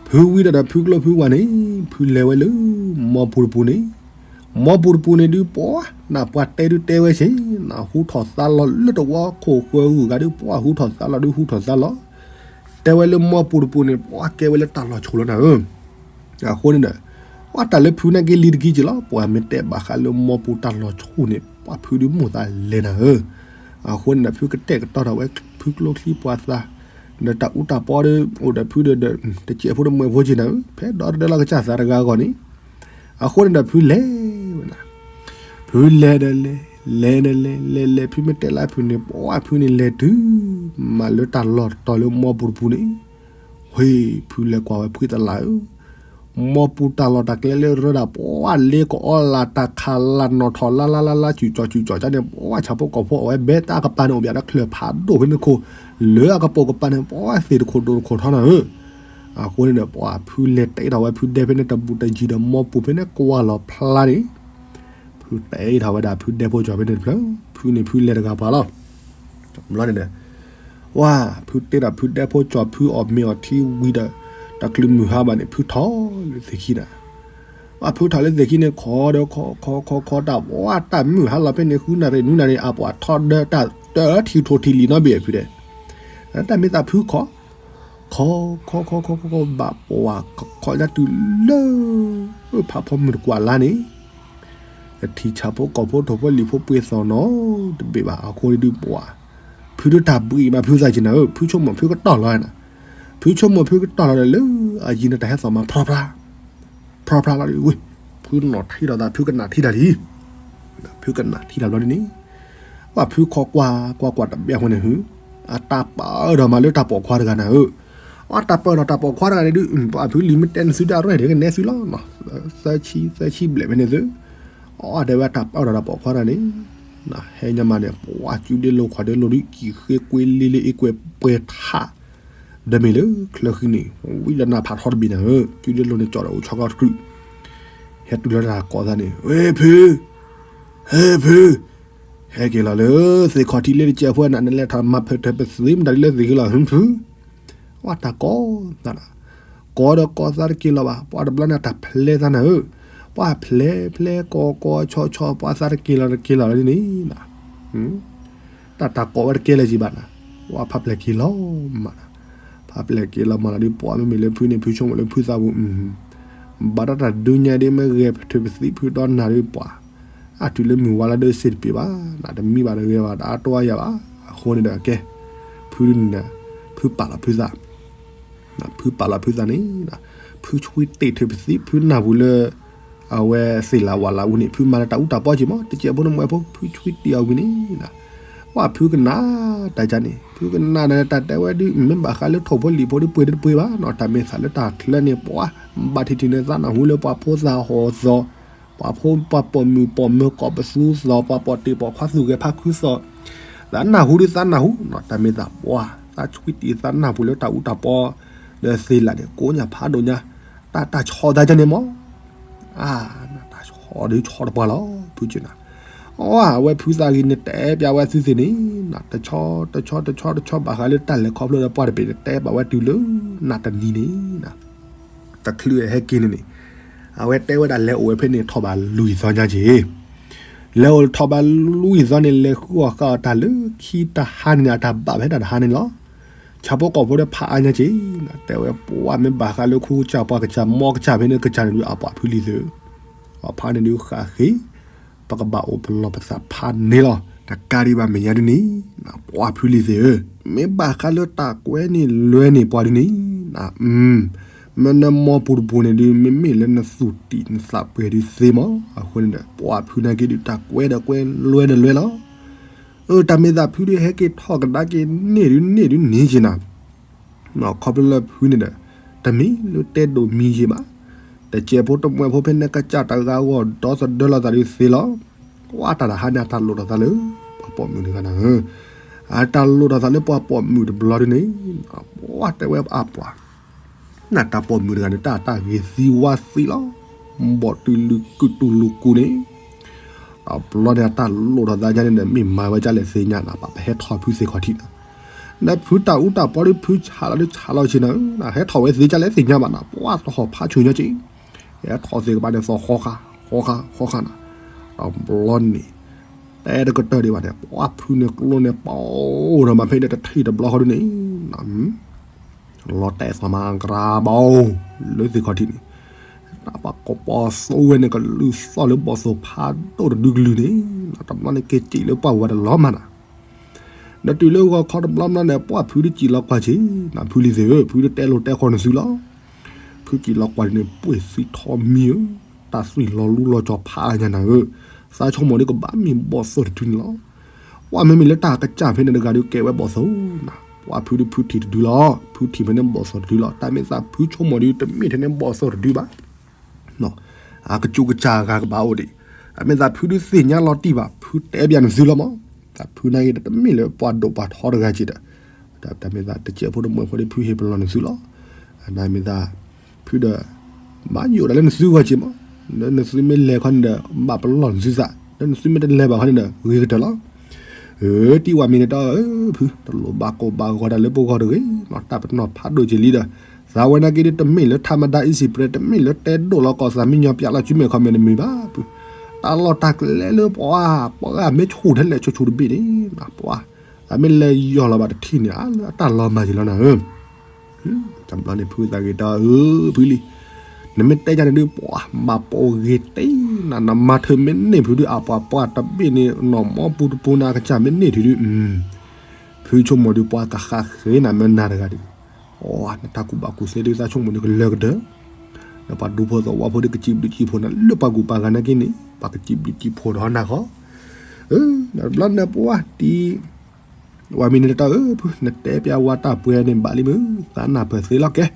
ဖုဝံဒီးဒီးဖုကျိဖုဝၤန့ၣ် ဖုလဲၤဝဲလၢ မီပူၤတပူၤန့ၣ် မီပူၤတပူၤန့ၣ်ဒုး ပှၤနၢ်ပှၤတဲဒုးတဲဝဲဆ့ၣ်, နၢ်ဟူထီၣ်သါလီၤလၢတဝီခိၣ်ဃၢဂုၤဂၤဒုး ပှၤဟူထီၣ်သါလီၤဒုးဟူထီၣ်သါလီၤ, တဲဝဲလၢမီပူၤတပူၤန့ၣ် ပှၤကဲဝဲလၢတၢ်လီၤဆူၣ်လီၤနၤဧၢ, အဃိန့ၣ်ဒီး ပှၤတၢ်လၢဖုနာ်က့လံတကံက့လီၤ. ပှၤမ့ၢ်တဲဘၣ်ဃးလၢမီပူၤတၢ်လီၤဆူၣ်န့ၣ် ပှၤဖုဒုးမိၢ်သးလဲၤနၤဧၢ. အဃိန့ၣ်ဒီး ဖုကတဲာ်ကတီၤထီၣ်ဝဲဖုကျိချံပှၤသး ဒီးတၢ်အူတၢ်ပီဒီး အိၣ်ဒီးဖုဒီး တစဲးဖိတမှဲးဖိက့နၤဧၢ, ဖဲဒီတဒၢလီၤကစၢ်သးတဂၤအဂီၢ်န့ၣ်. အဃိန့ၣ်ဒီးဖုလဲၤဝဲနၤ, ဖုလဲၤဒီးလဲၤ, လဲၤဒီးလဲၤ, လဲၤလဲၤ ဖုမ့ၢ်တဲလၢဖုန့ၣ် ပှၤဖုန့ၣ်လဲၤတုၤ မၤလၢတၢ်လီၢ်တတီၤလၢမီပူၤတပူၤန့ၣ် ဝ့ၢ်ဖုလဲၤကွၢ်ဝဲဖုသလၣ်ဧၢ, မီပူၤတၢ်လီၢ်တၢ်ကျဲလၢရၢဒၣ် ပှၤလ့ကအီလၢ်တၢ်ခးလၢ်နီၣ်ထီၣ်လၢ်လၢ်လၢ်လၢ် စုၣ်ကၠီၣ်စုၣ်ကၠီၣ်ကၠၢန့ၣ် ပှၤဆၣ်ဖိကီၢ်ဖိအဝဲဘဲတၢ်ကပၤန့ၣ် အိၣ်ဘၣ်တၢ်ချၢၣ်ဖးဒိၣ်ဖဲန့ၣ်ခိၣ်, လၢအကပိာ်ကပၤန့ၣ် ပှၤသ့ၣ်တခိၣ်ဒိၣ်တခိၣ်ထီနၤဧၢ. အဃိန့ၣ်ဒီး ပှၤဖုလဲၤတဲထီၣ်ဝဲဖုဒဲဖဲန့ၣ်တဘူးတယံၤဒီး မီပူၤဖဲန့ၣ်ကွၢ်လီၤဖျါန့ၣ် ဖုတဲထီၣ်ဝဲဒၣ်ဖုဒဲဖိကၠီၤဖဲန့ၣ်တဖျၢၣ်, ဖုန့ၣ်ဖုလဲၤတဂၤပှၤလီၤ. ဘျီန့ၣ်ဒီး ဝါ ဖုတဲဒီးဖုဒဲဖိကၠီၤ ဖုအီၣ်မ့ၤအီထံဝံၤဒီး တချုးမုၢ်ဟါဘၣ်န့ၣ် ဖုထီၣ်လၢသ့ၣ်ခံနၤ, ဝါ ဖုထီၣ်လၢသ့ၣ်ခံန့ၣ် ခီဒီးခီခီခီခီတၢ် ဝါ တၢ်မုၢ်ဟါလီၤဖဲန့ၣ် ဃုနၣ်ရံၣ်နွံနၣ်ရံၣ် အပှၤထီၣ်ဒီးတၢ်တထံၣ်ထိၣ်ထံၣ်လံနီတဘ့ၣ်ဖုဒဲး, တၢ်မ့ၢ်သးဖုခီ ခီခီခီခီခီခီဘၣ်ပှၤခီခီယါတုၤလၢ ဖးဖီမုၢ်တကွၢ်လါန့ၣ်, တထံၣ်ဆၣ်ဖိကီၢ်ဖိထိၣ်ဖိလံာ်ဖိပှ့ၤသီၣ်နီတဘ့ၣ်ဘၣ်. အဃိန့ၣ်ဒုးပှၤ ဖုဒုးတၢ်ဘှံးမးဖုသးက့နၤဧၢ, ဖုဆိကမိၣ်ဖုကတီၢ်လီၤနၤ, ဖုဆိကမိၣ်ဖုကတီၢ်လီၤဒီးလၢအယံၤန့ၣ် တၢ်ဟဲသီၣ်မး ဖြီဖြါ ဖြီဖြါလီၤဒုးဝ့ၢ်, ဖုနီၣ်ထံထီၣ်သး ဖုကနၣ်ထံတၢ်လံ, ဖုကနၣ်ထံတၢ်ဘျီဒ်န့ၣ်, ပှၤဖုခီကွၢ်ကွၢ်ကွၢ်တဘ့ၣ်အဃိန့ၣ်ဟု, အတၢ်ပၢၢ်ဒီးမၤလၢတၢ်ပိာ်ခွါတဂၤနၤဧၢ, အတၢ်ပၢၢ်ဒီးတၢ်ပိာ်ခွါတဂၤန့ၣ်ဒုး ပှၤဖုလံာ်မ့ၢ်တဲနသုဒၣ်ရဲၣ်ဒ်ကနဲသုလီၤ, သၢဆံ သၢဆံဘျဲၣ်ဖဲန့ၣ်သု, အတဲဝဲတၢ်ပၢၢ်ဒီးတၢ်ပိာ်ခွါတဂၤန့ၣ်, ဟဲညါမးန့ၣ် ပှၤစုဒ့လိၤခီၣ်ဒ့လိၤဒုး ကံၣ်ဃ့ကွ့လ့လ့အ့ကွဲးပှဲၤထး ဒီးမ့ၢ်လၢချၢဃံန့ၣ် ဝံလၢနၢ်ဖးထီတဘ့ၣ်နၤဧၢ, စုဒ့လိၤန့ၣ်ကၠီၣ်ဒီးအိၣ်ဆီကီတကြုး, ဟဲတုၤလၢတၢ်ကိးသးန့ၣ် ဝ့ၢ်ဖု, ဟဲဖု, ဟဲက့ၤလီၤလၢသ့ၣ်ခီၣ်ထံးလၢတကဲးဖိနၤ နလဲၤထီၣ်မၤဖဲးထၢၣ်ပသံးမတၤဒ်လၢသ့ၣ်ဂ့ၤလီၤ ဟုဖု, ဝါတၢ်ကိးသးနၤ, ကိးဒီးကိးသးတက့ၤလီၤဘၣ်, ပှၤတဘျီန့ၣ်တၢ်ဖျဲသးနၤဧၢ, ပှၤဖျဲဖျဲကိးကိးဆီဆီ ပှၤသးတက့ၤလီၤတက့ၤလီၤလီၤန့ၣ်, တၢ်တၢ်ကိးဝဲတကဲလၢၤက့ဘၣ်နၤ, ပှၤဖးပျဲၢ်က့ၤလီၤမးနၤ, ဖးပျဲၢ်က့ၤလီၤမးနၤဒုး ပှၤမ့မ့ၢ်လၢဖုန့ၣ် ဖုဆိကမိၣ်လၢဖုသးပူၤ, ဘၣ်တၢ်တၢ်ဒုးညါဒ်မ့ၢ်ဂဲၤထၢၣ်ပသံးဖုဒီးနၤဒုးပှၤ, အတုၤလၢမုၢ်ဝါလီၤဒီးစ့တပ့ၤဘၣ်, နတမံဘၣ်တဂဲၤဘၣ် တအါတီယၤဘၣ်, အဃိန့ၣ်ဒီးကဲ, ဖုန့ၣ်ဒီး, ဖုပာ်လီၤဖုသး ဖုပာ်လီၤဖုသးန့ၣ်, ဖုဆွံတ့ၢ်ထၢၣ်ပသံး ဖုနၢ်ပူၤလၢ အဝဲသ့ၣ်လၢဝၣ်လၢအူန့ၣ် ဖုမၤလၢတၢ်အူတၢ်ပီက့ၤမး တကဲးဖိတမှဲးဖိ ဖုဆွံတ့ၢ်အီၤဝံၤန့ၣ်, ဝဲဖုကနၣ်တၢ်ကန့ၣ် ဖုကနၣ်ဒီးတၢ်တဲဝဲဒုး မ့ၢ်ဘၣ်ဃးလၢထိၣ်ဖိလံာ်ဖိဒုးပှ့ၤတပှ့ၤဘၣ်နီၤ တၢ်မ့ၢ်သးလၢတၢ်ချၢန့ၣ် ပှၤ ဘၣ်ထံးထံးန့ၣ်သးနၢ်ဟူလၢပှၤဖိသၣ်ဟီၣ်သီၣ် ပှၤဖိပှၤပိာ်မုၣ်ပိာ်မၢၤကိးပသူသီၣ် ပှၤပိာ်တ့ၢ်ပိာ်ခွါသူၣ်ဂဲၤဖးခုသီၣ်, သးနၢ်ဟူဒုးသးနၢ်ဟူနီၤ တၢ်မ့ၢ်သးပှၢ် သးဆွံတ့ၢ်သးနၢ်ပူၤလၢတၢ်အူတၢ်ပီ ဒီးသ့ၣ်လၢ်န့ၣ် ကိးညါဖးဒိၣ်ညါ, တၢ်တၢ်ဆီသးကန့ၣ်မး, အါ, တၢ်ဆီဒုးဆီတပှၢ်လီၤ ဖုကနၣ်, အဝဲ ဖုသးဂ့ၤန့ၣ်တဲပျးဝဲသုသ့ၣ်န့ၣ်, တဆီ တဆီ တဆီ တဆီ ဘၣ်ဃးလၢတၢ်လဲၤခီဖျိဒီးပှၢ်တဘ့ၣ်န့ၣ် တဲဘၣ်ဝဲတုၤလၢ နၢ်တနံၤန့ၣ် တချုးဟဲက့ၤန့ၣ်န့ၣ်, အဝဲတဲဝဲဒၣ်လဲၤအိၣ်ဝဲဖဲန့ၣ်ထီၣ်ဘးလွံၢ်သီညါက့ၤ, လဲၤအိၣ်ထီၣ်ဘးလွံၢ်သီန့ၣ် လဲၤဃုအီၣ်ဃုအီတၢ်လၢခံတဟါန့ၣ်န့ၣ် အတၢ်ဘၣ်ဖဲတၢ်တဟါန့ၣ်လီၤ. ဆၣ်ဖိကီၢ်ဖိဒီးဖးအါညါက့ၤ, တဲဝဲပှၤမ့ၢ်ဘၣ်ဃးလၢခူကစၢ်ပှၤကစၢ်မီကစၢ်ဖဲန့ၣ် ကစၢ်န့ၣ်ဒုးအပှၤဖုလံၤသ့ၣ်, အဖးန့ၣ်ဒုးဃၣ်ဃ့ ပကဘၣ်အိၣ်ပလီၢ်ပသးဖးန့ၣ်လီၤ. တကးဒံးဘၣ်မဲာ်ညါဒုးန့ၣ်, ပှၤဖုလံၤသ့ၣ်ဧၢ, မ့ၢ်ဘၣ်ဃးလၢတၢ်ကွဲန့ၣ်လွဲန့ၣ်ပှၤဒုးန့ၣ်, မ့ၢ်နမီပူၤတပူၤန့ၣ်ဒုး မ့မ့ၢ်လၢနသူၣ်တံၢ်နသးပှဲၤဒုးသ့မး, အဃိန့ၣ်ဒီး ပှၤဖုနာ်က့ဒုးတၢ်ကွဲဒီးကွဲလွဲဒီးလွဲလီၤ. အၢ တၢ်မ့ၢ်သးဖုဒုးဟဲက့ၤထီၣ်ကဒါက့ၤန့ၢ်ဒုးန့ၢ်ဒုးန့ၢ်က့ၤနၤ ခီဖျိလၢဖုန့ၣ်ဒီး တမ့ၢ်လၢတဲဒိၣ်မံၤယံာ်ဘၣ်, တစဲးဖိတမှဲးဖိဖဲန့ၣ်ကစၢ်တဂၤဂီၢ်ဒီသဒၢလီၤသးဒုးသ့လီၤ. ကွၢ်တၢ်တဟါန့ၣ် အတၢ်လိၣ်ထီၣ်သးလၢ ပှၤပိာ်မုၣ်တဂၤနၤဧၢ, အတၢ်လိၣ်ထီၣ်သးလၢပှၤပိာ်မုၣ်တဘျီဒုးန့ၣ်, ကွၢ်တဲဝဲအပှၤ နတၢ်ပိာ်မုၣ်တဂၤန့ၣ် တၢ်တၢ်ဂ့ၤသံဝါသံလီၤ. ဘီၣ်တုၤလုၢ်ကုၢ်တူၢ်လိာ်ကူန့ၣ်, တဘျီန့ၣ် အတၢ်လိၣ်ထီၣ်သးယါန့ၣ်ဒီး မ့ၢ်မၤဝဲဒ်လဲၣ်သ့ၣ်ညါနၤ ပှၤပဟဲထီၣ်ဖုသ့ၣ်ခီၣ်ထံးနၤ, နဖုတၢ်အူတၢ်ပီဒုးဖုဆးလီၤဒုးဆးလီၤဆ့နၤဧၢ, နဟဲထီၣ်ဝဲသ့ၣ်ဒ်လဲၣ်သ့ၣ်ညါဘၣ်နၤ ပှၤတဟီၣ်ဖးဆူၣ်ညါက့ၤ, ဟဲထီၣ်သ့ၣ်ကဘၣ်န့ၣ်သီၣ်ဃီဃာ် ဃီဃာ် ဃီဃာ်နၤ, တဘျီန့ၣ် တဲတကတၢၢ်ဒံးဘၣ်န့ၣ် ပှၤဖုန့ၣ်ကျိန့ၣ်ပအိၣ်ဒီးမၤဖဲန့ၣ်တထံၣ်တဘျီဃီဒုးန့ၣ် လီၤတဲာ်သီၣ်မၤကရၢဘီ လၢသ့ၣ်ခီၣ်ထံးန့ၣ်, တၢ်ပှၤကိးပှၤသိဝဲန့ၣ် ကလုၢ်သီၣ်လၢဘီၣ်သိၣ်ဖးဒိၣ်တဒုကလုာ်န့ၣ်, တဘျီန့ၣ်က့ၤစံးလၢပှၢ်ဝဲတလီၤမးနီၤ. ဒီးတုၤလၢဂီၤခီတဘျီဘျီန့ၣ် ပှၢ်ဖုဒုးစံးလီၤကွၢ်က့ၤ, နဖုလံၤသ့ၣ်ဧၢ, ဖုဒုးတဲလိာ်တဲဃီနသုလီၤ. ဖုစံးလီၤကွၢ်ဒ်န့ၣ် ပှ့ၤသံထီမံၤဧၢ, တၢ်သွံၣ်လီၤလူလီၤကၠီၤဖးညါနၤဧၢ, သးဆိကမိၣ်ဒ်ကဘၣ်မ့ၢ်ဘီၣ်သိၣ်တဒုန့ၣ်လီၤ. ပှၢ်မ့မ့ၢ်လၢတၢ်ကစၢ်ဖဲန့ၣ်တဂၤဒီးကဲဝဲဘီၣ်သိၣ်နၤ, ပှၢ်ဖုဒုးဖုထံၣ်တဒုလီၤ, ဖုထံၣ်ဖဲန့ၣ်ဘီၣ်သိၣ်တဒုလီၤ, တၢ်မ့ၢ်သးဖုဆိကမိၣ်ဒ်တမ့ၢ်ထဲန့ၣ်ဘီၣ်သိၣ်တဒုဘၣ်. အကစူးကစၢ်အဂၤကဘၣ်အိၣ်ဒံး, တၢ်မ့ၢ်သးဖုဒုးသ့ၣ်ညါလီၤတံၢ်ဘၣ်, ဖုတဲပျးနသုလီၤမး, တၢ်ဖုနာ်က့ဒီးတမ့ၢ်လၢပှၤဒိၣ်ပှၤထီတဂၤက့ၤဒီး, တၢ်မ့ၢ်သးတစဲးဖိတမှဲၤဖိဒီးဖုဟ့ၣ်ပလီၢ်နသုလီၤ. တၢ်မ့ၢ်သး ဖုဒီး ဘၣ်ယိၣ်ဒၣ်လၢနသုဂီၢ်က့ၤမး, လၢနသုမ့ၢ်လဲၤခီန့ၣ်ဒီး ဘၣ်ပလီၢ်နသုသး, လၢနသုမ့ၢ်တလဲၤဘၣ်ခီန့ၣ်ဒီး ဂ့ၤကတၢၢ်လီၤ. တံၢ်ဝၤမံၤန့ၣ်တၢ်ဧၢ, ဖု တလိၣ်ဘၣ်ကိၢ်ဘၣ်ဂီၤတၢ်လၢပဂီၢ်တဂ့ၤ, တၢ်ပနီၣ်ဖးဒိၣ်က့ၤလံဒီး, သးဝဲနာ်က့ဒီးတမ့ၢ်လၢထးမဒါ easy bread, တမ့ၢ်လၢတဲဒိၣ်လီၤကီၢ်သးမံညီပျးလီၤစုမဲာ်ခီမဲာ်တမ့ၢ်ဘၣ်, ဖု တၢ်လီၢ်တၢ်ကျဲလၢပှၤ ပှၤဂၤမ့ၢ်ဆူၣ်ထဲလဲၣ်ဆူၣ်ဆူၣ်တဘ့ၣ်န့ၣ်, ပှၤ အမ့ၢ်လဲၤယီၢ်လီၤဘၣ်တထံၣ်န့ၣ် အလၢအတၢ်လီၤမၢ်က့ၤလီၤနၤဧၢ. တဘျီန့ၣ်ဖုသးဂ့ၤတၢ်ဧၢ, ဖုလံၤ, နမ့ၢ်တဲယၤန့ၣ်ဒုး ပှၤဘၣ်ပိာ်ဂ့ၤတ့ၢ်နၤ, နမၤထၢၣ်မ့ၢ်န့ၢ်ဖုဒုး အပှၤပှၢ်တဘ့ၣ်န့ၣ် နီၢ်မီပူၤတပူၤန့ၣ် အကစၢ်မ့ၢ်န့ၢ်ထံဒုး, ဖုဆိကမိၣ်ဒုး ပှၤကဃၣ်ဃ့နၤမ့ၢ်နၤတဂၤဒုး, အီ နတၢ်ကူၣ်ဘၣ်ကူၣ်သ့ဒုး သးဆိကမိၣ်ဒုးကလၢၤကတၢၢ်, ဒီးပှၤဒူဖိသဝီဖိဒုးကစံးဘျုးစံးဖှိၣ်နၤ လၢပှၤကူၣ်ပှၤဂၤနာ်က့န့ၣ် ပှၤကစံးဘျုးစံးဖှိၣ်ဒီးနၤဃီ, တဘျီန့ၣ်ပှၤတံၢ် ဝၤမံၤန့ၣ်တၢ်ဧၢ, နတဲပျးဝဲတၢ်ပှဲၤန့ၣ်ဘၣ်လံမုၢ်, သးနၢ်ပၢၢ်သ့လီၤကဲ,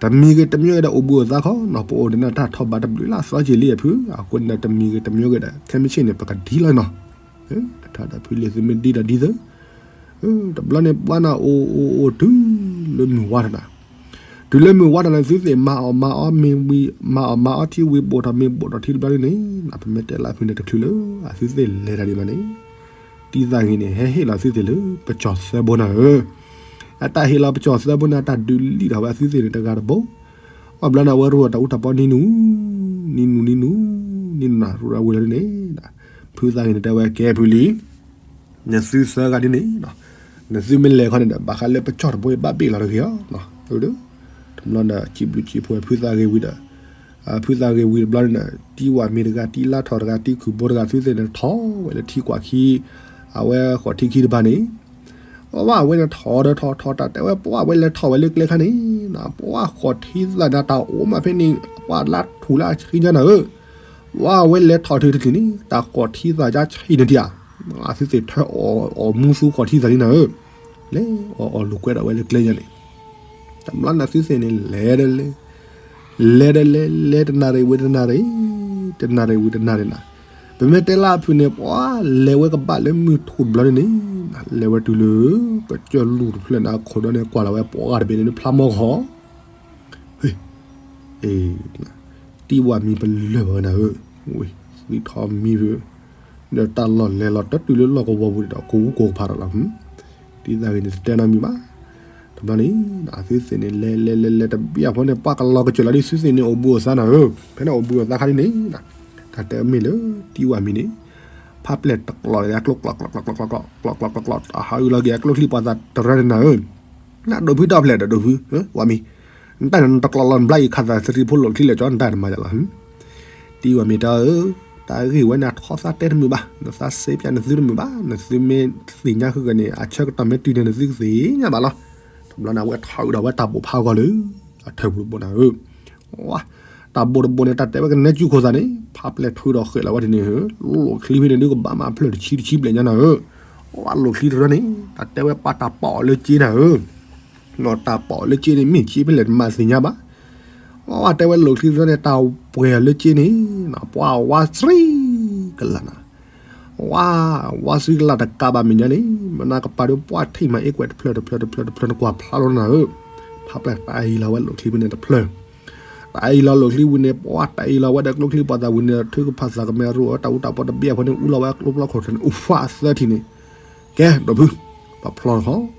တမံၤဂ့ၤတမံၤဂ့ၤဒီးအိၣ်ဘှံးအိၣ်သါခီနီၤ, ပအိၣ်ဒီးနတၢ်ထီၣ်ဘးတဘျုးလၢအသီက့ၤလံအဖု, အဃိန့ၣ်တမံၤဂ့ၤတမံၤဂ့ၤဒီး ခဲမုၢ်ဆ့ၣ်န့ၣ် ပကဒ်လီၤနီၤ, တထီၣ်ဒီးဖုလံၤသုမ့ၢ်ဒ်ဒီးဒ်သိး, တဘျီန့ၣ်ပှၤနၤအိၣ်အိၣ်အိၣ်တုၤလၢမုၢ်ဝါထီၣ်နၤ, တုၤလၢမုၢ်ဝါထီၣ်န့ၣ် သုသ့ၣ်မၤအီၣ်မၤအီမ့ၤဝံၤ, မၤအီၣ်မၤအီထံဝံၤ ဘိၣ်ထီၣ်မ့ၤဘိၣ်ထီၣ်ထံတဘျီန့ၣ်, ပမ့ၢ်တဲလၢဖုန့ၣ်တချုးလၢ အသုသ့ၣ်လဲၤတၢ်ဒံးဘၣ်န့ၣ်, တံၢ်သးဂ့ၤန့ၣ် ဟဲဟ့ၣ်လီၤသုသ့ၣ်လၢပကၠီၤသၢဘိနၤဧၢ, အတၢ်ဟ့ၣ်လီၤပကၠီၤသၢဘိန့ၣ် အတၢ်ဒုးလံၣ်ထီၣ်ဝဲအသုသ့ၣ်န့ၣ်တဂၤတဘိ, အဘျီန့ၣ် အဝဲရိၣ်တၢ်အူတၢ်ပီနံၤနူ, နံၤနူနံၤနူ, နံၤနူနၤရိၣ်ဝဲလီၤန့ၣ်, ဖုသးဂ့ၤန့ၣ်တဲဝဲကဲဖုလံၤ နသုသၢဂၤဒ်န့ၣ်, နသုမ့ၢ်လဲၤခီန့ၣ်ဒီး ဘၣ်ဃးလၢပကၠီၤတဘိအံၤဘၣ်ဘ့ၣ်လီၤတဂ့ၤဧါ, တဘျီဒီး စံးဘျုးစံးဖှိၣ်ဖုသးဂ့ၤဝံၤဒီး, ဖုသးဂ့ၤဝံၤတဘျီန့ၣ်ဒီး တံၢ်ဝၤမံၤတဂၤ တံၢ်လါထီၣ်တဂၤ တံၢ်ခုၣ်ဘိတဂၤ သုသ့ၣ်န့ၣ်ထီၣ်ဝဲလၢထံကွၢ်ခံ, အဝဲဃိးထံခံတဖၣ်န့ၣ်, ပှၤဝဲန့ၣ်ထီၣ်ဒီးထီၣ်ထီၣ်တၢ်တဲဝဲ ပှၤဝဲလဲၤထီၣ်ဝဲလၢကျဲခါန့ၣ်, ပှၤဃိးထံသၣ်န့ၣ် တၢ်အိၣ်မးဖဲန့ၣ် ပှၤလါထူၣ်လၢအဆံညါနၤဧၢ, ပှၤဝဲလဲၤထီၣ်ထုးတထံၣ်န့ၣ် တၢ်ဃိးထံသၣ်ယါဆံးန့ၣ်တယၤ, သုသ့ၣ်ထၢအီၣ်မူသူဃိးထံသၣ်န့ၣ်နၤဧၢ, လဲၤအီၣ်အီၣ်လိာ်ကွဲဒီးဝဲလၢကျဲညါန့ၣ်, တဘျီန့ၣ်သုသ့ၣ်န့ၣ်လဲၤဒီးလဲၤ, လဲၤဒီးလဲၤ လဲၤတနၣ်ရံၣ်ဝံၤတနၣ်ရံၣ်, တနၣ်ရံၣ်ဝံၤတနၣ်ရံၣ်နၤ, ပမ့ၢ်တဲလၢအဖုန့ၣ် ပှၤလဲၤဝဲကဘၣ်လၢမုၢ်ထူၣ်တဘျီန့ၣ်န့ၣ်, လဲၤဝဲတုၤလၢ ကစၢၢ်လူၢ်တဖျၢၣ်န့ၣ် အခိၣ်ဒီန့ၣ် ကွၢ်လီၤဝဲပှၤဂၤတဘ့ၣ်န့ၣ် ဖျါမီၢ်ဃီ ဟ့, တံၢ်ဝၤမံၤပလၢၢ်ဝဲနၤဧၢ, ဝံၤ သံထီၣ်မံၤဧၢ, ဒီးတၢ်လီၢ်လဲၤလီၤတတုၤလၢလီၢ်ကဝီၤပူၤဒီး ကိးဝူကိးကဖးဒီးလီၤ, တံၢ်သးဂ့ၤန့ၣ်တတဲနီတမံၤဘၣ်, တဘျီန့ၣ် သုသ့ၣ်န့ၣ် လဲၤလဲၤလဲၤလဲၤတဘျီအဖီန့ၣ် ပှၤကလီၤကစၢၢ်လီၤဒ် သုသ့ၣ်န့ၣ်အိၣ်ဘှံးအိၣ်သါနၤဧၢ, ဖဲန့ၣ်အိၣ်ဘှံးအိၣ်သါခါဒ်န့ၣ်, တၢ်တဲမ့ၢ်လၢ တံၢ်ဝၤမံၤန့ၣ် ဖးပျဲၢ်တကျိးလၢအကျိကျိးကျိးကျိးကျိးကျိးကျိးကျိးကျိး တဟးအုးလီၤက့ၤအကျိချံပှၤသးတရၢန့ၣ်နၤဧၢ, နဒိးဖုတၢ်ဖျဲၣ်ဒီးဒိးဖု, ဝၤမံၤ, နတၢ်န့ၣ်နတကျိးလီၤနဘျါအံၤခးသးသရံဖိလိာ်ချံလဲၣ်ကၠီ နတၢ်တမၤယၤလီၤ, တံၢ်ဝၤမံၤတၢ်ဧၢ, တၢ်ဂ့ၢ်ဝဲန့ၣ်ထီသးတဲတမုာ်ဘၣ်, နသးစ့ပျးနသုတမုာ်ဘၣ်, နသုမ့ၢ်သ့ၣ်ညါဃုာ်ကန့ၣ် အဆၢကတီၢ်မ့ၢ်တုၤန့ၣ် နသုကသ့ၣ်ညါဘၣ်လီၤ, တဘျီန့ၣ် အဝဲထီအုးဒီးဝဲတၢ်ဘိၣ်ဖးဂီၤလၢ အထၢၣ်ပူၤတဘိနၤဧၢ, တၢ်ဘိၣ်တဘိန့ၣ် တၢ်တဲဝဲကနဲကၠူခိၣ်သးန့ၣ် ဖးပျဲၢ်ထုးဒီးဃဲးလီၤဝဲဒ်န့ၣ်ဧၢ, လိာ်ချံဖဲန့ၣ်ဒုးကဘၣ်မးဖျၢၣ်တဆံတဆံဘျဲၣ်ညါနၤဧၢ, ဝဲလိာ်ချံတရၢန့ၣ် တၢ်တဲဝဲပှၤတၢ်ပာ်အီၤလၢက့နၤဧၢ, နီၢ်တၢ်ပာ်အီၤလၢက့န့ၣ် မ့ၢ်က့ဖဲလဲၣ်တမၤသ့ၣ်ညါဘၣ်, ဝဲတဲဝဲလိာ်ချံတရၢန့ၣ် တၢ်ပှဲၤအီၤလၢက့န့ၣ် ပှၤဝါစရံကလးနၤ ဝါ, ဝါစံကလးတကးဘၣ်မဲာ်ညါန့ၣ် မနၤကပၤဒီးပှၤထံၣ်မၤအ့ကွဲးတဖျၢၣ်တဖျၢၣ်တဖျၢၣ်တဖျၢၣ်နကွၢ်ဖျါလီၤနၤဧၢ, ဖးပျဲၢ်တၢ်အံၤလီၤဝဲလိာ်ချံဖဲန့ၣ်တဖျၢၣ်, တၢ်အံၤလီၤလိာ်ချံဝံၤန့ၣ် ပှၤတၢ်အံၤလီၤဝဲဒီးကျိချံပှၤသးဝံၤန့ၣ် ထုကဖၣ်သးကမဲာ်ရိၣ်အတၢ်အူတၢ်ပီတဘ့ၣ်အဖီန့ၣ် အူလီၤဝဲကျိဖျီခိၣ်ထၢၣ်န့ၣ် အူဖးအသၢထံၣ်န့ၣ်, ကဲဒိးဖု, ပဖျီလီၤဃီ,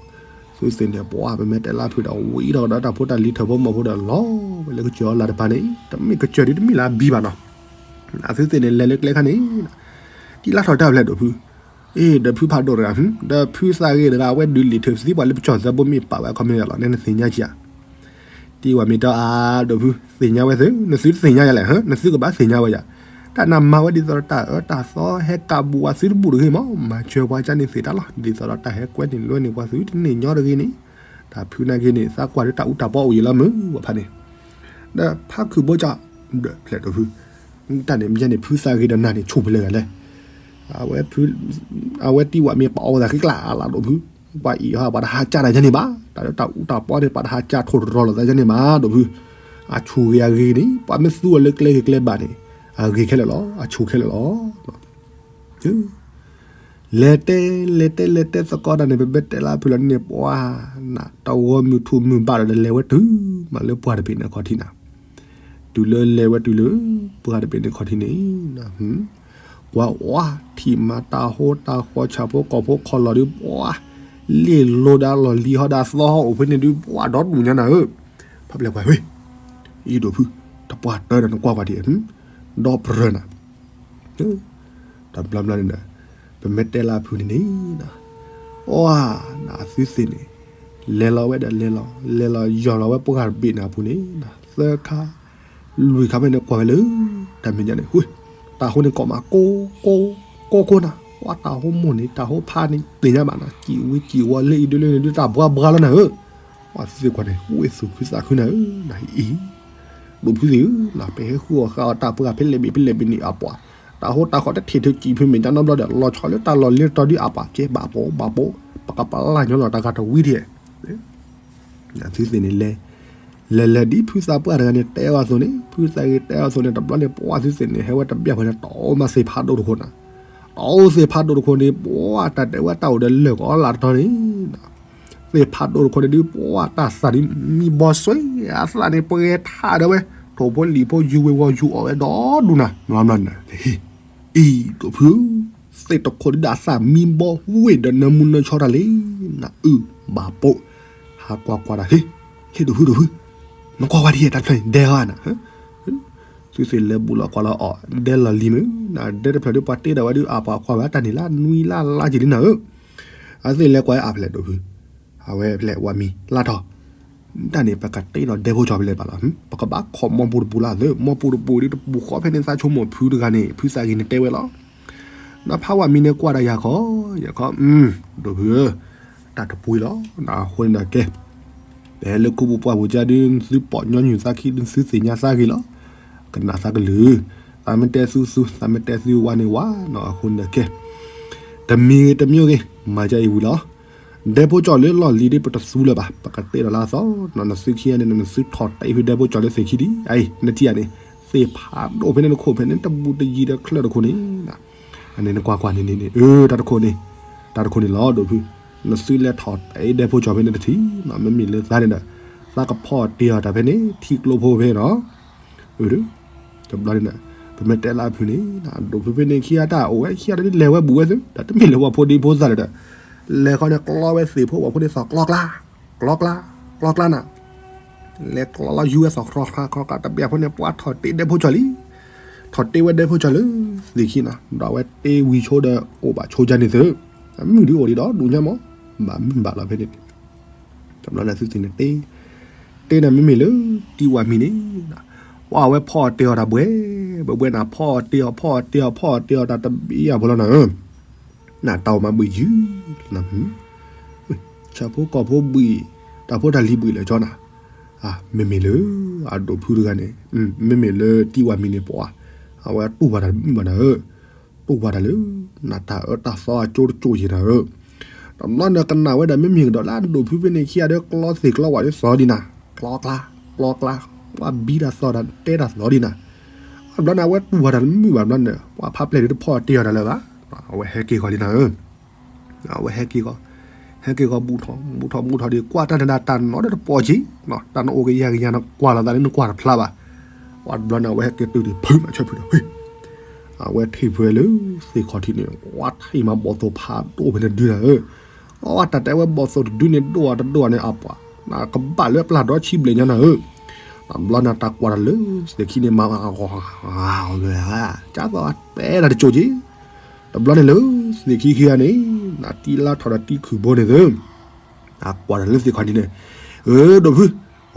သုသ့ၣ်န့ၣ် ပှၤပမ့ၢ်တဲလၢဖုဒီး ဝံၤထီၣ်ကဒီးတၢ်ဖိတၢ်လံၤထၢၣ်ဖိမီၤဖိဒီးလီၤဝဲလၢကစၢၢ်အီၤလၢတပၤန့ၣ် တမ့ၢ်ကစၢၢ်ဒ်တမ့ၢ်လၢအဘံဘၣ်နီၤ, အသုသ့ၣ်န့ၣ် လဲၤလၢကျဲခါန့ၣ် တံၢ်လါထီၣ်တၢ်ဖျဲၣ်ဒိၣ်ဖု, အ့ ဒီးဖုဖးဒိၣ်တဂၤ, ဒီးဖုသးဂ့ၤတဂၤ အဝဲဒုးလံာ်ထၢၣ်သံပှၤလၢပကၠီၣ်သၢဘိမ့ၢ်ပာ်ဝဲအခီပညီယၤလီၤ နဲနသ့ၣ်ညါက့ဧါ. တံၢ်ဝၤမံၤတၢ်အါ ဒိးဖု သ့ၣ်ညါဝဲသု, နသုတသ့ၣ်ညါယၤလဲၣ်, နသုကဘၣ်သ့ၣ်ညါဝဲယၤ, တၢ်နမၤဝဲဒ်သိးဒီးတၢ်အၢတၢ်သီ ဟဲကးဘူးဝဲသုတဘူးတဂ့ၤမး, မၤစၢၤပှၤကန့ၣ်သ့ၣ်တၢ်လီၤ, ဒ်သိးဒီးတၢ်ဟဲကွဲန့ၢ်လွဲန့ၢ်ပှၤသုတန့ၢ်ညီတဂ့ၤန့ၣ်, တၢ်ဖုနာ်က့န့ၣ် သးကွၢ်ဒီးတၢ်အူတၢ်ပီအိၣ်ယံၤလီၤမုၢ် ပှၤဖးန့ၣ်, ဒီးဖးခုၣ်ဘိကၠီ, ဒီးဖျဲးဒိးဖု တၢ်န့ၣ်မ့ၢ်န့ၣ် ဖုသးဂ့ၤဒီးနၤန့ၣ် ဆူၣ်ဖဲလဲၣ်ဂၤလဲၣ်, အဝဲတံၢ်ဝၤမံၤပအီၣ်သးဃံကျါအလၢဒိးဖု, ပှၤအံၤဟီ ပှၤတဟးကၢ်တၢ်ယဲန့ၣ်ဘၣ်, တၢ်လၢတၢ်အူတၢ်ပီန့ၣ် ပှၤတဟးကၢ်ထိၣ်တရီလီၤသးယဲန့ၣ်ဘၣ် ဒိးဖု, အဆူၣ်ဂ့ၤအဂ့ၤန့ၣ် ပှၤမ့ၢ်သူအီၤလၢကျဲဂ့ၤကျဲဘၣ်န့ၣ် အဂ့ၤခဲလၢာ်လီၤ, အဆူၣ်ခဲလၢာ်လီၤ. လဲၤတဲ လဲၤတဲလဲၤတဲသကိးတၢ်န့ၣ် ပမ့ၢ်တဲလၢဖုလီၤန့ၣ် ပှၤနၤ တဂီၤမုၢ်ထူၣ်မုၢ်ဘၣ်ဒီး လဲၤဝဲတုၤမးလၢပှၢ်တဘ့ၣ်န့ၣ်အခီၣ်ထံးနၤ, တုၤလၢလဲၤဝဲတုၤလၢ ပှၢ်တဘ့ၣ်န့ၣ်အခီၣ်ထံးန့ၣ် ကွၢ်ဝဲ ထံၣ်မၤတၢ်ဟိတၢ်ဃီ ဆၣ်ဖိကီၢ်ဖိခီၣ်လီၤဒုး ပှၤ လ့ၣ်လိၤဒီးလီၢ်လံၤဟီဒီးအသီဟီအိၣ်ဖဲန့ၣ်ဒုး ပှၤဒီဒူၣ်ညါနၤဧၢ, ဖးပျဲၢ်ကွၢ်ဝဲ အံၤဒိးဖု တပှၢ်တၢၢ်ဒီးနကွၢ်ကွၢ်ဒံး ဒီပြၢနၤ တဘျီဘျီန့ၣ်ဒီး ပမ့ၢ်တဲလၢအဖုန့ၣ်န့ၣ် အီ နသုသ့ၣ်န့ၣ် လဲၤလီၤဝဲဒီးလဲၤလီၤ လဲၤလီၤယီၤလီၤဝဲပှၢ်တဘ့ၣ်န့ၣ်အပူၤန့ၣ် သၢခါ လွံၢ်ခါဖဲန့ၣ်ကွၢ်ဝဲလၢ တၢ်မဲာ်ညါန့ၣ် တၢ်ဟိန့ၣ်ကိးမးကိးကိးကိးကိးနၤ ပှၤတၢ်ဟိမိၢ်န့ၣ် တၢ်ဟိဖးန့ၣ် သ့ၣ်ညါဘၣ်နၤ စံၣ်ဝံစံၣ်ဝီလၢအံၤဒုးလၢန့ၣ်ဒုးတၢ်ဘှါဘှါလီၤနၤဧၢ, ပှၤသုသ့ၣ်ကွၢ်န့ၣ် ဝ့ၢ်သူၣ်ခုသးခုနၤဧၢ, နအံၤ ဒိးဖုသ့ၣ်ဧၢ, ပဟဲဃုအီၣ်ဃုအီတၢ်ပှၢ်ဖဲလဲၣ်ဘ့ၣ်ဖဲလဲၣ်ဘ့ၣ်န့ၣ်အပှၤ, တၢ်ဟိတၢ်ဃီတထံၣ်ထုးစံၣ်ဖုမဲာ်ညါနီတဘျီဒီး လီၤဆီလၢတၢ်လီၢ်လ့ၤတတီၤဒုးအပှၤ ကဲဘၣ်ပိာ်ဘၣ်ပိာ်, ပကပလၢ်ညီလီၤတၢ်ဂၤတဝံၤဒံး သုသ့ၣ်န့ၣ်လဲၤ, လဲၤလဲၤဒ်ဖုသးပှၢ်တဂၤန့ၣ် တဲအီၤအသိးန့ၣ် ဖုသးဂ့ၤတဲအီၤအသိးန့ၣ် တဘျီန့ၣ် ပှၤသုသ့ၣ်န့ၣ် ဟဲဝဲတဘျီဖဲန့ၣ် တအိၣ်မးသ့ၣ်ဖးဒိၣ်တခိၣ်နၤ, တအိၣ်သ့ၣ်ဖးဒိၣ်တခိၣ်န့ၣ် ပှၤတၢ်တဲဝဲတၢ်အိၣ်ဒီးလၢၢ်ကီးလၢ်တတီၤန့ၣ် သ့ၣ်ဖးဒိၣ်တခိၣ်န့ၣ်ဒုး ပှၤတၢ်သၣ်ဒုးမံဘီစွဲ အသၣ်န့ၣ်ပှဲၤထးဒီးဝဲ ထိၣ်ဖိလံၣ်ဖိယူၤဝ့ၤဝီၤယူၤအီၣ်ဝဲဒီဒူၣ်နၤ ဘျီဘျီန့ၣ် အံၤ ဒိးဖု သ့ၣ်တခိၣ်ဒုးဒၣ်သၣ်မံဘီဝ့ၢ်ဒီးနၢမူနၢဆှီတၢ်လံ, နအုၣ်ဘၣ်ပိာ်, ဟးကွၢ်ကွၢ်တၢ် ဟ့ၣ် ဟ့ၣ်ဒိးဖုဒိးဖု, နကွၢ်ကွၢ်ဒ်ယဲတၢ်တဖျၢၣ်န့ၣ် ဒဲဂၤနၤ, သုသ့ၣ်လဲၤဘူးလီၤကွၢ်လီၤအီၤ ဒဲလီၤလံၤမုၢ် နဒဲတဖျၢၣ်ဒုးပှၤတ့ဒီးဝဲဒုးအပှၤကွၢ်ဝဲတၢ်န့ၣ်လၢနွံလၢ်လါက့ၤလံနၤဧၢ, အသ့ၣ်လဲၤကွၢ်အါဖျဲၣ်ဒိးဖု အဝဲဖျဲၣ်ဝဲမံၤလၢထီၣ် တၢ်န့ၣ်ပကတ့ဒီးဒဲဖိကၠီဖဲလဲၣ်ဘၣ်လီၤ, ပကဘၣ်ခိးမီပူၤတပူၤလၢသု မီပူၤတပူၤဒ်တပူၤဃီဖဲန့ၣ်သးဆိကမိၣ်ဖုတဂၤန့ၣ် ဖုသးဂ့ၤန့ၣ်တဲဝဲလီၤ, ဒီးဖးဝဲမံၤန့ၣ်ကွၢ်ဒီးယၤခီ, ယၤခီ, ဒိးဖုဧၢ, တၢ်တပှ့ၤလီၤ, အဃိန့ၣ်ဒီးကဲ ပဟဲလၢခူပူၤပှၢ်ပူၤကၢဒုး သုပိာ်ညီနုၢ်သးခံ သုသ့ၣ်ညါသးဂ့ၤလီၤ, ကနၣ်သးကလုၢ်, သးမ့ၢ်တဲသုသူ သးမ့ၢ်တဲသုဝါန့ၣ်ဝါနီၤ, အဃိန့ၣ်ဒီးကဲ တမံၤဂ့ၤတမံၤဂ့ၤ မၤကၢအံၤဝံၤလီၤ, ဒဲဖိကၠီလၢလီၢ်လံၤဒ်ပတသူလၢၤဘၣ်, ပကတ့ဒီးလၢအသီ, နသုခံဂၤန့ၣ် နသုထီၣ်တ့ဖုဒဲဖိကၠီလၢသ့ၣ်ခံဒံး, အံၤ နထံၣ်ဧါန့ၣ်, သ့ၣ်ဖးဒိၣ်ဖဲန့ၣ်တခိၣ်ဖဲန့ၣ် တဘူးတယံၤဒီးချၢတခိၣ်န့ၣ်, အန့ၣ်နကွၢ်ကွၢ်န့ၣ်န့ၣ် အၢ တၢ်တခိၣ်န့ၣ်, တၢ်တခိၣ်န့ၣ်လီၤ ဒိးဖု, နသုလဲၤထီၣ်တ့ဒဲဖိကၠီဖဲန့ၣ်တထံၣ်, မ့မ့ၢ်လၢသးန့ၣ်ဒီး, သးကဖီၣ်တ့အီၤတၢ်ဖဲန့ၣ် ထံကျိဖိဖဲနီၤ အၢ တဘျီန့ၣ်ဒီး ပမ့ၢ်တဲလၢအဖုန့ၣ် ဒိးဖုဖဲန့ၣ်ခံဂၤတၢ်အိၣ်ဝဲခံဂၤတဒ်လဲၤဝဲဘူးဝဲသု ဒီးတမ့ၢ်လၢပှၤဖိဒံဖိသၣ်လၢၤဒီး လဲၤခီန့ၣ်ကျီဝဲသ့ၣ်ဖိပှၤဖိန့ၣ်သီၣ်ကျီကျါ, ကျီကျါ, ကျီကျါနၤ, လဲၤကျီလီၤယူၤဝဲသီၣ်ကျီကျါကျီကျါ တဘျီဖိန့ၣ် ပှၤထီၣ်တ့ဒဲဖိကၠီလံ, ထီၣ်တ့ဝဲဒဲဖိကၠီလၢ သ့ၣ်ခံနၤ ဒီးအဝဲတ့ဝံၤဆိဒီးအိၣ်ဘၣ်ဆိကၢန့ၣ်သု, မုၢ်ဒုးအိၣ်ဒံးဒီးဒူၣ်ညါမး, ဘၣ်မုၢ်ဘၣ်လီၤဖဲန့ၣ် တဘျီန့ၣ်သုသ့ၣ်န့ၣ်တ့, တ့န့ၣ်မ့မ့ၢ်လၢတံၢ်ဝၤမံၤန့ၣ်, ပှၤအဝဲဖီၣ်တ့အီၤတၢ်ဘှဲ, ဘှဲဘှဲနၤ ဖီၣ်တ့အီၤ ဖီၣ်တ့အီၤ ဖီၣ်တ့အီၤတၢ်တဘံၣ်အဖိလီၤနၤဧၢ, နတၢ်အိၣ်မးဘှံးယုၢ်လီၤနၤ, ဆၣ်ဖိကီၢ်ဖိဘှံး, တၢ်ဖိတၢ်လံၤဘှံးလၢာ်ကၠီနၤ, မ့မ့ၢ်လၢ အဒိးဖုတဂၤန့ၣ်, မ့မ့ၢ်လၢတံၢ်ဝၤမံၤန့ၣ်ပှၤ, အဝဲတူၢ်ဝၤတၢ်တမုာ်ဘၣ်နၤဧၢ တူၢ်ဝၤတၢ်လၢ နတၢ်အၢတၢ်သီအကၠိတကၠိယံၤနၤဧၢ, တဘျီန့ၣ်ကနၣ်ဝဲဒီးမ့မ့ၢ်ကဒီးလၢအဒိးဖုဖဲန့ၣ်ခံဂၤဒီးကျီသ့ၣ်ကျီဝၤဒ်သိးဒံးနၤ, ကျီကျါ, ကျီကျါ, ပှၤဘံတၢ်သီၣ်တၢ်တဲတၢ်သီၣ်ဒံးနၤ, အဘျီန့ၣ်အဝဲတူၢ်ဝၤတၢ်တမုာ်ဘၣ်ဘျီန့ၣ် ပှၤဖးပျဲၢ်ဒုးတဖီၣ်တ့အီၤတၢ်လၢၤဘၣ်, အဝဲဟဲက့ၤဃီလံနၤဧၢ အဝဲဟဲက့ၤဃီ, ဟဲက့ၤဃီဘူးထီၣ်, ဘူးထီၣ်ဘူးထီၣ်ဒီး ကွၢ်တၢ်န့ၣ်ဒၣ်တၢ်နီၣ်ဒီးတပိာ်က့ၤ, တၢ်နအိၣ်ကယၤကယၤနကွၢ်လီၤသးလၢနကွၢ်တဖျါဘၣ်, ပှၤတဘျီန့ၣ် အဝဲဟဲက့ၤတုၤဒီး ဖုးမးဆၢဖုးဒီး အဝဲထံၣ်ဖဲလၢ သ့ၣ်ခီၣ်ထံးန့ၣ် ဝါထံၣ်မးဘီၣ်သိၣ်ဖးဒိၣ်ဖဲန့ၣ်ဒုးနၤဧၢ, အဝဲတၢ်တဲဝဲဘီၣ်သိၣ်တဒုန့ၣ် ဒိၣ်အတဒိၣ်န့ၣ် အပှၤ ကဘၣ်လၢပျၢ်ဒီဆံဘျဲၣ်ညါနၤဧၢ, တဘျီန့ၣ်တၢ်ကွၢ်တၢ်လၢ သ့ၣ်ခံန့ၣ်မး ကၢ်သိးတဲတၢ်တကၠိက့ၤ တဘျီန့ၣ်လၢ သ့ၣ်ခံခံဂၤန့ၣ် နတံၢ်လါထီၣ်ဒီးတံၢ်ခုၣ်ဘိန့ၣ်သု အကွၢ်တၢ်လၢသ့ၣ်ခီၣ်ထံးန့ၣ် အၢ ဒိးဖု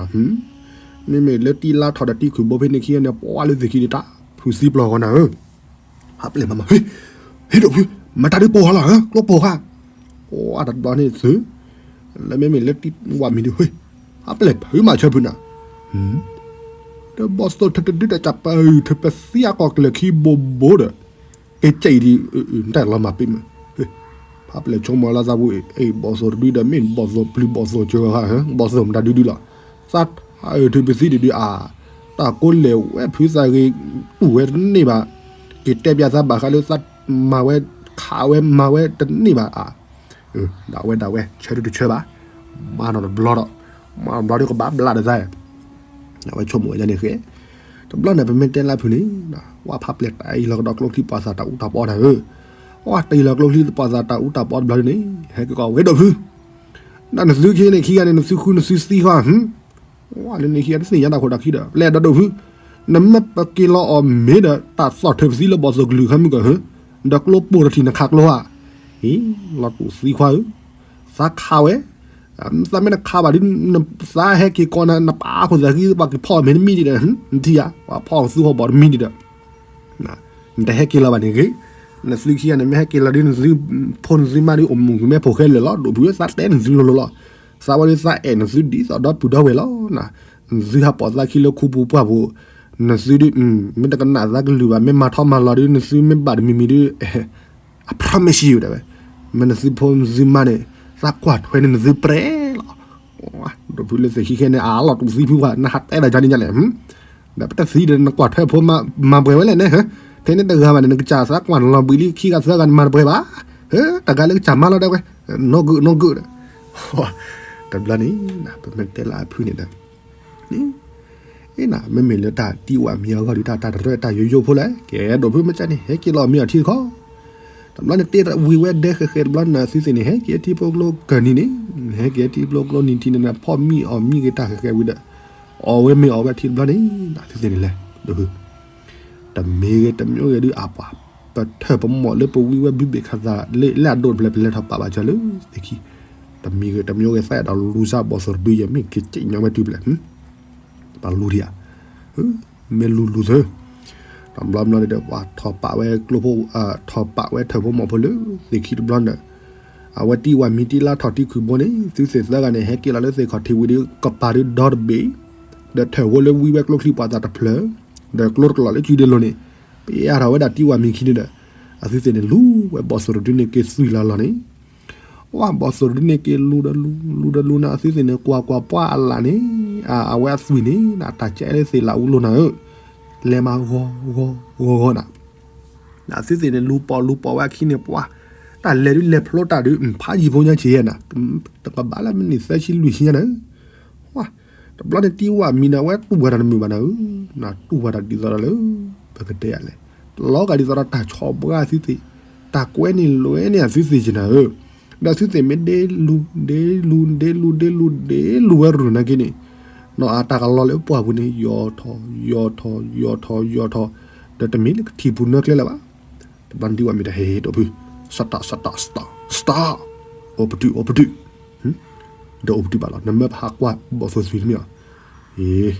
မ့ၢ်လၢတံၢ်လါထီၣ်ဒီးတံၢ်ခုၣ်ဘိဖဲန့ၣ်ခံဂၤန့ၣ် ပှၤလၢသ့ၣ်ခံဒံးတၢ်ဖုးသံပျီၢ်ဃီနၤဧၢ, ဖးပျဲၢ်မၤမၤ ဟ့ၣ်ဒိၣ်ဖု, မတၤဒုးပိာ်ဃာ်လီၤဧၢ, ကျိပိာ်ဃာ်, ပှၤတဘျီန့ၣ်သု, လၢမ့မ့ၢ်လၢတံၢ်ဝၣ်မံၤဒုး ဟ့ၣ်, ဖးပျဲၢ်ဖုးမၤဆၢဖုးနၤ, ဒီးဘီၣ်သိၣ်ထၢတဒုတၢ်ကပၢၢ် ထၢပသံအကီၢ်ကျၢၢ်ခံဘိဘိဒီး ကကဲအံၤဒ် တၢ်လီၤမၢ်ပ့ၢ်မး, ဖးပျဲၢ်ဆိကမိၣ်လၢသးပူၤ အ့ၣ် ဘီၣ်သိၣ်တဒုဒီး မ့ၢ်ဘီၣ်သိၣ်ပျုၤဘီၣ်သိၣ်စၢၤဃာ် ဘီၣ်သိၣ်မတၤဒုဒုလီၤ, သးထၢပသံတဒုအါ, တၢ်ကိးလဲၣ်ဝဲဖုးသးဂ့ၤ တူၢ်ဝဲတန့ၢ်ဘၣ်, က့ၤတဲပျးသးဘၣ်ဃးလၢသးမၤဝဲ ခးဝဲမၤဝဲတန့ၢ်ဘၣ်အါ, ဒၣ်ဝဲဒၣ်ဝဲ ဆၢဒုတဆၢဘၣ်, မၤနီၣ်တဘျီဒီး, မၤတဘျီဒီးကဘၣ်ဘျးဒီးသး အဝဲဆိကမိၣ်ဝဲဒ်န့ၣ်ဃဲ, တဘျီန့ၣ် ပမ့ၢ်တဲလၢဖုးန့ၣ်, ဝဲဖးပျဲၢ်တၢ်အံၤလီၤကဒီးကျိချံပှၤသးတၢ်အူတၢ်ပီတၢ်ဧၢ, ဝဲတၢ်အံၤလီၤကျိချံပှၤသးတၢ်အူတၢ်ပီတဘျီန့ၣ်, ဟဲက့ၤကီးဝဲဒိၣ်ဖုး, ဒ်နသုခံန့ၣ်ခံဂၤန့ၣ် နသုဃုနသုသံဃီ, ဝဲလၢန့ၣ်ခံဂၤတသ့ၣ်ညါတၢ်ခိၣ်တၢ်ခံဒီး ပျဲၢ်ဒီးဒိၣ်ဖုး, နမ့ၢ်ပက့ၤလီၤအီၤမ့ၢ်ဒီး တၢ်သီၣ်ထၢပသံလၢဘီၣ်သိၣ်ကလုၢ်ခါမုၢ်ကီၢ်ဧၢ, ဒီးကျိပိာ်တထံၣ်နခးကျိဧါ, အ့ လီၤတူာ်သံခွါဧၢ, သးခးဝဲ သးမ့ၢ်နခးဘၣ်ဒ် သးဟဲက့ၤကီးနၤ နပာ်ခိၣ်သးဃံ ပှၤက့ၤဖီၣ်မ့ၢ်တမံၤဒံးဒီး နထံၣ်ဧါ ပှၤဖီၣ်သုဟီၣ်ဘီၣ်တမံၤဒံးဒီး နတဟဲက့ၤလီၤဘၣ်န့ၣ်ဂ့ၤ, နသုခံဂၤန့ၣ် မ့ၢ်ဟဲက့ၤလီၤဒ် နသုဖိနသုမါဒ် အိၣ်မူကမဲဖိဃဲလၢာ်လီၤ ဒိၣ်ဖုး သးတဲနသုလိၤလိၤလီၤ, သးဝဲဒ်သးအဲၣ်နသု ဒ်သိးဒီပုၢ်ဒီဝဲၢ်လီၤ, နသုဟးပိာ်သးခံလၢခူပူၤပှၢ်ပူၤ, နသုဒ် မ့ၢ်တကနၣ်သးကလုၢ်ဘၣ် မ့ၢ်မၤထီၣ်မၤလီၤဒ် နသုမ့ၢ်ဘၣ်တမံၤမံၤဒ် I promise you ဒၣ်ဝဲ, မ့ၢ်နသုဖိနသုမါန့ၣ် သးကွၢ်ထွဲန့ၢ်နသုပြဲလီၤ, ဒိၣ်ဖုးလၢသ့ၣ်ခံခဲန့ၣ် အလီၤတူာ်သံဖုးပှၤ နဟးတဲဒၣ်ကန့ၣ်လဲၣ်, ဒီးပတသံဒီး နကွၢ်ထွဲဖိမါပှဲၤဝဲလဲၣ်န့ၣ်, ထဲန့ၣ်တဂၤဘၣ်န့ၣ် နကစၢ်သးကွၢ်နလီၤဘှံးလံ ခံဂၤသၢဂၤနမၤတပှဲၤဘၣ်, တဂၤလၢကစၢ်မါလီၤဒၣ်ဝဲ, နီၢ်ဂုာ်နီၢ်ဂုာ်ဒီး, တဘျီန့ၣ် ပမ့ၢ်တဲလၢအဖုးန့ၣ်ဒီး အ့နၤ မ့မ့ၢ်လၢတၢ်တံၢ်ဝၣ်မံၤအဂီၢ်ဒုး တၢ်တရၢၣ်တၢ်ယိယိဖိလဲၣ် ကဲဒိၣ်ဖုးမ့ၢ်ကန့ၣ် ဟဲက့ၤလီၤမံၤအီၤထံတခီ, တဘျီန့ၣ် တ့ဝံၤဝဲဒဲဃဲးဃဲးတဘျီန့ၣ် သုသ့ၣ်န့ၣ် ဟဲက့ၤထံဖိကျိကၢၢ်နံၤန့ၣ်, ဟဲက့ၤထံဖိကျိနံၤထံန့ၣ် ဖီၣ်မံၤအီၣ်မံၤက့ၤတၢ်ဃဲးဃဲးဝံၤဒီး, အီၣ်ဝဲမ့ၤအီၣ်ဝဲထံတဘျီန့ၣ် သုသ့ၣ်န့ၣ်လဲၣ် ဒိၣ်ဖုး, တမံၤဂ့ၤတမံၤဂ့ၤဒုးအပှၤ, ပထၢၣ်ပမိၢ်လၢပဝံဝဲဘုဘ့ၣ်ခးသးလၢအဒိၣ်တဖျၢၣ် ပလဲၤထီၣ်ပာ်ဘၣ်စၢၤလၢသ့ၣ်ခံ, တမံၤဂ့ၤတမံၤဂ့ၤ သးအဲၣ်ဒိးလူၤစၢ်ဘီၣ်သိၣ်တဒုယဲၢ် မ့ၢ်ကစံၣ်ညီဝဲတုၤဖျဲၣ်, ပလူၤဒံးဧါ, မ့ၢ်လူၤလူၤသၢ, တဘျီဘျီန့ၣ်ဒီး ပှၤထီၣ်ပာ်ဝဲကျိဖိ, ထီၣ်ပာ်ဝဲထၢၣ်ဖိမိၢ်ဖိလၢသ့ၣ်ခံတဘျီန့ၣ်, အဝဲတံၢ်ဝၣ်မံၤတံၢ်လါထီၣ်တံၢ်ခုၣ်ဘိန့ၣ် သုသ့ၣ်သၢဂၤန့ၣ် ဟဲက့ၤလီၤလၢသ့ၣ်ခီၣ်ထံးဝံၤဒီး ကပၤဒုးဒီတဘ့ၣ်, ဒီးထၢၣ်ဖိလၢဝံဝဲကျိချံပှၤသးတဖျၢၣ်, ဒီးကျိတကလီၢ်လၢကုဒ့လိၤန့ၣ်, ပယါထီၣ်ဝဲဒၣ်တံၢ်ဝၣ်မံၤခံန့ၣ်ဒီး, အသုသ့ၣ်န့ၣ်လူၤဝဲဘီၣ်သိၣ်တဒုန့ၣ်က့ၤသွံၣ်လီၤလီၤန့ၣ် ဝဲဘီၣ်သိၣ်တဒုန့ၣ်က့ၤလူၤဒီးလူၤ, လူၤဒီးလူၤန့ၣ် အသုသ့ၣ်န့ၣ် ကွၢ်ကွၢ်ပှၢ်အလၣ်န့ၣ်, အဝဲအသွံၣ်န့ၣ် အတၢ်ကဲလၢသ့ၣ်လၣ်အူလိၤနၤဧၢ, လဲၤမၤဂီၤဂီၤဂီၤဂီၤနၤ, အသုသ့ၣ်န့ၣ် လူၤပိာ်လူၤပိာ်ဝဲအခံန့ၣ် ပှၤ, တၢ်လဲၤဒုးလဲၤဖျိတၢ်ဒုး ဖးယံၤဖိညါက့ၤယဲနၤ, တကဘၣ်လၢမ့ၢ်နံၣ်သၢဆံလွံၢ်ဆံညါနၤဧၢ, ဝဲ, တဘျီန့ၣ်တံၢ်ဝၣ်မံၤန့ၣ် အဝဲတူၢ်ဝဲတၢ်တမုာ်ဘၣ်နၤဧၢ, နတူၢ်ဝဲတၢ်ဒ်သိးဒီးလၢ, ပကတဲယၤလဲၣ်, လီၤဂာ်ဒ်သိးဒီးတၢ်ဆီၣ်ဘှါအသုသ့ၣ်, တၢ်ကွဲန့ၣ်လွဲန့ၢ်အသုသ့ၣ်က့ၤနၤဧၢ, ဒီးအသုသ့ၣ်မ့ၢ်ဒ့လူၤ, ဒ့လူၤ, ဒ့လူၤ, ဒ့လူၤ, ဒ့လူၤဝဲရူၢ်နာ်က့န့ၣ်, နီၢ်အတၢ်ကလီလၢပှၢ်ပူၤန့ၣ် ယီၤထီၣ်, ယီၤထီၣ်, ယီၤထီၣ်, ယီၤထီၣ်, ဒီးတမ့ၢ်လၢကထံၣ်ပူၤနၢကျဲလၢၤဘၣ်, တဘျီန့ၣ်တံၢ်ဝၣ်မံၤဒီး ဟ့ၣ်ဒိၣ်ဖုး, စတီၣ်, စတီၣ်, စတီၣ်, စတီၣ်, အိၣ်ပတုာ်, အိၣ်ပတုာ်, ဒီးအိၣ်ပတုာ်ဘၣ်လီၤ, နမ့ၢ်ပဟးကွၢ်ဘီၣ်သိၣ်သွံၣ်တမ့ၢ်အီၤ, အ့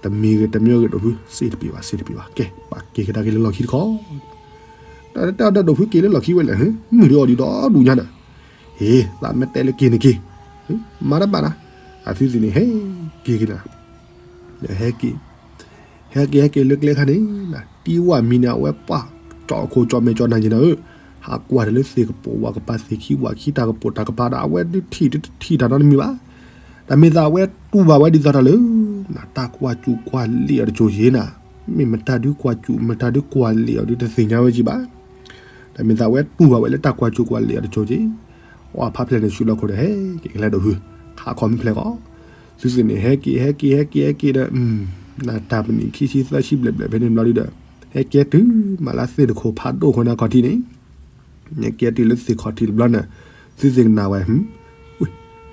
တမံၤဂ့ၤတမံၤဂ့ၤဒိၣ်ဖုး စ့တပ့ၤဘၣ် စ့တပ့ၤဘၣ် ကဲ ပှၤက့ၤကဒါက့ၤလၢလီၢ်ခံတခီ, တၢ်တဲအီၤဒီးဒိၣ်ဖုးက့ၤလၢလီၢ်ခံဝဲလဲၣ် မုၢ်ဒီးအီၤဒံးဒီဒူၣ်ညါဒီး, အ့ သးမ့ၢ်တဲလၢက့ၤန့ၣ်က့ၤ, မၤတဘၣ်နၤ, အသုသ့ၣ်န့ၣ် ဟဲက့ၤက့ၤနၤ, ဟဲက့ၤ ဟဲက့ၤ ဟဲက့ၤလၢကျဲခါန့ၣ်, တံဝၣ်မံၤန့ၣ် အဝဲပှၢ်ကၠီၣ်ခိၣ်ကၠီၣ်မဲာ်ကၠီၣ်နၢ်က့ၤနၤဧၢ, ဟးကွၢ်တၢ်လၢသ့ၣ်ကပိာ်ဝးကပၤ သ့ၣ်ခံဝးခံ တၢ်ကပိာ်တၢ်ကပၤဒီး အဝဲဒုးထံၣ်တထံၣ်တၢ်နီတမံၤဘၣ်. တၢ်မ့ၢ်သးအဝဲတူၢ်ဘၣ်ဝဲဒ်သိးတၢ်လၢ တၢ်ကွၢ်စူၣ်ကွၢ်လံၣ်အီၤတကၠိၤက့ၤနၤ, မ့ၢ်မတၤဒုးကွၢ်စူၣ် မတၤဒုးကွၢ်လံၣ်အီၤဒုးတသ့ၣ်ညါဝဲက့ၤဘၣ်. တၢ်မ့ၢ်သးအဝဲတူၢ်ဘၣ်ဝဲလၢတၢ်ကွၢ်စူၣ်ကွၢ်လံၣ်အီၤတကၠိၤက့ၤ, အီၣ်ဖးဖျဲးန့ၣ် ဆူလီၢ်ခိၣ်ဒီး ဟဲက့ၤကလဲၤဒိးဖု, ခးခီမ့ၢ်ဖျဲးဃီ, သုသ့ၣ်န့ၣ် ဟဲက့ၤ ဟဲက့ၤ ဟဲက့ၤ ဟဲက့ၤဒီး နတၢ်ပနံၣ်ခံဆံသၢဆံဘျဲၣ်ဘျဲၣ်ဖဲန့ၣ်ဘျီဒုဒီး ဟဲကဲတုၤမးလၢသ့ၣ်တခိၣ်ဖးဒိၣ်ဃိန့ၣ်ခီၣ်ထံးန့ၣ်, ဟဲကဲတုၤလၢသ့ၣ်ခီၣ်ထံးတဘျီန့ၣ်, သုသ့ၣ်ကနၣ်ဝဲ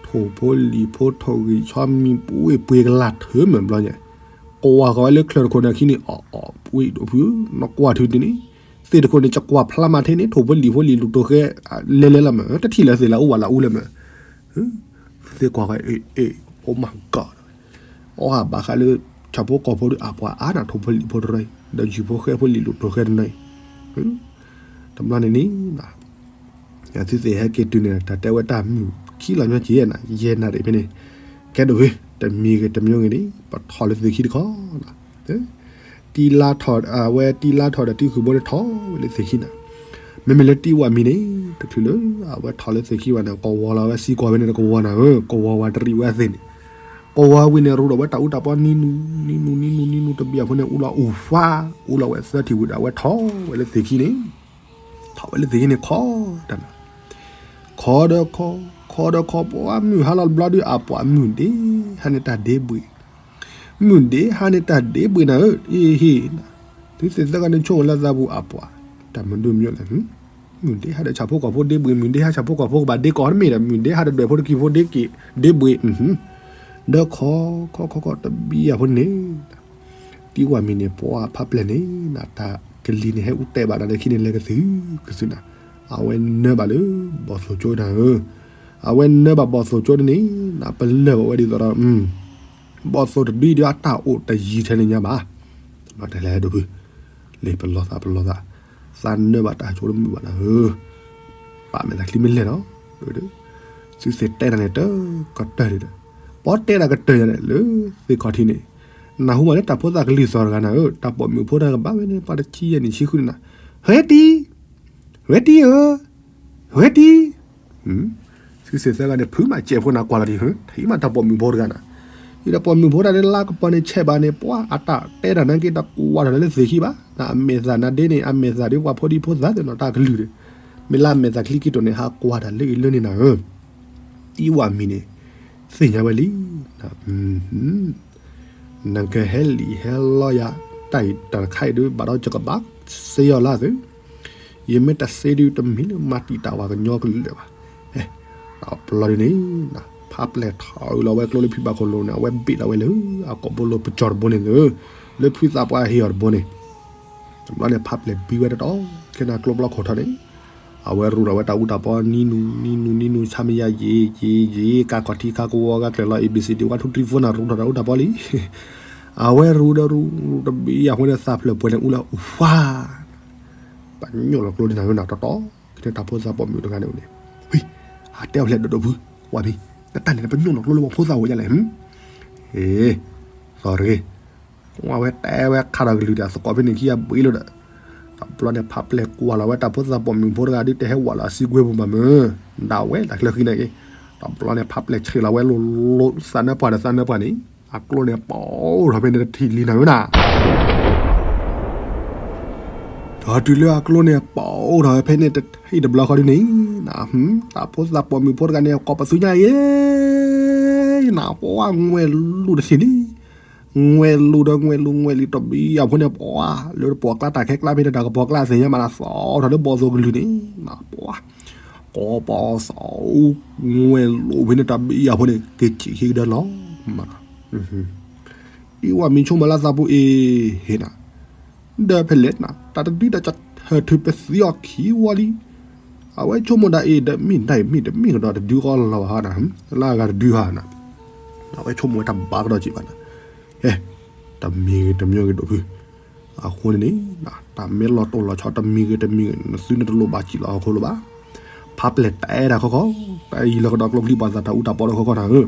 ထိၣ်ဖိလံၣ်ဖိ ထိၣ်ဂံၢ်ဆီမံၤ ပှ့ၤပှ့ၤကလၢ်ထၢမ့ၢ်ဘျီညါ, ကွၢ်ဃီၤဝဲလၢချၢၣ်တခိၣ်န့ၣ်ခံန့ၣ် အီၣ်အီၣ်ပှ့ၤဒိးဖု, နကွၢ်ထုးဒ်န့ၣ်, သ့ၣ်တခိၣ်န့ၣ် ကကွၢ်ဖျါမးထဲန့ၣ် ထိၣ်ဖိလံၣ်ဖိလံၣ်လူၢ်တိၢ်ဃဲ လဲၤလဲၤလီၤမး တထံၣ်လၢသ့ၣ်လၢအူဝဲလၢအူလၢမး သ့ၣ်ကွၢ်ဃီၤ အ့ၣ် အ့ၣ် အိၣ်မးကီး, အီၣ်ဟးဘၣ်ဃးလၢ ဆၣ်ဖိကီၢ်ဖိဒီးအပှၤအါနၤ ထိၣ်ဖိလံၣ်ဖိတရၢအံၤ ဒီးယုၢ်ဖိဃဲဖိလံၣ်လူၢ်တိၢ်ဃဲတနီၤအံၤ, တဘျီန့ၣ်န့ၣ် သုသ့ၣ်ဟဲက့ၤတုၤန့ၣ် တၢ်တဲဝဲတၢ်မုာ်ခံလီၤညီက့ၤနၤ ယဲၢ်နၣ်ရံၣ်ဖဲန့ၣ်, ကဲဒိၣ်ဖု တမံၤဂ့ၤတမံၤဂ့ၤန့ၣ် ပထီၣ်လၢသ့ၣ်ခံတခီ တံလါထီၣ် အဝဲတံလါထီၣ်ဒီးတံဃုာ်ဘိန့ၣ်ထီၣ်ဝဲလၢသ့ၣ်ခံနၤ, မ့မ့ၢ်လၢတံဝၣ်မံၤန့ၣ် တချုးလၢအဝဲထီၣ်လၢသ့ၣ်ခံဘၣ်န့ၣ် ကဝီၤလီၤဝဲစံကွၢ်ဖဲန့ၣ် တကဝီၤနၤဧၢ ကဝီၤဝဲတရံးဝဲသ့ၣ်န့ၣ်, ကဝီၤဝံၤန့ၣ် ရူဒီးဝဲတၢ်အူတၢ်ပီနံၤနူၤ နံၤနူၤ နံၤနူၤ နံၤနူၤတဘ့ၣ်အဃိန့ၣ် အူလီၤအူဖး အူလီၤဝဲသၢထံၣ်ဝံၤဒီး အဝဲထီၣ်ဝဲလၢသ့ၣ်ခံန့ၣ် ထီၣ်ဝဲလၢသ့ၣ်ခံန့ၣ်ခီ တၢ်နၤ ခီဒီးခီ ခီဒီးခီ ပှၤမုၢ်ဟါလီၤတဘျီဒုး အပှၤမုၢ်ဒ့ဟါန့ၣ်တၢ်ဒ့ဘှ့ၣ်, မုၢ်ဒ့ဟါန့ၣ်တၢ်ဒ့ဘှ့ၣ်နၤဧၢ အ့ဟ့ၣ်, သုသ့ၣ်သၢဂၤန့ၣ်ဆိကမိၣ်လၢသးပူၤအပှၤ တၢ်မနုၤမညိလဲၣ်, မုၢ်ဒ့ဟါဒီးဆၣ်ဖိကီၢ်ဖိဒ့ဘှ့ၣ် မုၢ်ဒ့ဟါဆၣ်ဖိကီၢ်ဖိကဘၣ်ဒ့ကီးတမ့ၢ်ဒီး မုၢ်ဒ့ဟါဒီးဒွဲၣ်ဖိတကံၤဖိဒ့က့ၤ ဒ့ဘှ့ၣ် ဒီးခီ ခီခီခီတဘံၣ်အဃိန့ၣ် တံဝၣ်မံၤန့ၣ် ပှၤဖးပျဲၢ်န့ၣ် တၢ်ကလံၤန့ၣ် ဟဲအူတဲဘၣ်နၤလၢခံန့ၣ် လဲၤကသုၣ်ကသုၣ်နၤ, အဝဲနၢဘၣ်လၢ ဘီၣ်သိၣ်ကၠိနၤဧၢ, အဝဲနၢဘၣ်ဘီၣ်သိၣ်ကၠိန့ၣ် ပလၢၢ်ဘၣ်ဝဲဒ်သိးဒီး ဘီၣ်သိၣ်တဒုဒီးအတၢ်အိၣ်တယံၤထဲန့ၣ်ညါဘၣ်, တဘျီတဲလဲၤဒိးဖု လၢပလီၢ်သးပလီၢ်သး, သးနၢဘၣ်တၢ်ဆိတမုာ်ဘၣ်နၤဧၢ, ပာ်မဲာ်သးချံမ့ၢ်လဲၣ်နီၤ, သုသ့ၣ်တဲနၤန့ၣ်တကတၢၢ်န့ၣ်ဒီး, ပှၤတဲတၢ်ကတၢၢ်ယၤန့ၣ် လၢသ့ၣ်ခီၣ်ထံးန့ၣ်, နၢ်ဟူမးလၢတၢ်ဖိသၣ်ကလုၢ်သီၣ်တဂၤနၤဧၢ, တၢ်ပိာ်မုၣ်ဖိတၢ်ကဘၣ်ဝဲန့ၣ် ပှၤတဆံယဲၢ်နံၣ်ဆံဃုနၤ, ဟဲတံ ဝဲတံဧၢ, ဝဲတံ, သုသ့ၣ်သၢဂၤန့ၣ် ဖုမးစဲးဖိနၤကွၢ်လီၤဒံး, ထံၣ်မးတၢ်ပိာ်မုၣ်ဖိတဂၤနၤ, အံၤဒီးပိာ်မုၣ်ဖိတဂၤန့ၣ် လါကပီၤန့ၣ်ဆဲးဘၣ်န့ၣ် ပှၤအတၢ်တဲတၢ်နာ်က့ တကွၢ်တၢ်လၢသ့ၣ်ခံဘၣ်, နအမဲာ်သၣ်နၤဒ့န့ၣ် အမဲာ်သၣ်ဒ်ပှၤဖိဒံဖိသၣ်သ့ၣ်နီၤ တၢ်ကလုၢ်ဒီး, မ့ၢ်လၢအမဲာ်သၣ်ချံက့ၤတိၢ်န့ၣ် ဟးကွၢ်တၢ်လၢအံၤလၢန့ၣ်နၤဧၢ, တံဝၣ်မံၤန့ၣ် သ့ၣ်ညါဝဲလံ နကဟဲလံာ်ဟဲလီယၤ တၢ်အံၤတၢ်တခါအံၤဒုး ဘၣ်ဒီးယကဘၣ်စ့အီၤလၢသု, ယမ့ၢ်တစ့ဒုးတမံၤလၢမၤတံာ်တာ်ဝဲကညီကလုာ်လၢၤဘၣ်. တဘျီဒ်န့ၣ် ဖးပျဲၢ်ထီၣ်အုးလီၤဝဲကျိလၢဖံဘၣ်ခိၣ်လိၤန့ၣ် အဝဲဘ့ၣ်လီၤဝဲလၢ အကိာ်ဘိလိၤပကၠီၤတဘိန့ၣ်လၢ, လၢဖုသးပှၢ်ဟ့ၣ်အီၤတဘိန့ၣ်, တဘျီန့ၣ် ဖးပျဲၢ်ဘံဝဲတတီၤ ခဲန့ၣ်ကျိပျီခိၣ်ထီၣ်န့ၣ် အဝဲရူဒီးဝဲတၢ်အူတၢ်ပီနံၤနူၤ နံၤနူၤ နံၤနူၤ ဆါမယါယံာ်ယံာ်ယံာ် ကါခီၣ်ထံခါကဝီၤ ဂၤကျၢၤလီၤ A B C D one two three four နၤ ရူထီၣ်တၢ်အူတၢ်ပီလံ. အဝဲရူဒီးရူတဘံၣ်အဃိန့ၣ် သးဖျၢၣ်ပှဲၤန့ၣ် အူလၢအူဖး ပညိၣ်လီၤကျိဒ်နၤဧၢနၤ တီတီ ကန့ၣ်တၢ်ဖိသၣ်ပိာ်မုၣ်တဂၤန့ၣ်အိၣ်န့ၣ်, ဝံၤ အတဲအီၤဖျဲးဒိၣ်ဒိၣ်ဖု ဝဲမံၤ နတၢ်န့ၣ် ပညိၣ်လီၤကျိလၢပှၤဖိသၣ်ဝဲဒ်လဲၣ်, ဟ့ သီတဂ့ၤ ဝဲတဲဝဲခါဒီးကလုၢ်ဒီး သကိးဖဲန့ၣ်ခံဂၤဘှံးလိာ်ဒီး, တဘျီန့ၣ် ဖးပျဲၢ်ကွၢ်လီၤဝဲတၢ်ဖိသၣ်ပိာ်မုၣ်ဖိတဂၤဒုး တဟဲဝးလီၤအစုကွဲပူၤဘၣ်မၢ်, ဒၣ်ဝဲတၢ်ချၢဃံန့ၣ်က့ၤ, တဘျီန့ၣ် ဖးပျဲၢ်ဆံးလီၤဝဲလိၤလိၤ သးနၢပှၢ်ဒီးသးနၢပှၢ်န့ၣ်, အကျိန့ၣ် ပိာ်ထီၣ်ဖဲန့ၣ်တထံၣ်လံနၤဧၢနၤ ဒီးတုၤလၢအကျိန့ၣ် ပိာ်ထီၣ်ဖဲန့ၣ်တထံၣ်တဘျီဃီဒ်န့ၣ်, တၢ်ဖိသၣ်ပိာ်မုၣ်ဖိတဂၤန့ၣ် ကိးပသူညါအံၤ, နပှၤငွဲၢ်လူၤတထံၣ်လံ, ငွဲၢ်လူၤဒီးငွဲၢ်လူၤ ငွဲၢ်လူၤတဘံၣ်အဃိန့ၣ် ပှၤ လၢတပိာ်ကျါတၢ်ခဲကျါဖဲန့ၣ် တၢ်ကပိာ်ကျါသ့ၣ်ညါမး သီထီၣ်လၢဘီၣ်သိၣ်ကလုၢ်န့ၣ်, နပှၤ ကိးပသူ ငွဲၢ်လူၤဖဲန့ၣ်တဘံၣ်အဃိန့ၣ် က့ၤစံးဟံးကဒါလီၤမး တံဝၣ်မံၤဆိကမိၣ်လၢသးပူၤအ့ၣ် ဟ့ၣ်နၤ, ဒီးဖဲလဲၣ်နၤ တၢ်တဒုဒီးကဟၢၣ်ထုးပသံအီၤခံဝီလံ, အဝဲဆိကမိၣ်ဒၣ်အ့ၣ် ဒီးမ့ၢ်ဒၣ်အံၤမ့ၢ်တမ့ၢ်ကဒီးတဒုဃီလီၤဘၣ်ဟါနၤ, လၢအဂၤတဒုဟါနၤ, အဝဲဆိကမိၣ်ဝဲတၢ်ဘၣ်ကဒီးက့ၤဘၣ်နၤ, ဟဲ, တမံၤဂ့ၤတမံၤဂ့ၤဒိၣ်ဖု, အဃိန့ၣ်န့ၣ် တၢ်မ့ၢ်လီၤတိၢ်လီၤဆီတမံၤဂ့ၤတမံၤဂ့ၤ နသုန့ၣ်တလိၣ်ဘၣ်စံၣ်လီၤဟီၣ်ခိၣ်လၢၤဘၣ်, ဖးပျဲၢ်တဲဒၣ်ခီခီ, တၢ်အံၤလီၤကဒီးကျိချံပှၤသးတၢ်အူတၢ်ပီဒီးခီခီနၤဧၢ,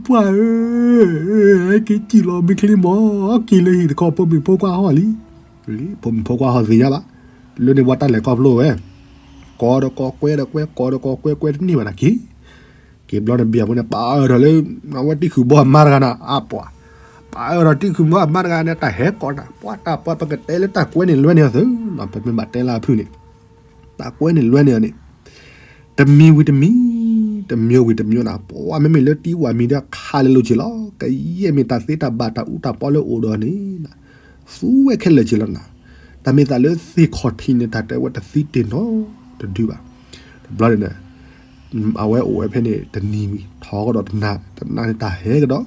ပှၢ်ဧၢ, ဟဲက့ၤစံၣ်လီၤမ့ၢ်ချ့မး, က့ၤလၢဟံၣ်တခီ ဖိမုၣ်ဖိခွါဟီၣ်လံ. ဖိမုၣ်ဖိခွါဟီၣ်သ့ၣ်ညါဘၣ်, လၢန့ၣ်ပှၤတၢ်လဲၤခီဖျိဝဲ, ကိးဒီးကိး ကွဲဒီးကွဲ, ကိးဒီးကိး ကွဲ ကွဲတန့ၢ်ဘၣ်နၤက့ၤ က့ၤဘျီန့ၣ် ဘံၣ်အဖိန့ၣ် ပာ်အၢၣ်ထီၣ်လၢ အဝဲတံၢ်ဃုာ်ဘီအမါတဂၤနၤ အပှၤ, ပာ်အၢၣ်ထီၣ်တံၢ်ဃုာ်ဘီအမါတဂၤန့ၣ် တၢ်ဟဲကိးနၤ ပှၤတၢ်ပှၤ ပကတဲလၢတၢ်ကွဲန့ၣ်လွဲန့ၢ်အီၤသု, ပမ့ၢ်ဘၣ်တဲလၢအဖုၣ်န့ၣ်, တၢ်ကွဲန့ၣ်လွဲန့ၢ်အီၤန့ၣ်, တမံၤဝံၤတမံၤ, တမံၤဝံၤတမံၤနၤ, ပှၤမ့မ့ၢ်လၢတံၢ်ဝၤမံၤဒီးခးလၢလိၤက့ၤလီၤ, ကယဲၢ်မ့ၢ်တၢ်သ့တၢ်ဘၣ်တၢ်အူတၢ်ပီလၢအိၣ်ဒီးန့ၣ် သူဝဲခဲလၢာ်က့ၤလီၤနၤ, တၢ်မ့ၢ်သးလၢသ့ၣ်ခီၣ်ထံးန့ၣ် တၢ်တဲဝဲတသံတ့ၢ်နီတဒုဘၣ်, တဘျီန့ၣ် အဝဲအိၣ်ဝဲဖဲန့ၣ်တနံၤဝံၤ ထီကဒီးတနၤ, တနၤန့ၣ်တၢ်ဟဲကဒီး,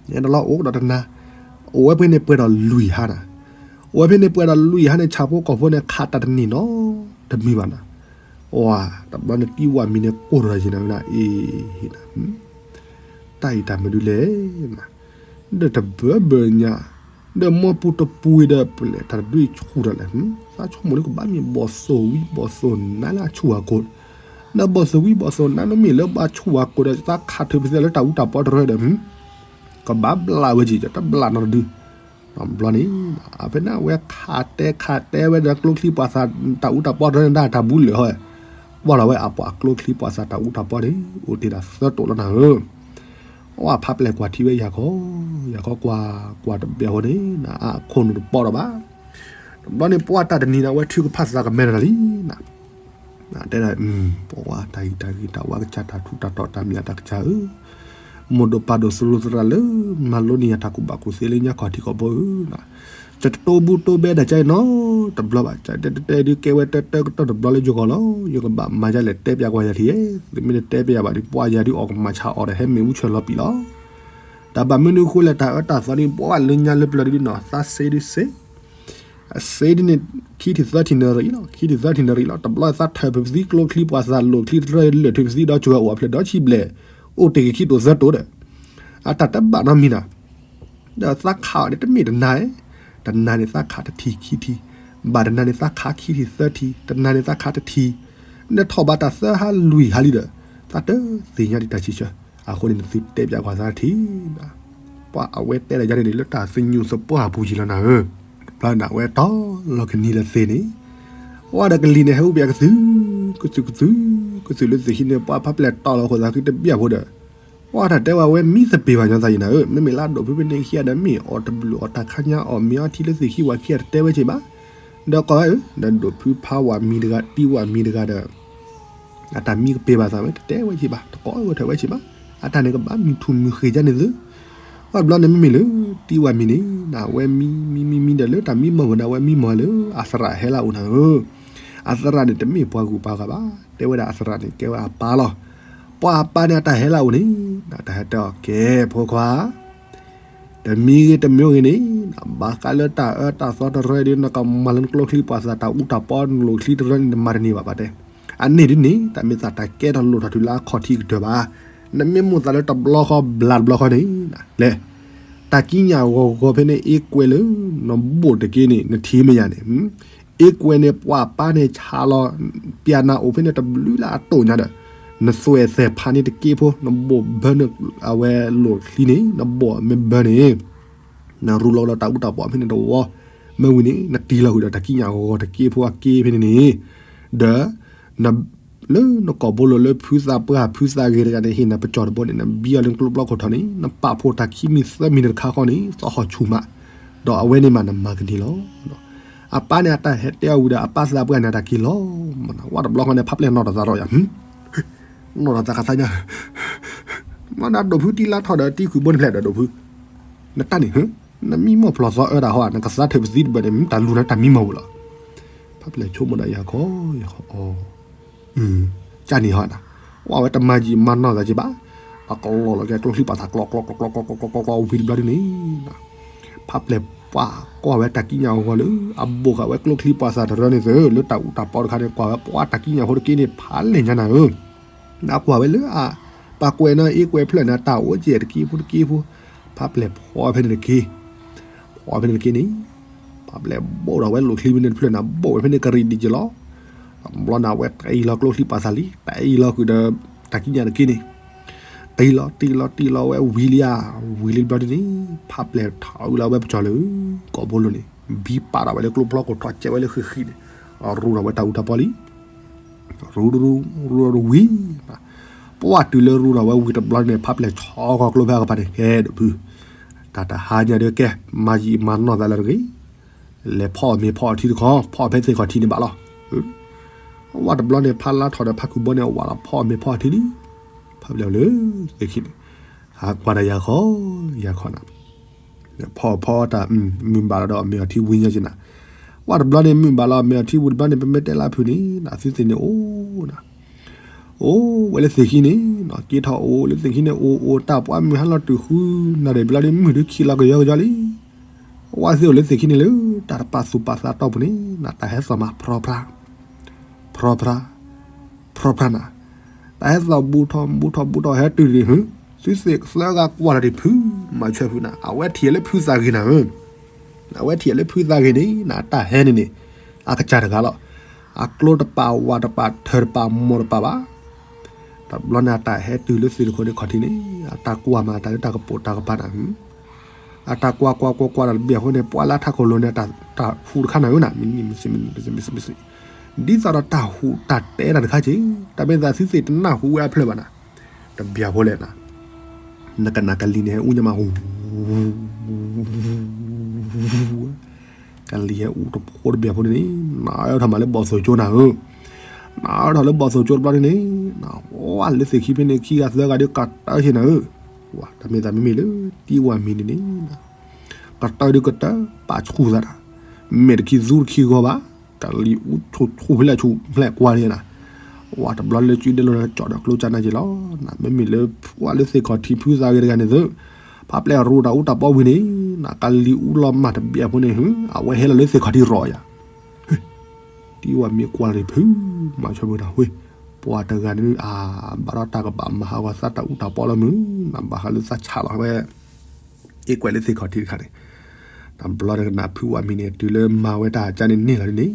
ဟဲဒီးလီၤအိၣ်ကဒီးတနၤ, အိၣ်ဝဲဖဲန့ၣ်ပှဲၤဒီးလွံၢ်ဟါနၤ, အိၣ်ဝဲဖဲန့ၣ်ပှဲၤဒီးလွံၢ်ဟါန့ၣ် ဆၣ်ဖိကီၢ်ဖိန့ၣ် ခးတၢ်တန့ၢ်နီတမံၤဘၣ်နၤ, ဝါ, တဘျီန့ၣ်တံၢ်ဝၤမံၤန့ၣ်ကိၢ်ထီၣ်က့ၤနၤဝဲဒၣ်အံၤ, တၢ်အံၤတၢ်မနုၤလဲၣ် ဒီးတဘၢဘၢညါ, ဒီးမိၢ်ပူၤတပူၤဒီး ပလဲၤတၢ်တဒုအံၤဆူၣ်ထီၣ်လဲၣ်, သးဆိကမိၣ်လၢကဘၣ်မ့ၢ်ဘီၣ်သိၣ်ဝံဘီၣ်သိၣ်နါလၢအဆူၣ်အကိၢ်, ဒီးဘီၣ်သိၣ်ဝံဘီၣ်သိၣ်နါ နမ့ၢ်လၢဘၣ်ဆူၣ်အကိၢ်ဒီး သးခးထုးပသံးလၢတၢ်အူတၢ်ပီတရၢဒီး ကဘၣ်ဘျးဝဲက့ၤ တဘျးနီတဒု, ဘျီန့ၣ်, အဖဲန့ၣ်အဝဲခးတဲခးတဲဝဲဒီးကျိချံပှၤသးတၢ်အူတၢ်ပီတရၢန့ၣ် ဒၣ်တၢ်ဘူးလၢာ်ဟီ, ဘၣ်လီၤဝဲအပှၤကျိချံပှၤသးတၢ်အူတၢ်ပီန့ၣ် အိၣ်တ့ၢ်ဒၣ်သၢတိာ်လီၤနၤဧၢ အဝဲဖးပျဲၢ်ကွၢ်ထံဝဲယၤခီ, ယၤခီကွၢ်ကွၢ်တဘ့ၣ်အဃိန့ၣ် အခိၣ်နူာ်တပီဒီးဘၣ်, တဘျီန့ၣ်ပှၤတၢ်တနံၤန့ၣ် အဝဲထုကဖၣ်သးကမဲထီၣ်တၢ်လံနၤ, တဲဒၣ်, ပှၤတၢ်ဟံးတၢ်ဂ့ၤတၢ်ဝါကစၢ် တၢ်ထူးတၢ်တီၤတၢ်မံၤအတၢ်ကစၢ်ဧၢ, မိၢ်ဒိၣ်ပၢ်ဒိၣ်သရူးသရၣ်လၢ မၤလိန့ၢ်ယၤတၢ်ကူၣ်ဘၣ်ကူၣ်သ့လၢညါခီၣ်ထံးခီၣ်ဘိဧၢ, ကတိၤဘူးတိၤဘဲဒၣ်ကဲနီတဘျီဘၣ်, ကတဲတဲတဲဒုးကဲဝဲတၢတၢကတီၢ်တဘျီလၢယဂီၢ်လီၤ, ယကဘၣ်မၤဒ်လဲၣ်တဲပျးကွၢ်ယၤထံး, သုမ့ၢ်တတဲပျးဘၣ်ဒီး ပှၤယၤဒုးအီၣ်ကမၣ်ဆါအီၣ်ဒီး ဟဲမ့ၢ်ဝံၤဆၢလီၤပံာ်လီၤ, တၢ်ဘၣ်မနုၤဃိလဲၣ် တၢ်အၢတၢ်သီဒ်ပှၤလၢညါလၢပျၢၤဒ်နီၤ သးစ့ဒုးစ့ အစ့ဒ်န့ၣ် ခံထံၣ်သၢထံၣ်နၢၤရံၣ်လီၤ, ခံထံၣ်သၢထံၣ်နၢၤရံၣ်လီၤ, တဘျီသးထၢၣ်ဖုးပသံကျိချံပှၤသးလိာ်ချံတရၢလၢာ်ထုးပသံဒီးစှၤအိၣ်အဖျဲၣ်ဒီးဆံဘျဲၣ်, အိၣ်တ့ၢ်က့ၤခံတိာ်သၢတိာ်ဒီး, အတၢ်တဘၣ်နီတမံၤနၤ, ဒီးသးခးအီၤန့ၣ်တမ့ၢ်တနၤ, တနၤန့ၣ်သးခးတထံၣ်ခံထံၣ်, ဘၣ်တနၤန့ၣ်သးခးခံထံၣ်သၢထံၣ်, တနၤန့ၣ်သးခးတထံၣ်, နထီၣ်ဘၣ်တၢ်သၢဟါလွံၢ်ဟါလံဒီး, သးတသ့ၣ်ညါဒံးတၢ်ဆံးဆၢ, အဃိန့ၣ် နသုတဲပျးကွၢ်သးထံး ပှၤအဝဲတဲလၢယၤန့ၣ် လၢတၢ်သညူးသပှၢ်အပူၤယံၤလီၤနၤဧၢ, တဘျီန့ၣ် အဝဲတီၢ်လီၤကနံၤလၢသ့န့ၣ်, အဝဲဒီးကလံၤန့ၣ် ဟဲအိၣ်ပယီၤကသု, ကသုကသု, ကသုလၢသ့ၣ်ခံန့ၣ် ပှၤဖးပျဲၢ်တီၢ်လီၤဃိသးဃံတဘျီဖိဒီး, အဝဲတၢ်တဲဝဲ အဝဲမံသပ့ၤဘၣ်ညီသးယံၤနၤဧၢ, မ့မ့ၢ်လၢအဒိၣ်ဖုဖဲန့ၣ်ခံဂၤဒီး မ့ၢ်အီၣ်တဘျုးအီၣ်တၢ်ခါညါအီၣ်မ့ၤအီထံလၢသ့ၣ်ခံဝၤခံဂၤတတဲဝဲက့ၤဘၣ်, ဒီးကိးဝဲဧၢ, ဒီးဒိၣ်ဖုဖးဝၤမံၤတဂၤ တံၢ်ဝၤမံၤတဂၤဒီး အတၢ်မံကပ့ၤဘၣ်သးဝဲ တတဲဝဲက့ၤဘၣ် တကိးဝဲထၢၣ်ဝဲက့ၤဘၣ်, အတၢ်န့ၣ်ကဘၣ်မုၢ်ထူၣ်မုၢ်ဃ့ၢ်ဒ်န့ၣ်သု, ဝဲဘျီန့ၣ်မ့မ့ၢ်လၢ တံၢ်ဝၤမံၤန့ၣ် အဝဲမံ မံ မံ မံဒီးလၢတၢ်မံမီၢ်ဝဲန့ၣ် အဝဲမံမီၢ်လၢ အသရၣ်ဟဲလၢအအိၣ်နၤဧၢ, အသရၣ်န့ၣ်တမ့ၢ်ပှၤဂုၤပှၤဂၤဘၣ်, တဲဝဲဒၣ်အသရၣ်န့ၣ် ကဲဝဲအပၢ်လီၤ, ပှၤအပၢ်န့ၣ်အတၢ်ဟဲလၢအအိၣ်န့ၣ် တၢ်ဟဲတဲအီၤ ကဲဖိခွါ တမံၤဂ့ၤတမံၤဂ့ၤန့ၣ် ဘၣ်ဃးလၢတၢ်အၢတၢ်သီတရၢဒီး နကမၤလၢနကျိချံပှၤသးတၢ်အူတၢ်ပီနလိၣ်ချံတရၢန့ၣ် နမၤတန့ၢ်ဘၣ်ဘၣ်တဲ, အန့ၣ်ဒ်န့ၣ် တၢ်မ့ၢ်သးတၢ်ကဲထီၣ်လိၣ်ထီၣ်တုၤလၢအခီၣ်ထံးကတၢၢ်ဘၣ်, နမ့ၢ်မိၣ်သးလၢတဘျီဃီဘျးတဘျီဃီန့ၣ်, လဲၤ, တၢ်ကံးညာ်ဂီၤဂီၤဖဲန့ၣ် အ့ကွဲးလၢ နဘိၣ်တက့ၢ်န့ၣ် နထံၣ်မ့ၢ်ယၤန့ၣ် အ့ကွဲးန့ၣ် ပှၤပၢ်န့ၣ်ဆါလီၤ ပျးနၤအိၣ်ဖဲန့ၣ်တဘျုးလၢအတိၢ်ညါဒီး, နသွဲၣ်သဲးဖးန့ၢ်တက့ၢ်ဖိ နဘိၣ်ဘၢန့ၣ် အဝဲလိၣ်ချံန့ၣ် နဘိၣ်မ့ၢ်ဘၢန့ၣ်, နရူလီၤကဒီးတၢ်အူတၢ်ပီဖဲန့ၣ်တဝီ, မ့ၢ်ဝံၤန့ၣ် နတံၢ်လီၤဃုာ်ဒီးတၢ်ကံးညာ်ဂီၤဂီၤတက့ၢ်ဖိအက့ၢ်ဖဲန့ၣ်န့ၣ်, ဒီး လၢနကိာ်ဘိလိၤလၢဖုသးပှၢ်ဖုသးဂ့ၤတဂၤန့ၣ် ဟ့ၣ်နၤပကၠီၣ်တဘိန့ၣ် နဘံအီၤလၢနကျိပျီခိၣ်ထီၣ်န့ၣ် နပာ်ဖှိၣ်တၢ်ခံမံၤသၢမံၤန့ၣ်တခါဃီန့ၣ် သီဟီၣ်ဆူၣ်မး, ဒီးအဝဲန့ၣ်မးနမၤကန့ၢ်လီၤ. အပၢ်န့ၣ်အတၢ်ဟဲတဲအီၤဝံၤဒီး အပၢ်သးပှၢ်န့ၣ် အတၢ်က့ၤလီၤမးနၤ, ဝဲတဘျီဃီန့ၣ် ဖးပျဲၢ်နီၢ်တသးထီၣ်ယၤ, နီၢ်တသးခါသးညါ, မ့ၢ်နဒိၣ်ဖုတံၢ်လါထီၣ်ဒီးတံၢ်ဃုာ်ဘိန့ၣ်ဖျဲးဒီးဒိၣ်ဖု, နတၢ်န့ၣ် နမံမီၢ်ဖျိးသီအၢတၢ်ဟီဧါ နကသးထၢၣ်ပသံတဘၢၣ်န့ၣ် မ့ၢ်တၢ်လူၤနၤတၢ်မံမီၢ်ဝံၤလီၤ. ဖးပျဲၢ်ဆိကမိၣ်ဒီးယၤခီ, ယၤခီအီၤ, ကၢ်န့ၣ်ဟီဧါ, ဝဲတမၤယံာ်မၤနီၢ်သးက့ၤဘၣ်, အကလီလီၤကဲကျိချံပာ်သးကျီကျီကျီကျီကျီကျီကျီဝံၤတဘျီဒ်န့ၣ်, ဖးပျဲၢ်ပှၢ်ကွၢ်ဝဲတၢ်ကံးညာ်အဂီၢ်လၢ အဘိၣ်ဃာ်ဝဲကျိချံပာ်သးတရၢန့ၣ်သ့ၣ် လၢတၢ်အူတၢ်ပီတခါန့ၣ် ကွၢ်ဝဲပှၤတၢ်ကံးညာ်ဖိတက့ၢ်န့ၣ် ဖးလဲၢ်ညါနၤဧၢ, နကွၢ်ဝဲလၢအ ပှၤကွဲးနီၣ်အ့ကွဲးဖျၢၣ်န့ၣ် တၢ်အိၣ်ကဲတက့ၢ်ဖိတက့ၢ်ဖိ, ဖးပျဲၢ်ဖီဖဲန့ၣ်တက့ၢ်, ဖီဖဲန့ၣ်တက့ၢ်န့ၣ် ဖးပျဲၢ်ဘိၣ်ဒီးဝဲလိာ်ချံဖဲန့ၣ်တဖျၢၣ်န့ၣ် ဘိၣ်ဝဲဖဲန့ၣ်ကရံၣ်ဒံးက့ၤလီၤ. တဘျီန့ၣ် အဝဲတ့လီၤကျိချံပာ်သးလံ, တ့လီၤဃုာ်ဒီး တၢ်ကံးညာ်တက့ၢ်န့ၣ်, တ့လီၤတ့လီၤတ့လီၤဝဲဝံၤလံဧါ, ဝံၤလံတဘျီဒ်န့ၣ် ဖးပျဲၢ်ထီၣ်ဝံၤလီၤဝဲပကၠီၤလၢ ကိာ်ဘိလိၤန့ၣ် ဘံပာ်ထီၣ်ဝဲလၢကျိဖျီခိၣ်ထီၣ်ကဲဝဲလၢဃံဃံန့ၣ်, ရူထီၣ်ဝဲတၢ်အူတၢ်ပီလံ ရူရူရူရူဝံၤ, ပှၢ်တုၤလၢရူထီၣ်ဝဲဝံၤတဘျီန့ၣ် ဖးပျဲၢ်ဆီဃီၤကျိဖဲအကပၤန့ၣ် ကဲဒိၣ်ဖု, တၢ်တဟါညါဒီးကဲ မၤယံာ်မၤနီၢ်သးလၢတဂ့ၤ, လဲၤဖီၣ်မ့ၤဖီၣ်ထံတခီ ဖီၣ်ဖဲသ့ၣ်ခီၣ်ထံးန့ၣ်ဘၣ်လီၤ. ဝဲတဘျီန့ၣ် ဖးလါထီၣ်ဒီးဖးခူၣ်ဘီန့ၣ် အဝဲလီၤဖီၣ်မ့ၤဖီၣ်ထံလံ, ဖးပျဲၢ်လၢသ့ၣ်ခံန့ၣ်, ဟးကွၢ်ဒီးယၤခီ, ယၤခီနၤ ဖီၣ်ဖီၣ်တၢ် မုၢ်ဘၣ်လီၤဒီးအမဲာ်အီၤထံဝံၤညါက့နၤ, ဝဲတဘျီန့ၣ် မုၢ်ဘၣ်လီၤအမဲာ်အီၤထံဝံၤတဘျီန့ၣ် ပမ့ၢ်တဲလၢဖုန့ၣ် သုသ့ၣ်န့ၣ်အိၣ်နၤ, အိၣ်ဝဲလၢသ့ၣ်ခံန့ၣ်, က့ထီၣ်အိၣ်လၢသ့ၣ်ခံန့ၣ် အိၣ်အိၣ်တၢ်ပှၢ်မုၢ်ဟါလီၤတုၤဃုနၤဒီး ဘျီဒ်မုၢ်ဒုးခံးလီၤကယီကယီလံ, ဝဲသ့ၣ်အိၣ်လၢသ့ၣ်ခံန့ၣ်လၢ တၢ်တပာ်သူၣ်ပာ်သးတီၢ်ပူၤန့ၣ် နတၢ်ဟဲသီၣ်မး ဖြီဖြါ ဖြီဖြါ ဖြီဖြါနၤ, တၢ်ဟဲသီၣ်ဘူးထီၣ်ဘူးထီၣ်ဘူးထီၣ် ဟဲတုၤဒံး သုသ့ၣ်သၢဂၤကွၢ်လီၤဒံးဖု မၤဆွဲဖုနၤ အဝဲထံၣ်လၢဖုသးဂ့ၤနၤဧၢ, အဝဲထံၣ်လၢဖုသးဂ့ၤန့ၣ် နတၢ်ဟဲန့ၣ်န့ၣ် အကစၢ်တဂၤလီၤ, အကျိတပာ်ဝးတပာ်ထၢၣ်တပာ်မိၢ်တပာ်ဘၣ်, တဘျီန့ၣ် အတၢ်ဟဲတုၤလၢသ့ၣ်တခိၣ်န့ၣ်ခီၣ်ထံးန့ၣ် အတၢ်ကွၢ်မးတၢ်လၢတၢ်ကပိာ်တၢ်ကပၤနၤ အတၢ်ကွၢ်ကွၢ်ကွၢ်ကွၢ်တၢ်တဘ့ၣ်အဃိန့ၣ် ပှၤလၢထးခိၣ်လိၤန့ၣ် တၢ်ဟူးတခါနၤဧၢနၤ မ့ၢ်မ့ၢ်မ့ၢ်မ့ၢ် ဒ်သိးဒီးတၢ်ဟူးတၢ်တဲတၢ်တခါက့ၤ တၢ်မ့ၢ်သးသုသ့ၣ်တနၢ်ဟူဝဲအဖျၢၣ်ဘၣ်နၤ, တဘျီဖိလဲၣ်နၤ, နကနၣ်ကလံၤန့ၣ်ဟဲအူညါမးဟူး ကလံၤဟဲအူတဖိတဘျီဖိန့ၣ်န့ၣ် နအၢထီၣ်မးလၢဘီၣ်သိၣ်ကၠိနၤဧၢ, နအၢထီၣ်လၢဘီၣ်သိၣ်ကၠိတဘျီန့ၣ်န့ၣ် ဝဲလၢသ့ၣ်ခံဖဲန့ၣ် ခံဂၤသၢဂၤဒီးကတၢၢ်ဟ့ၣ်နၤဧၢ, တၢ်မ့ၢ်သးမ့မ့ၢ်လၢ တံဝၤမံၤန့ၣ်န့ၣ် ကတၢၢ်ဒုးကတၢၢ် ပာ်ဆူၣ်သးတၢ်, မဲာ်တခံသူတခံဂီၤဘၣ်, ကလံၤအူဆိၣ်ဆိၣ်ဖဲလဲၣ်ဆူၣ်ဖဲလဲၣ်ကွၢ်န့ၣ်နၤ, ဝဲတဘျီလၢစုဒဲလိၤန့ၣ် ကၠီၣ်ဒီးကျိကၢ်နၢ်က့ၤလီၤ, မ့မ့ၢ်လၢပှၤလၢသ့ၣ်ခီၣ်ထံးဖုသးဂ့ၤတဂၤန့ၣ်သု, ဖးပျဲၢ်ရူးတၢ်အူတၢ်ပီဝံၤန့ၣ် နကလံၤအူလီၤမၢ်တဘျီဖိန့ၣ် အဝဲဟဲလီၤလၢသ့ၣ်ခီၣ်ထံးရီၣ်ယၤ တံဝၤမံၤကွၢ်လီၤဖု, မၤဆၢမုၢ်တၢ်ဝ့ၢ်, ပှၤတဂၤန့ၣ် အါ ဘၣ်ဒီးတၢ်ကဘၣ်မၤဟးဂီၤသးတၢ်အူတၢ်ပီလီၤမုၢ်, နဘၣ်ဃးလၢသးဆးလီၤဝဲ, အ့ကွဲးလၢသ့ၣ်ခီၣ်ထံးတခါန့ၣ်, တဘျီတကနၣ်ဖုဝၤမံၤန့ၣ် တုၤလၢမၤဝဲတၢ်ကါန့ၣ်န့ၢ်လီၤန့ၣ်,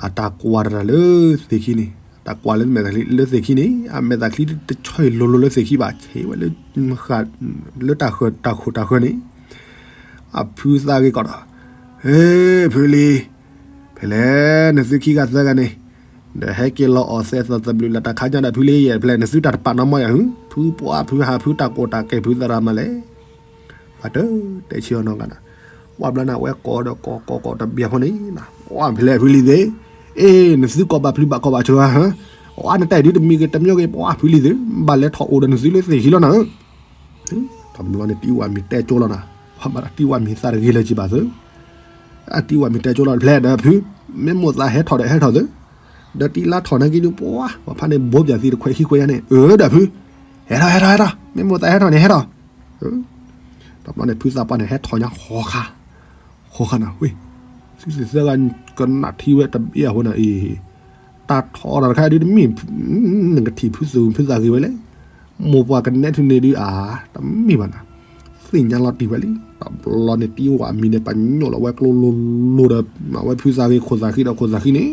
အတၢ်ကွၢ်တၢ်လၢသ့ၣ်ခံန့ၣ်, တၢ်ကွၢ်လၢမဲာ်သးချံလၢသ့ၣ်ခံန့ၣ် အမဲာ်သးချံတဆီၣ်လိၤလိၤလၢသ့ၣ်ခံဘၣ် ဆ့ဝဲလၢ လၢတၢ်ဃၢၤတၢ်ခိၣ်တၢ်ဃၢၤန့ၣ်, အဖုသးဂ့ၤကီးဒီး, ဟ့ ဖုလံၤ ဖဲလဲၣ် နသုခံဂၤသၢဂၤန့ၣ်, ဒီးဟဲက့ၤလီၤအီၣ်သဲးသီၣ်သဘျုးလၢတၢ်ခါညါဒီးဖုလံၤယဲၢ်ဖဲလဲၣ် နသုတၢ်တပာ်နီၣ်မီၢ်ယၤဟု, ဖုပှၢ်ဖုဟးဖုတၢ်ကိၢ်တၢ်ကဲဖုသရၣ်မးလဲၣ်, ပှၤတတဲဆံးအီၤနီတဂၤနၤ, ပှၢ်ဘျီန့ၣ် အဝဲကိးဒီးကိးကိးကိးတဘျီဖိန့ၣ်, ပှၢ်ဖဲလဲၣ်ဖုလံၤသ့ၣ်, အ့ နသုကိးဘၣ်ဖုဘၣ်ကိးဘၣ်ဆိဧါ, အဝဲနတဲဒုတမံၤဂ့ၤတမံၤဂ့ၤ ပှၢ်ဖုလံၤသ့ၣ်, ဘၣ်လဲၤထီၣ်အိၣ်ဒီးနသုလၢသ့ၣ်ခံလီၤနၤဧၢ တဘျီန့ၣ် တံဝၤမံၤတဲကၠိလီၤနၤ, ပှၤဘၣ်ဒီးတံဝၤမံၤသးတဂ့ၤလၢၤကံဘၣ်သု, အတံဝၤမံၤတဲကၠိလီၤတဖျဲးဒီးဖု, မ့ၢ်မိၣ်သးဟဲထီၣ်ဒီးဟဲထီၣ်သု, ဒီးတံလါထီၣ်နာ်က့ဒုး ပှၤ ပှၤဖးန့ၣ်ဘိပၠးသံတခွဲးခံခွဲးညါန့ၣ် အၢ ဒီးဖု, ဟဲထီၣ်ဟဲထီၣ်ဟဲထီၣ်, မ့ၢ်မိၣ်သးဟဲထီၣ်န့ၣ်ဟဲထီၣ်, တဘျီန့ၣ် ဖုသးပှၢ်န့ၣ် ဟဲထီၣ်ညါဃီခါ, ဃီခါနၤဝ့ၢ်, သုသ့ၣ်သၢဂၤကနၣ်ထံဝဲတဘ့ၣ်အဃိန့ၣ်အံၤ တၢ်ထီၣ်တၢ်တခါဒုးတမ့ၢ် နကထံၣ်ဖုသူၣ်ဖုသးဂ့ၤဝဲလဲၣ်, မိၢ်ပှၢ်ကနဲထူန့ၣ်ဒုးအါ တမ့ၢ်ဘၣ်နၤ, သ့ၣ်ညါလီၤတံၢ်ဝဲလံ, တဘျီန့ၣ်တံဝၤမံၤန့ၣ် ပညိၣ်လီၤဝဲကျိလိၤလိၤဒီး အဝဲဖုသးဂ့ၤခိၣ်သးဃံဒီးခိၣ်သးဃံန့ၣ်,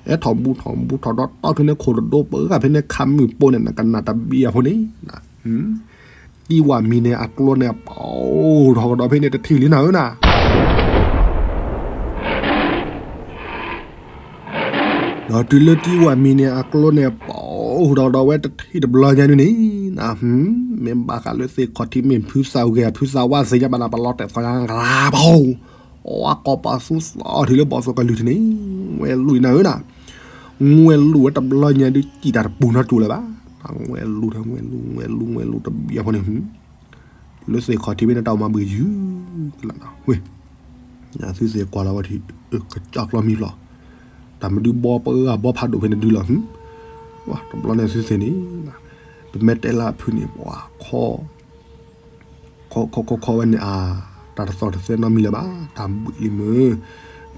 အဲၣ်ထီၣ်ဘူးထီၣ်ဘူးထီၣ်ဒီးတီၢ်ဖဲန့ၣ်ခိၣ်တဒိပှၢ်ဖဲန့ၣ်ခါမုၢ်ပိန့ၣ် နကနၣ်တဘ့ၣ်အဃိန့ၣ် တံဝၤမံၤန့ၣ် အကျိန့ၣ် ပအိၣ်ထီၣ်ကဒီးဖဲန့ၣ်တထံၣ်လံနၤဧၢနၤ, ဒီးတုၤလၢတံဝၤမံၤန့ၣ် အကျိန့ၣ် ပအိၣ်ထီၣ်ကဒီးဝဲတထံၣ်တဘျီညါဒုန့ၣ်, မ့ၢ်ဘၣ်ဃးလၢသ့ၣ်ခီၣ်ထံးမ့ၢ်ဖုသးဂ့ၤ ဖုသးဝါသ့ၣ်ညါဘၣ်နၤ ပလီၤတဲာ်သီညါဂၤဘီ အကိးပသူသီထံလၢဘီၣ်သိၣ်ကလုၢ်ထံးန့ၣ်, ဝဲလူၤနၤဧၢနၤ, ငွဲလူၤဝဲတဘျီညါဒုး စံၣ်တၢ်တပူၤနီတတူၢ်လၢၤဘၣ်, ငွဲလူၤထီၣ် ငွဲလူၤ ငွဲလူၤ ငွဲလူၤတဘျီအဃိန့ၣ်, လၢသ့ၣ်ခီၣ်ထံးဖဲန့ၣ် တၢ်အိၣ်မၤဘှံးယုၤကလးနၤဝ့ၢ်, သုသ့ၣ်ကွၢ်လီၤဝဲထံး ကစၢ်ကျီမံၤလီၤ, တၢ်မဒုဘီပဂၤဘီဖးဒိၣ်ဖဲန့ၣ်ဒုလီၤ, တဘျီန့ၣ်သုသ့ၣ်န့ၣ် ပမ့ၢ်တဲလၢအဖုၣ်န့ၣ် ပှၤခီ ခီခီခီခီဝဲန့ၣ် အါ တၢ်တသီၣ်တသဲနီတမံၤလၢၤဘၣ်, တၢ်ဘှံးလံမုၢ်,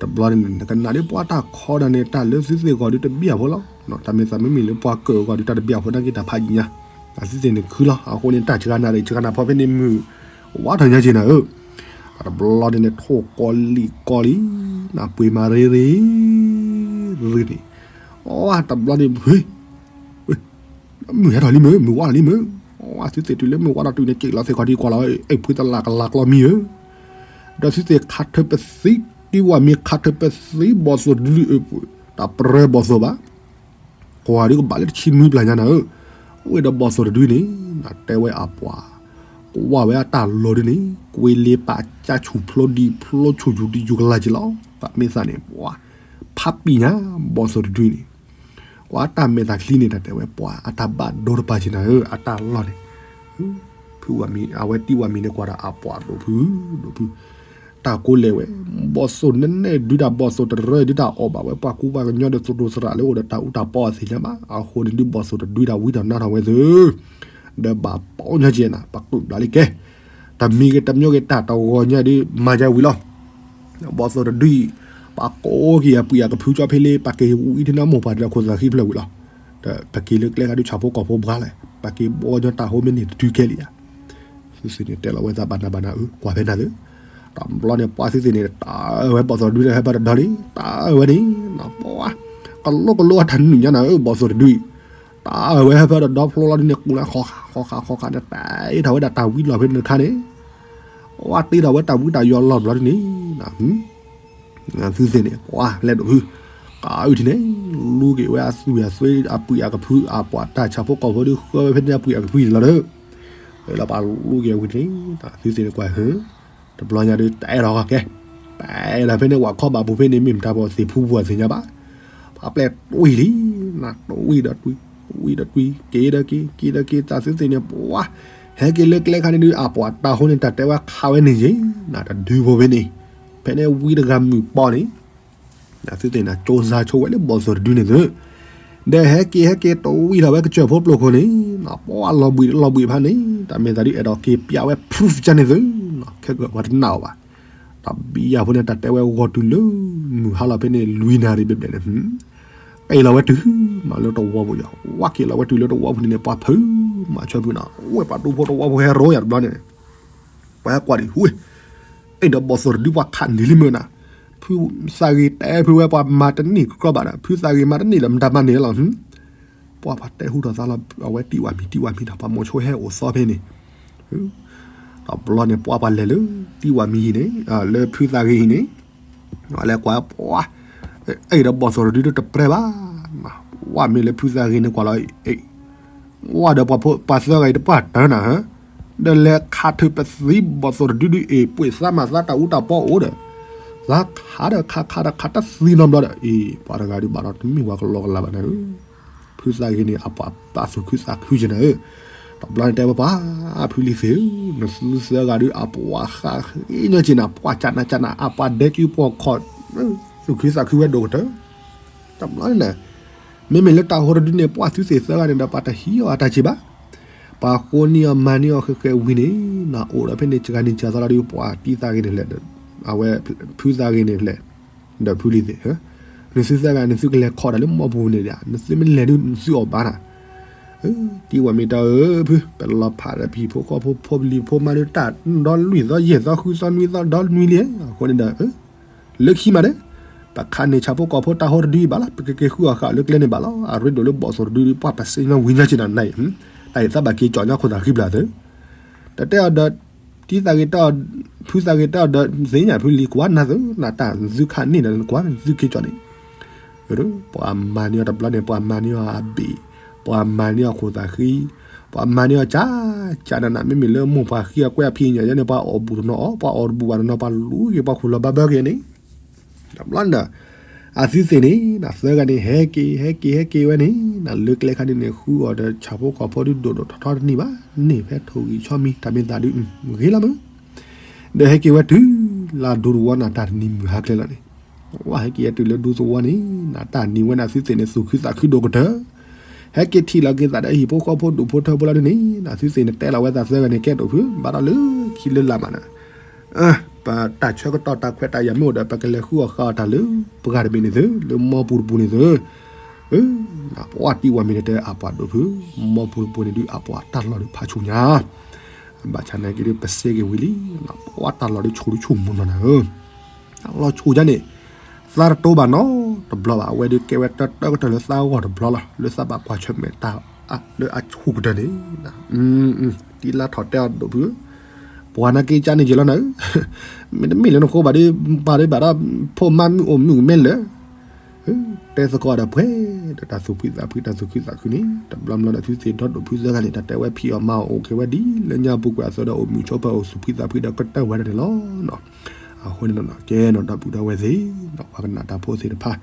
တဘျီန့ၣ် နကနၣ်ဒ်ပှၤတၢ်ခီဒၣ်န့ၣ် တၢ်လၢသုသ့ၣ်ဂီၤဒုးတဘၣ်ဖိလီၤ. တၢ်မ့ၢ်သးမ့မ့ၢ်လၢပှၤကၢၣ်ဂီၤဒုးတၢ်တဘၣ်ဖိနာ်က့တၢ်ဖးယံာ်ညါ, တၢ်သုသ့ၣ်န့ၣ်ခုလီၤ. အဃိန့ၣ် တၢ်စှၤနၤဒီး စှၤနၤဖီဖဲန့ၣ်မုၢ် ဝါထီၣ်ညါက့ၤနၤဧၢ, တဘျီန့ၣ်န့ၣ် ထိၣ်ကီလံၣ်ကီလံ, နပှ့ၤမၤရ့ရ့ ရ့န့ၣ်, အတဘျီန့ၣ် မုၢ်ဟဲထီၣ်လံမုၢ်, မုၢ်ဝါထီၣ်လံမုၢ်, အသုသ့ၣ်တုၤလၢမုၢ်ဝါထီၣ်တုၤန့ၣ် က့ၤလီၤသ့ၣ်ခီဒံကွၢ်လီၤ, အဲၣ်ဖုသလၢ်ကလၢ်ကျီမံဧၢ, ဒီးသုသ့ၣ်ခးထၢၣ်ပသံ, တံၢ်ဝၣ်မ့ၢ်ခးထၢၣ်ပသံဘီၣ်သိၣ်တဒုအပူၤ, တၢ်ပြၢဘီၣ်သိၣ်ဘၣ်, ကွၢ်ဒုးကဘၣ်လၢတဆံနွံပျၢ်ညါနၤဧၢ, အိၣ်ဝဲဒီးဘီၣ်သိၣ်တဒုန့ၣ် နတဲဝဲအပှၤ ကွၢ်ဝဲအတၢ်လီၢ်ဒုန့ၣ် ကွ့လ့ပာ်ကၢ်ဆူၣ်ဖျိဒံးဖျိဆူၣ်ယူၤဒံးယူၤကလၢ်က့ၤလီၤ. တၢ်မ့ၢ်သးန့ၣ် ပှၤ ဖးပံာ်ညါ ဘီၣ်သိၣ်တဒုန့ၣ်, ကွၢ်တၢ်မဲာ်သးချံန့ၣ် တၢ်တဲဝဲပှၤအတၢ်ဘၣ်ဒိတပၤက့ၤနၤဧၢ, အတၢ်လီၢ်န့ၣ်, ဖုဝဲမံၤ အဝဲတံၢ်ဝဲမံၤန့ၣ် ကွၢ်ဒီးအပှၤဒိၣ်ဖု ဒိၣ်ဖု တၢ်ကိးလဲၣ်ဝဲ, ဘီၣ်သိၣ်နနဲၣ်ဒုတၢ်ဘီၣ်သိၣ်တရၢဒုတၢ် အီၣ်ဘၣ်ဝဲပှၤကူပှၤကညီဒီးသရူးသရၣ်လၢအိၣ်ဒီးတၢ်အူတၢ်ပီအသ့ၣ်ညါဘၣ်. အဃိန့ၣ်ဒုးဘီၣ်သိၣ်တဒုတၢ်ဝံထီၣ်နါထီၣ်ဝဲသု, ဒီးဘၣ်ပီညါက့ၤနၤ ပှၤကိးဘျးလံကဲ, တမံၤဂ့ၤတမံၤဂ့ၤ တၢ်တဂီၤညါဒုးမၤယါဝံၤလီၤ. ဘီၣ်သိၣ်တဒုအံၤ, ပှၤကိးက့ၤအပှံၢ်အကဖုကၠီဖဲလ့ ပှၤက့ၤဝံအံၤထံနါမိၢ်ပှၢ်တလၢခိၣ်သးဃံဖျၢၣ်ဝံၤလီၤ. ဒီးပက့ၤလၢကျဲဂၤဒုးဆၣ်ဖိကီၢ်ဖိဘှါလဲၣ်, ပက့ၤဘီညီတၢ်ဟိမ့ၢ်န့ၢ်တတုၤကဲလံဧါ. သုသ့ၣ်န့ၣ် တဲလီၤဝဲသးဘၣ်နၤဘၣ်နၤဧၢ, ကွၢ်ဖဲနၤသု, တဘျီန့ၣ် ပှၤသုသ့ၣ်န့ၣ် တၢ်အၢဝဲဘီၣ်သိၣ်တဒုန့ၣ် ဟဲဖဲတဒီလံ, တၢ်အၢဝဲန့ၣ်, ပှၤ ကလိကလိအတၢ်နုာ်ညါနၤဧၢ ဘီၣ်သိၣ်တဒုအံၤ, တၢ်အၢဝဲဟဲဖဲတဒီဖျိလီၤဒုန့ၣ် ကူလၢဃီဃးဃီဃးဃီဃးန့ၣ် တၢ်အ့ၣ်ထီၣ်ဝဲဒၣ်တၢ်ဝံလီၤဖဲန့ၣ်တခါန့ၣ်, ပှၤတ့ထီၣ်ဝဲတၢ်ဝံတၢ်ယိာ်လီၤဘျီဒုန့ၣ် သုသ့ၣ်န့ၣ် ပှၤလဲၤဒိၣ်ဖု, ကအုထံန့ၣ် လူက့ၤဝဲအသူၣ်အသွဲအပှံၢ်အကဖုအပှၤ တၢ်ဆၣ်ဖိကီၢ်ဖိဒုးဃၢဝဲဖဲန့ၣ်အပှံၢ်အကဖုလီၤဒီး, လၢပှၤလူက့ၤဝံၤန့ၣ် သုသ့ၣ်န့ၣ်ကွၢ်ဟၢ, တဘျီညါဒုးတၢ်အဲၣ်ထီၣ်ကဲ, တၢ်အဲၣ်ထီၣ်ဖဲန့ၣ် ဝဲခီဘၣ်ပူၤဖဲန့ၣ် မ့ၢ်မတၤပှၤသ့ၣ်ဖူပူၤအသ့ၣ်ညါဘၣ်, ပှၤပျဲၢ်တွံၢ်လံ, နတွံၢ်ဒီးတွံၢ်, တွံၢ်ဒီးတွံၢ်, က့ၤဒီးက့ၤ, က့ၤဒီးက့ၤ, တၢ်သုသ့ၣ်န့ၣ် ပှၤ ဟဲက့ၤလၢကျဲခါန့ၣ်ဒုး အပှၤတၢ်ဟိန့ၣ်တၢ်တဲဝဲခးဝဲန့ၣ်ယ့ၢ်, နတဒုဖိဖဲန့ၣ်, ဖဲန့ၣ်ဝံတဂၤမုၢ်ပီန့ၣ် နသုသ့ၣ်န့ၣ် ကၠိစါဆိဝဲလၢဘီၣ်သိၣ်တဒုန့ၣ်သု, ဒီးဟဲက့ၤဟဲက့ၤတဝံထီၣ်ဝဲကစၢၢ်ဖိပျိၢ်ခိၣ်န့ၣ်, ပှၤလီၤဘှံးလီၤဘှံးဖဲန့ၣ် တၢ်မ့ၢ်သးဒုးအဲၣ်ဒိးက့ၤပျးဝဲ proof ကန့ၣ်သု, ခဲကဝဲတနာ်အီၤဘၣ်, တၢ်ဘံယၢ်ဖိန့ၣ် တၢ်တဲဝဲဂီၤတုၤလၢ မုၢ်ဟါလီၤဖဲန့ၣ်လွံၢ်နၣ်ရံၣ်ဘျဲၣ်ဘျဲၣ်န့ၣ်, က့ၤလီၤဝဲတုၤမးလၢတဝီပူၤယီၤ, ဝဲက့ၤလီၤဝဲတုၤလၢတဝီပူၤန့ၣ်န့ၣ် ပှၤဖုးမးဆၢဖုးနီၤ, ဝဲပှၤဒူဖိတဝီပူၤဟဲရိယၤတဘျီန့ၣ် ပှၤဟဲကွၢ်ဒံး ဟူး, အဲၣ်ဒိးဘီၣ်သိၣ်တဒုပှၤခးန့ၢ်လံမုၢ်နၤ, ဖုသးဂ့ၤတဲဖုဝဲပှၤမၤတန့ၢ်ကကြၢးဘၣ်ဒီး ဖုသးဂ့ၤမၤတန့ၢ်လၢမတၤမၤန့ၢ်လီၤ, ပှၤပှၤတဲဟူထီၣ်သးလီၤ အဝဲတံၢ်ဝၢ်မံၤ တံၢ်ဝၢ်မံၤဒီး ပှၤမိၤဆိဟဲအိၣ်သီဖဲန့ၣ်, တဘျီန့ၣ် ပှၤပှၤလဲၤလၢတံၢ်ဝၢ်မံၤဟံၣ်န့ၣ် လၢဖုသးဂ့ၤဟံၣ်န့ၣ်, လဲၤကွၢ်ပှၤ အဲၣ်ဒိးဘီၣ်သိၣ်တဒုတပြဲဘၣ်, ဝဲမ့ၢ်လၢဖုသးဂ့ၤန့ၣ်ကွၢ်လီၤ ဝဲဒီးပှၤသၢဂၤအံၤတပှၢ်တၢၢ်နၤ, ဒီးလဲၤခးထၢၣ်ပသံဘီၣ်သိၣ်တဒုဒုအ့ၣ် ပှ့ၤသးမၤသးတၢ်အူတၢ်ပီအိၣ်ဒီး, သးခးဒီးခးခးဒီးခးတသံနီတဘျီဒီး အ့ၣ် ပှၤတဂၤဒုးဘၣ်ဒီးတမ့ၢ်ပှၤကလီကလီဘၣ်နၤဧၢ, ဖုသးဂ့ၤန့ၣ်အပှၤသးသူၣ်ခုသးခုက့ၤနၤဧၢ, တဘျီန့ၣ်တဲဝဲပှၤ ဖုလံၤသ့ၣ်ဧၢ, နသုသၢဂၤဒုးအပှၤဃးဃ့ညီက့ၤနၤ ပှၤကနးကနး အပှၤဒဲက့ၤပှၤခီၣ် သူၣ်ခုသးခုဝဲဒိၣ်ကတၢၢ်, တဘျီန့ၣ် မ့မ့ၢ်လၢတၢ်ဟိတဒုန့ၣ် ပှၤသုသ့ၣ်သၢဂၤန့ၣ်ဒီး ပှၤတဟံးအီၤအတၢ်စံးဘၣ်, ပှၤဃိန့ၢ်အီၤမၤန့ၢ်အီၤဃဲးဃဲးဝံၤန့ၣ်, နအိၣ်ဒီးဖဲန့ၣ် စှၤနံၤစှၤသီလီၤဒုး ပှၤတံၢ်သးဂ့ၤန့ၣ်လဲၣ်, အဝဲ ဖုသးဂ့ၤန့ၣ်လဲၣ်, ဒီးဖုလံၤသ့ၣ်, နသုသၢဂၤ နသုကလဲၤခီၣ်တၢ်လၢမီပူၤန့ၣ်ဒီး နသုမ့ၢ်လဲၤဒုး နသုအီၣ်ဘၣ်နၤ, တံၢ်ဝဲမ့ၢ်တၢ်ဧၢဖု ပလီၤဖးဒီးပဟံၣ်ဖိဃီဖိဖိပလံၤဖိမးဒုး တၢ်ဒီလွံၢ်သီယဲၢ်သီဃုသီနွံသီဒီနွံလံ, အဃိန့ၣ်ဒီး လၢခံမးဒီး ပခးန့ၢ်ဆၣ်ဖိကီၢ်ဖိတၢ်ဟိတဒုအံၤဘၣ်လီၤ, ပကက့ၤဃုအီၣ်ဃာ်လၢကျဲန့ၣ်ဘၣ်လီၤ, အရ့ဒိၣ်လၢဘီၣ်သိၣ်တဒုဒုး ပှၤပစ့ညီဝံၤညါက့ၤနၤနၤအံၤ, တၢ်အံၤသးဘၣ်က့ၤကၠီၣ်ညါခိၣ်သးဃံဘျၢ်သု, တတဲအီၤဒီး တံၢ်သးဂ့ၤတဲအီၤ, ဖုသးဂ့ၤတဲအီၤဒီး သ့ၣ်ညါဖုလံၤကွၢ်နၤသု နတၢ်သုခးန့ၢ်ဒီးကွၢ်သုက့ၤကၠီၣ်န့ၣ် ပှၤမၤန့ၢ်အီၤတဘျီန့ၣ် ပှၤမၤန့ၢ်အီၤအဘ့ၣ်, ပှၤမၤန့ၢ်အီၤခိၣ်သးဃံ, ပှၤမၤန့ၢ်အီၤကၢ်ကၢ်နးနး မ့မ့ၢ်လၢမိၢ်ပှၢ်ဃံအကွဲးအဖံးအညၣ်ယဲန့ၣ် ပှၤအီၣ်ဘူၣ်တနီၤအီၤ ပှၤအီၣ်တဘူၣ်ဘၣ်တနီၤ ပှၤလူၤက့ၤပှၤခိၣ်လီၤဘၣ်ဘၢက့ၤန့ၣ်, တဘျီန့ၣ်ဒီး အသုသ့ၣ်န့ၣ် နသၢဂၤန့ၣ် ဟဲက့ၤ ဟဲက့ၤ ဟဲက့ၤဝဲန့ၣ် နလၢကျဲခါန့ၣ်န့ၣ် ဃုအီၤဒီးဆၣ်ဖိကီၢ်ဖိဒုးဒိၣ်ဒိၣ်ထီထီတနံၣ်ဘၣ်, န့ၢ်ဖဲထိၣ်ဂံၢ်ဆီမံၤ တၢ်မ့ၢ်သးဒုး ဂ့ၤလီၤမး, ဒီးဟဲက့ၤဝဲတုၤ လၢဒူသဝီနၤတၢ်တနံၤမုၢ်ဟါကျဲလီၤန့ၣ်, ဝဲဟဲက့ၤဝဲတုၤလၢဒူသဝီန့ၣ် နတၢ်နံၤဝဲန့ၣ် အသုသ့ၣ်န့ၣ် သူၣ်ခုသးခုဒိၣ်ကတၢၢ်, ဟဲက့ၤထံၣ်လီၤက့ၤသးဒီးဟံၣ်ဖိဃီဖိဒူၣ်ဖိထၢဖိလီၤဒ်န့ၣ် သုသ့ၣ်နတဲလီၤဝဲသးသၢဂၤန့ၣ် ကဲဒိၣ်ဖု ဘၣ်ဒီးလၢခံလၢလာ်မးနၤ ပတၢ်ဆၢကတီၢ်တၢ်ခွဲးတၢ်ယာ်မ့ၢ်အိၣ်ဒီး ပကလဲၤဃုအီၣ်ဃုအီတၢ်လၢပှၢ်တဘ့ၣ်န့ၣ်သု လၢမီပူၤတပူၤန့ၣ်သု ပှၤတံၢ်ဝဲမ့ၢ်န့ၣ်တဲအပှၤဒိၣ်ဖု မီပူၤတပူၤန့ၣ်ဒုးအပှၤတၢ်လီၢ်ဒုးဖးဆူညါ ဘၣ်ဆၣ်နာ်က့ဒုးပစ့က့ၤဝံၤလံ ပှၤတၢ်လီၢ်ဒုးဆူၣ်ဒုးဆူၣ်မုၢ်နီၢ်နၤဧၢ တၢ်လီၢ်ဆူၣ်ညါန့ၣ် သးတတိဘၣ်နီတဘျီဘၣ် အဝဲဒုးကဲဝဲတၢတၢကတၢၢ်လၢသးဂီၢ်တဘျီလီၤ လၢသးဘၣ်ကွၢ်ဆၢၣ်မဲာ်တၢ်လၢအဆူၣ်ကတၢၢ်န့ၣ် တံၤလါထီၣ်တဲအီၤဒိၣ်ဖု ပှၤနာ်က့ကါန့ၣ်ယဲၢ်လီၤနၤဧၢ မ့တမ့ၢ်လၢနဃိဘၣ်ဒုး ပာ်ဒုးဘၣ်ဒီး ဖိမါမုၣ်အိၣ်မုၣ်မဲာ်လၢာ် တဲသကိးဒီးပှဲၤ ဒီးတၢ်သူၣ်ဖှံသးဖှံတၢ်သူၣ်ခုသးခုန့ၣ် တဘျီဘျီဒီးသုသ့ၣ်ဒီဒိၣ်ဖုသၢဂၤန့ၣ် တၢ်တဲဝဲဖံးအီၣ်မၤအီၣ်အိၣ်က့ၤဝဲဒ်လၢညါပူၤကွံာ်အသိးဒီးအိၣ်မုာ်ဆိးပၢၤအိၣ်သူၣ်ဖှံသးဖှံဒီးကတၢၢ်ဝဲဒၣ်န့ၣ်လီၤ. အဃိန့ၣ် ကဲနီၤဒီပုၢ်ဒီဝဲၢ်သ့ၣ် ပှၤကနၣ်တၢ်ဖိသ့ၣ်တဖၣ်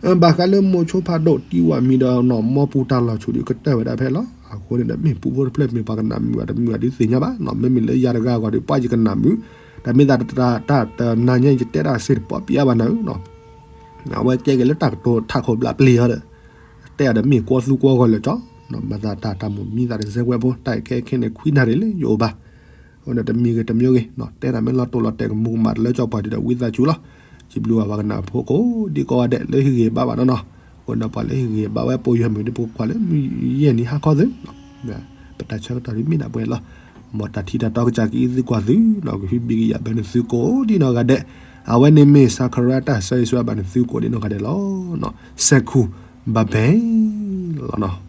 ဘၣ်ဃးလၢမိၤဆိဖးဒိၣ်တံၢ်ဝဲမံၤဒီးနီၤ မီပူၤတၢ်လီၢ်ဆူၣ်ဒုးကတၢၢ်ဝဲဒၣ်ဖဲလီၤ. အဃိန့ၣ်ဒီးမ့ၢ်ပူဖိတဖျၢၣ်မ့ၢ်ပှၤကနၣ်မုာ်အတမုာ်အဒုးသ့ၣ်ညါဘၣ်နီၤ မ့မ့ၢ်လၢယၤတဂၤအဂီၢ်ဒုး ပှၤယကနၣ်မုာ် တၢ်မ့ၢ်သးတၢ်တနၤညါ ယတဲတၢ်စ့ၢ်တပီၢ်ပံးအါဘၣ်နၤဧၢနီၤ အဝဲကဲက့ၤလၢတၢ်ကတိၤထးခိၣ်ဘျးပျ့ၤအီၤဒီး တဲအီၤဒီးမ့ၢ်ကွီသူကွီဂီၤလၢာ်ကၠီ မၤသးတၢ်တၢ်မိၣ်မံသးတစဲးကွဲးဖိ တၢ်အံၤခဲခဲန့ၣ်ခွံနၣ်ရံၣ်လၢယအိၣ်ဘၣ် အဃိန့ၣ်တမံၤဂ့ၤတမံၤဂ့ၤ တဲတၢ်မ့ၢ်လီၤတိၢ်လီၤတဲာ်ကမူးကမၣ်တလၢကၠီပှၤဒုးဒီးဝံသးစူၤလီၤ. စံးဘျုးဘၣ်ပှၤကနၣ်ဖိကိးဒံကိးဂၤဒဲးလၢဟံၣ်ဂ့ၤဘါဘၣ်နီၤနီၤ အဃိန့ၣ်ပှၤလၢဟံၣ်ဂ့ၤဘါဝဲပိာ်ယွၤမုၢ်ဒ် ပကွၢ်လၢမုၢ်ယဲၢ်နံၤဟါခီသု ပတၢ်ဆၢကတီၢ်ဒ်မ့ၢ်ဒၣ်ပှဲၤလီၤ. မ်တၢ်ထံတၢ်တီကစၢ်ကအံးသုကွၢ်သုနီၤ ကဟုဘံၣ်ကယာ်ဘၢနသုကိးဒံနီၢ်ဂၤဒဲး အဝဲန့ၣ်မ့ၢ် စၤခရါ တၢ်ဆၢဂ့ၤဆၢဝါဘၣ်နသုကိးဒံနီၢ်ဂၤဒဲးလီၤ. စဲးခူၣ်ဘၣ်ဘဲလီၤနီၤ